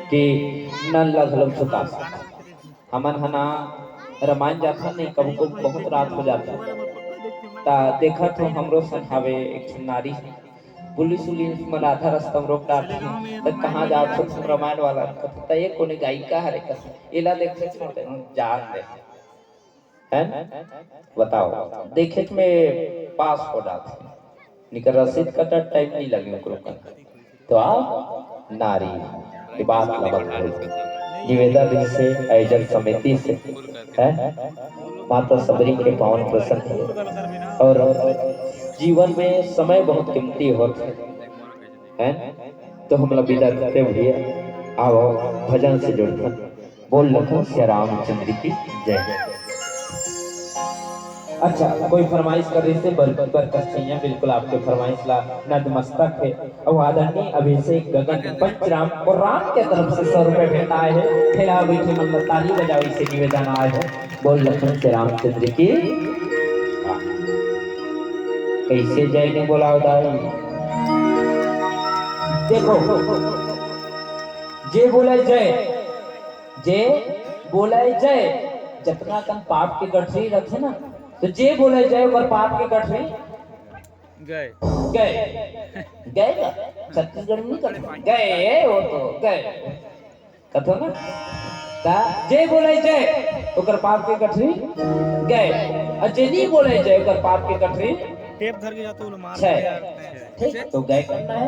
कि नल ला घलो सुता सकथे। हमन ह ना रमायन जाथन नहीं, कभू कभू बहुत रात हो जाथे, त देखत हो हमरो संग हावे एक झन नारी, पुलिस उलिस मन आधा रास्ता में रोक डारथे, त कहाँ जात हो तुम रमायन वाला, कथे त ये कोने गायिका हरे कथे, एला देखथे छोड़ दे, जान दे, है ना? बताओ, देखे में पास हो जाथे। निकर रसीद कटा टाइम नहीं लगे ओकरो कर। तो आप नारी के बात ला मत भूल। निवेदन से, आयोजन समिति से, है, माता सबरी के पावन प्रसंग हे। और जीवन में समय बहुत कीमती होत हे, है। तो हमला विदा देते भैया, आओ भजन से जुड़थन। बोल लखन सिया रामचंद्र की जय। अच्छा, कोई फरमाइश कर रही से बर-, बरकस चाहिए, बिल्कुल आपके फरमाइश ला नतमस्तक हे। अउ आदरणीय अभिषेक गगन पंचराम और राम के तरफ से सौ रुपए भेंट आए हे। ठेला बैठे मन ला ताली बजावे से निवेदन आए हे। बोल लखन सिया रामचंद्र की। कैसे जय ने बोलाओ दाई? देखो, जे बोले जय, जे बोले जय, जतना कन पाप के गठरी रथे ना, तो जे बोले जय, ओकर पाप के गठरी गए। गए। गए का? छत्तीसगढ़ में नहीं कहते। गए, वो तो गए। कथो ना? ता जे बोले जय, ओकर पाप के गठरी गए। और जे नहीं बोले जय, ओकर पाप के गठरी टेप धर के जाते वो लोग मार छह। ठीक, तो गए करना है,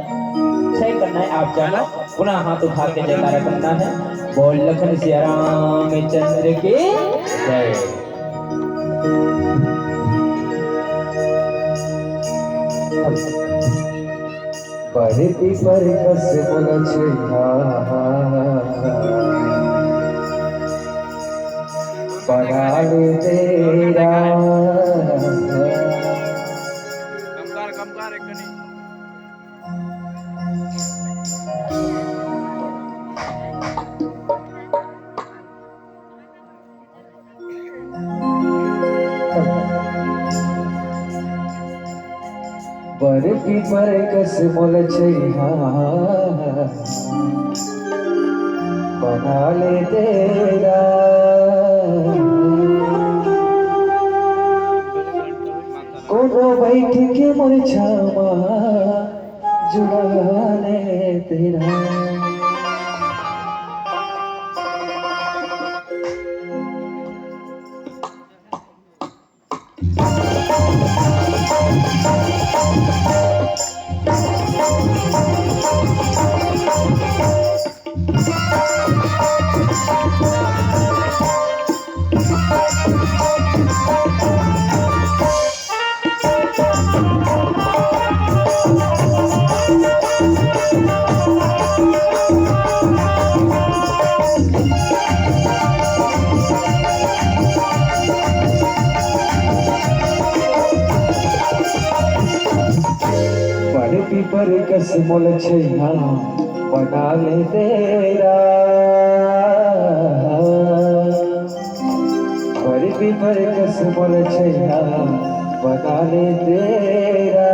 छह करना है, आप जानो। पुनः हाथ उठा के जयकारा करना है। बोल लखन सिया रामचंद्र की जय। बरपी पर कस मोला छइहा, बना ले डेरा। बरपी पर कस मोला छइहा, बना ले डेरा। कोनो बइठ के मोर छांव म जुड़ा ले डेरा। बरपी पर कस मोला छइहा, बना ले डेरा। बरपी पर कस मोला छइहा, बना ले डेरा।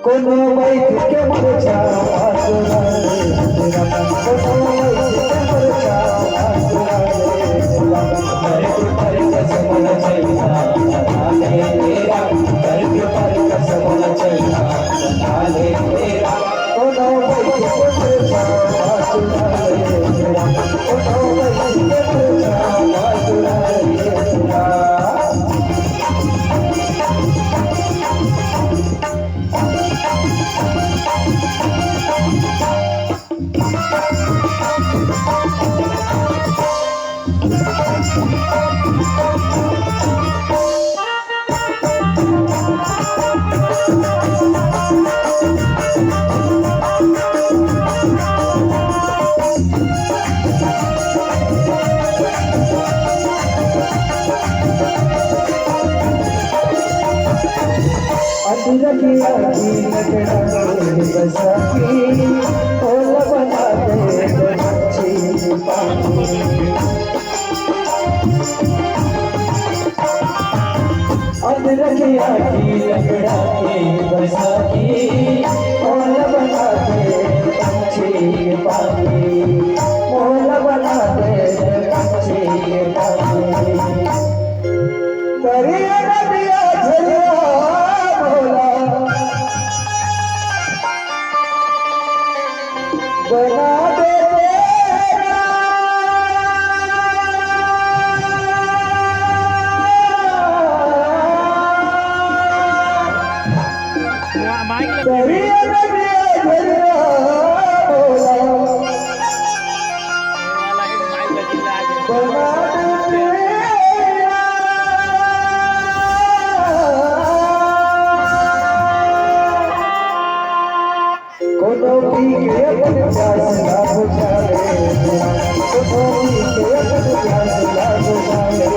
कोनो बइठ के मोर छांव म जुड़ा ले डेरा, कोनो बइठ के मोर छांव म जुड़ा ले डेरा। बरपी पर कस मोला छइहा, बना ले डेरा। बरपी पर कस मोला छइहा, बना ले डेरा। कोनो बइठ के मोर छांव म जुड़ा ले डेरा, कोनो बइठ के मोर छांव म जुड़ा ले डेरा। अदरक आगी लगड़ा के बसाखी, ओला बना दे मच्छी पानी। अदरक आगी लगड़ा के बसाखी, ओला बना दे मच्छी पानी, ओला बना दे मच्छी पानी। करिया नदिया झरिया भोला, बना दे डेरा। करिया नदिया झरिया भोला, बना दे डेरा। कोनो पी के अपन प्यास ला बुझा ले, कोनो पी के अपन प्यास ला बुझा ले।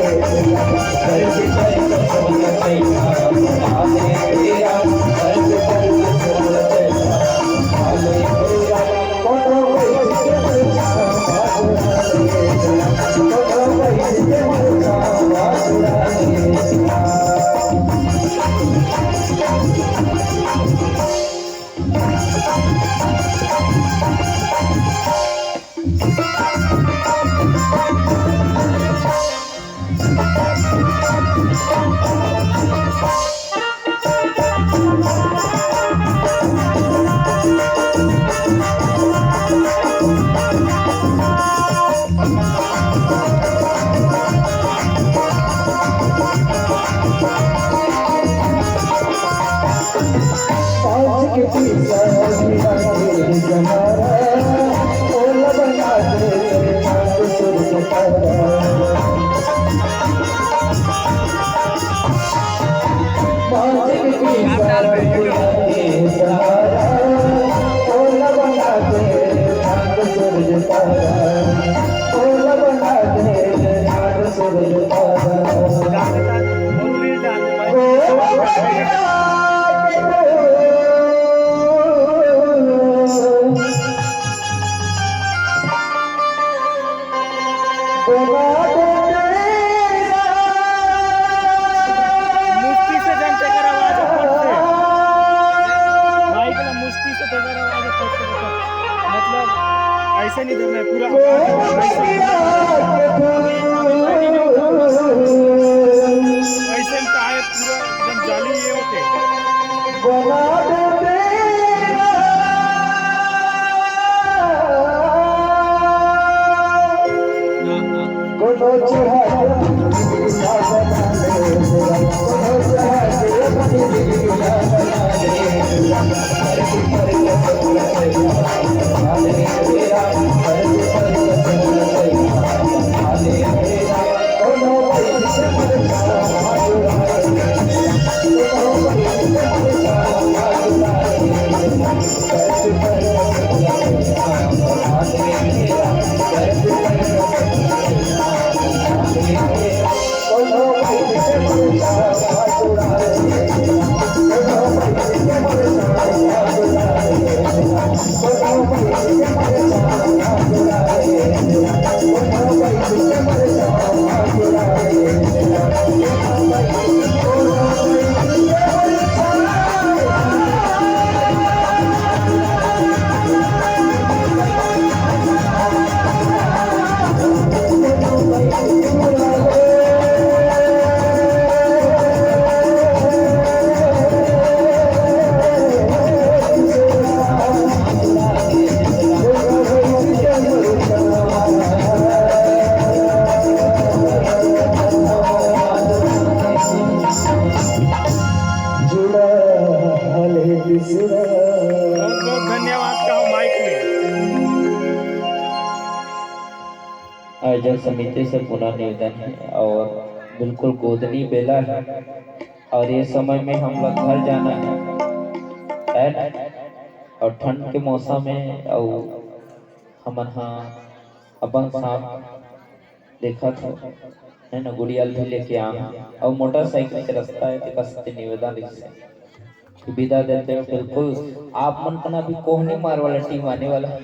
मुस्ती से जन तेकर आवाज फट से। भाई बोला, मुस्ती से तेकर आवाज फट से। मतलब, ऐसे नहीं देना है, पूरा आवाज ऐसे नहीं देना है। ऐसे में का है, पूरा एकदम जाली ये होते हैं। बहुत बहुत धन्यवाद कहो माइक में। आयोजन समिति से पुनः निवेदन है और बिल्कुल गोदनी बेला है और ये समय में हम लोग घर जाना है, है ना? और ठंड के मौसम में और हमन हा अपन सांप देखत हो, है ना, गुड़िया ल भी लेके आम और मोटरसाइकिल के रास्ता है, तेकर सेती निवेदन रहिस हे कि विदा देते हो। बिल्कुल, आप मन कना भी कोहनी मार वाला टीम आने वाला है।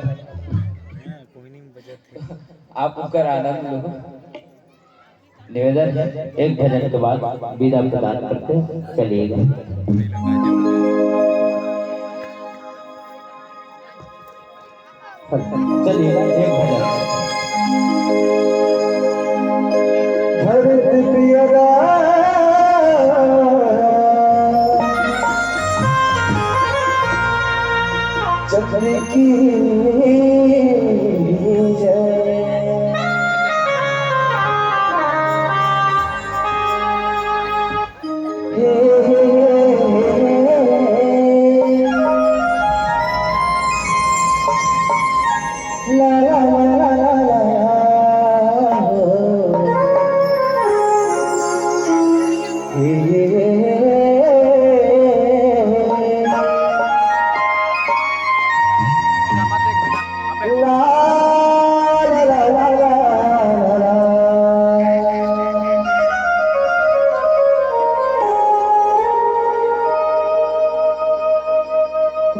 आप ओकर आनंद लो। निवेदन है, एक भजन के बाद विदा प्रदान करते चलिएगा। चलिए, एक भजन। धरती पियरा चक्र की जय।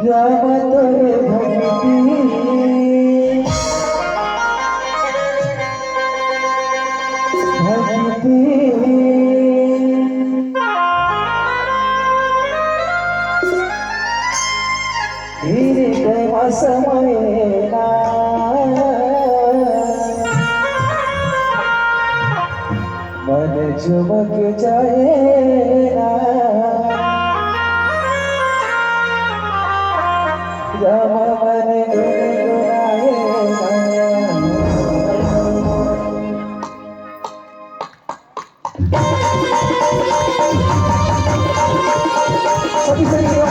राम तोरे भक्ति, भक्ति। हृदय समायेना, मन झुमक जाएना। राम मन गुनगुनाएना।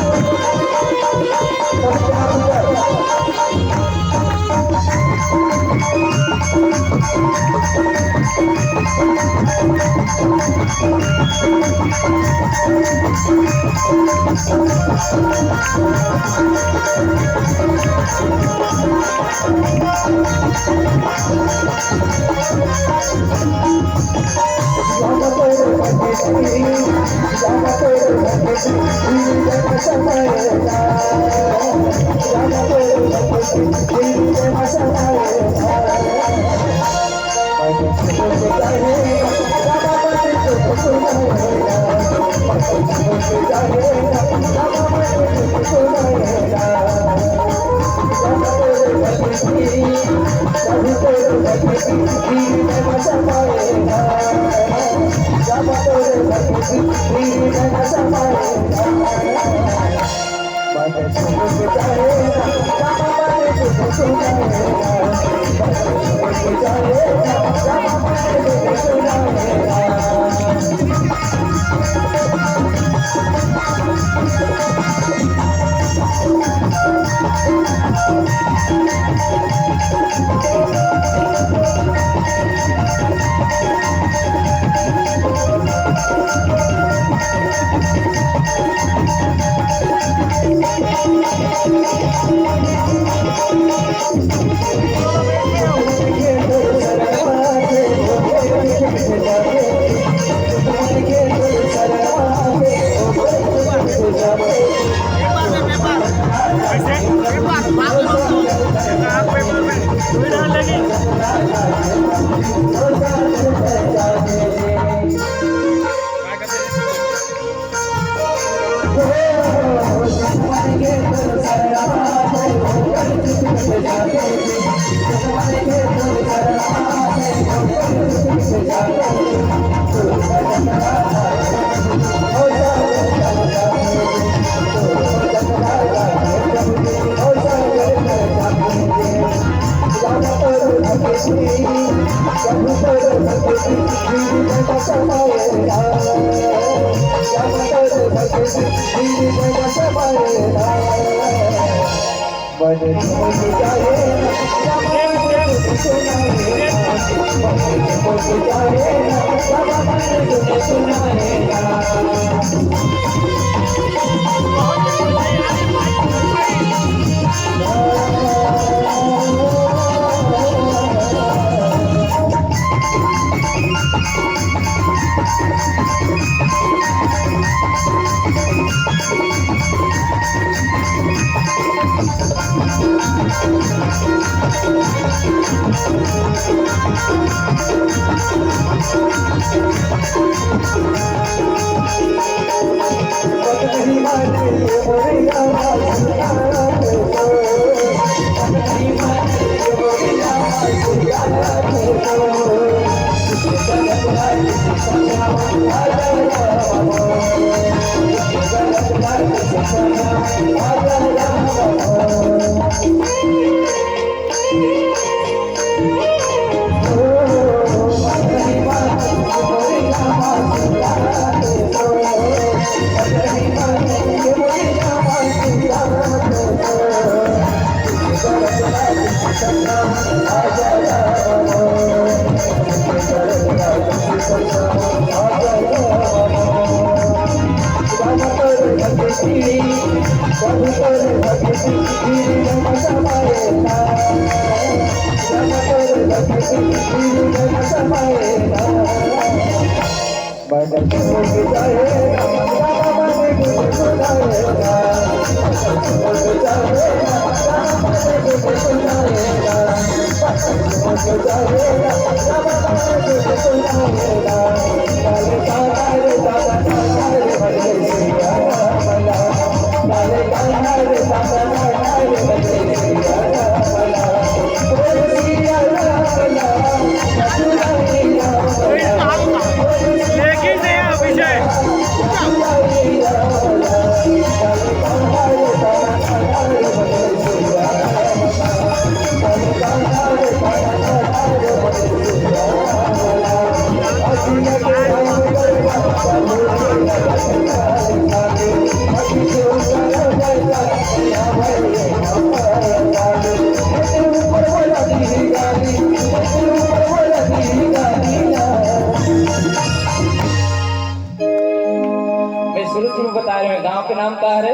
का रे?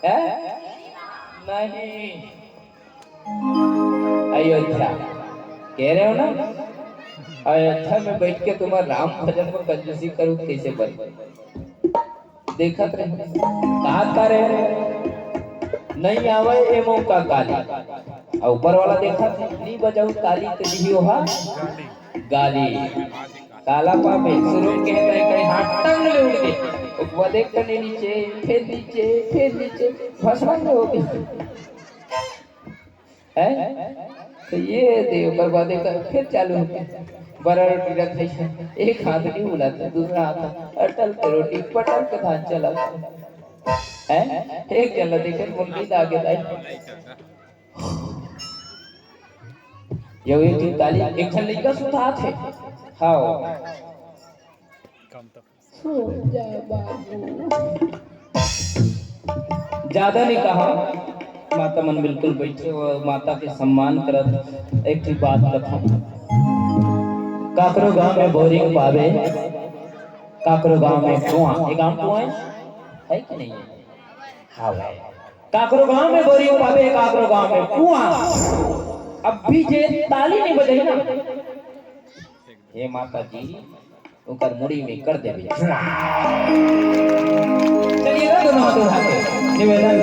हैं? नहीं। अयोध्या। कह रहे हो ना? अयोध्या में बैठ के तुम्हारा राम भजन में कंजूसी करूँ, कैसे बन? देखत रहे। का करे? नहीं आवे ए मौका काली। अउ ऊपर वाला देखत है, "नी बजाऊ ताली त दिही ओहा गाली।" काला पाबे, शुरू के तय कहीं हाथ टंग ले उठ के। ऊपर देख तने नीचे, फिर नीचे, फिर नीचे, भसमान हो गई। हैं? तो ये दे, ओकर बाद एक फिर चालू होके बड़ा रोटी रख दे। एक हाथ नहीं बुलाता, दूसरा हाथ अटल के रोटी, पटल के धान चला। हैं? एक चला देखे, मुर्गी ला के दाई। ये एक ठो ताली, एक ठन लइका सुतात हे। हाँ। सो जा बाबू। ज्यादा नहीं कहा, माता मन बिल्कुल बैठे हो, माता के सम्मान करत एक ठो बात कथा। काकरो गांव में बोरिंग पावे, काकरो गांव में कुआं। ये गांव कुआं है, है कि नहीं है? हाँ भाई। काकरो गांव में बोरिंग पावे, काकरो गांव में कुआं। अब भी जे ताली नहीं बजाई ना, हे माता जी, ओकर मुड़ी में कर देबे। चलिए ना, दोनों हाथ उठा के निवेदन।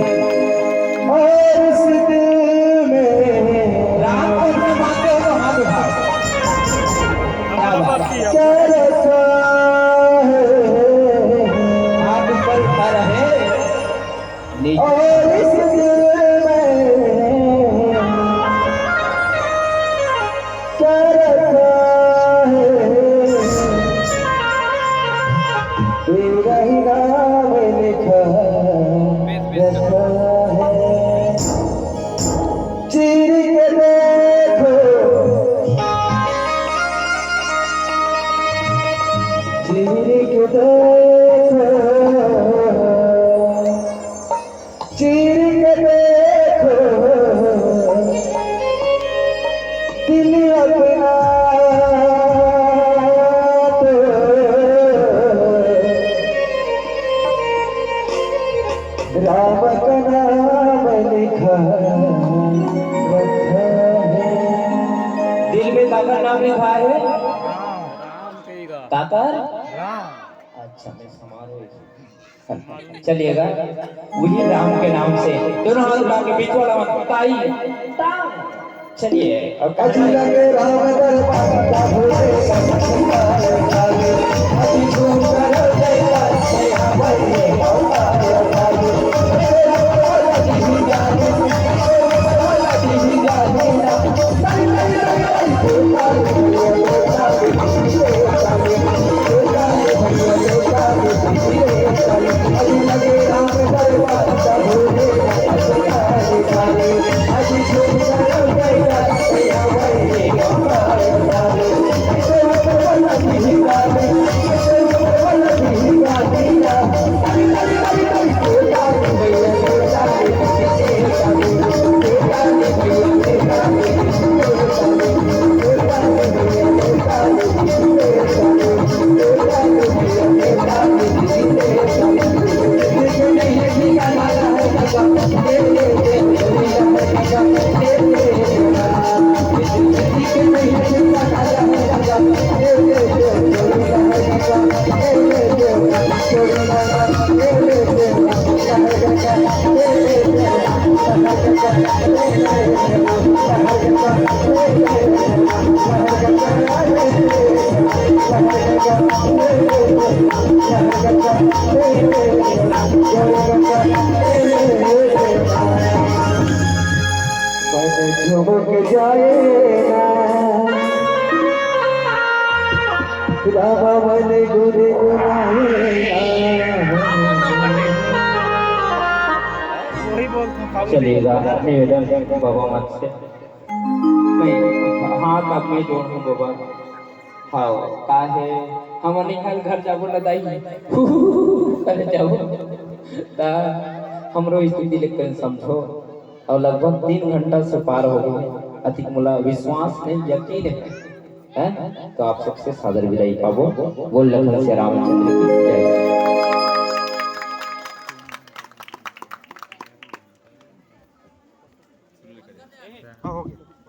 और इस दिल में राम को जो मानते हो तो हाथ उठाओ। क्या बात है? क्या रखा है? हाथ ऊपर उठा रहे। और इस दिल में क्या रखा है? तेरा ही नाम लिखा रखा है। चीर के देखो, चीर के देखो, चीर के देखो, दिल अपना तो राम का नाम लिखा रखा है। दिल में काकर नाम लिखा है? राम कहेगा। काकर? राम। अच्छा, मैं समारोह चलिएगा, वही राम के नाम से दोनों हाथ उठा के बीच वाला मन, ताई, ताई। चलिए, अब अजी लगे राम दरबार का भोले का भंडार काले, अजी झूम कर जयकार से यहाँ पर ये अवतार काले। अजी भी जाने, अजी भी जाने ना। मन झुमक जाए ना, रामा मन गुनगुनाए ना। चलिएगा, निवेदन बाबा मन से। मैं हाथ अब मैं जोड़ हूँ बाबा। हाँ, का है, हम निकल घर जाबो न दाई, करे जाबो। ता हमरो स्थिति लेकिन समझो। और लगभग तीन घंटा से पार हो गए, अतिक मोला विश्वास नहीं, यकीन है, हैं? तो आप सबसे सादर विदाई पाबो। बोल लखन से रामचंद्र की जय। हाँ, हो गया।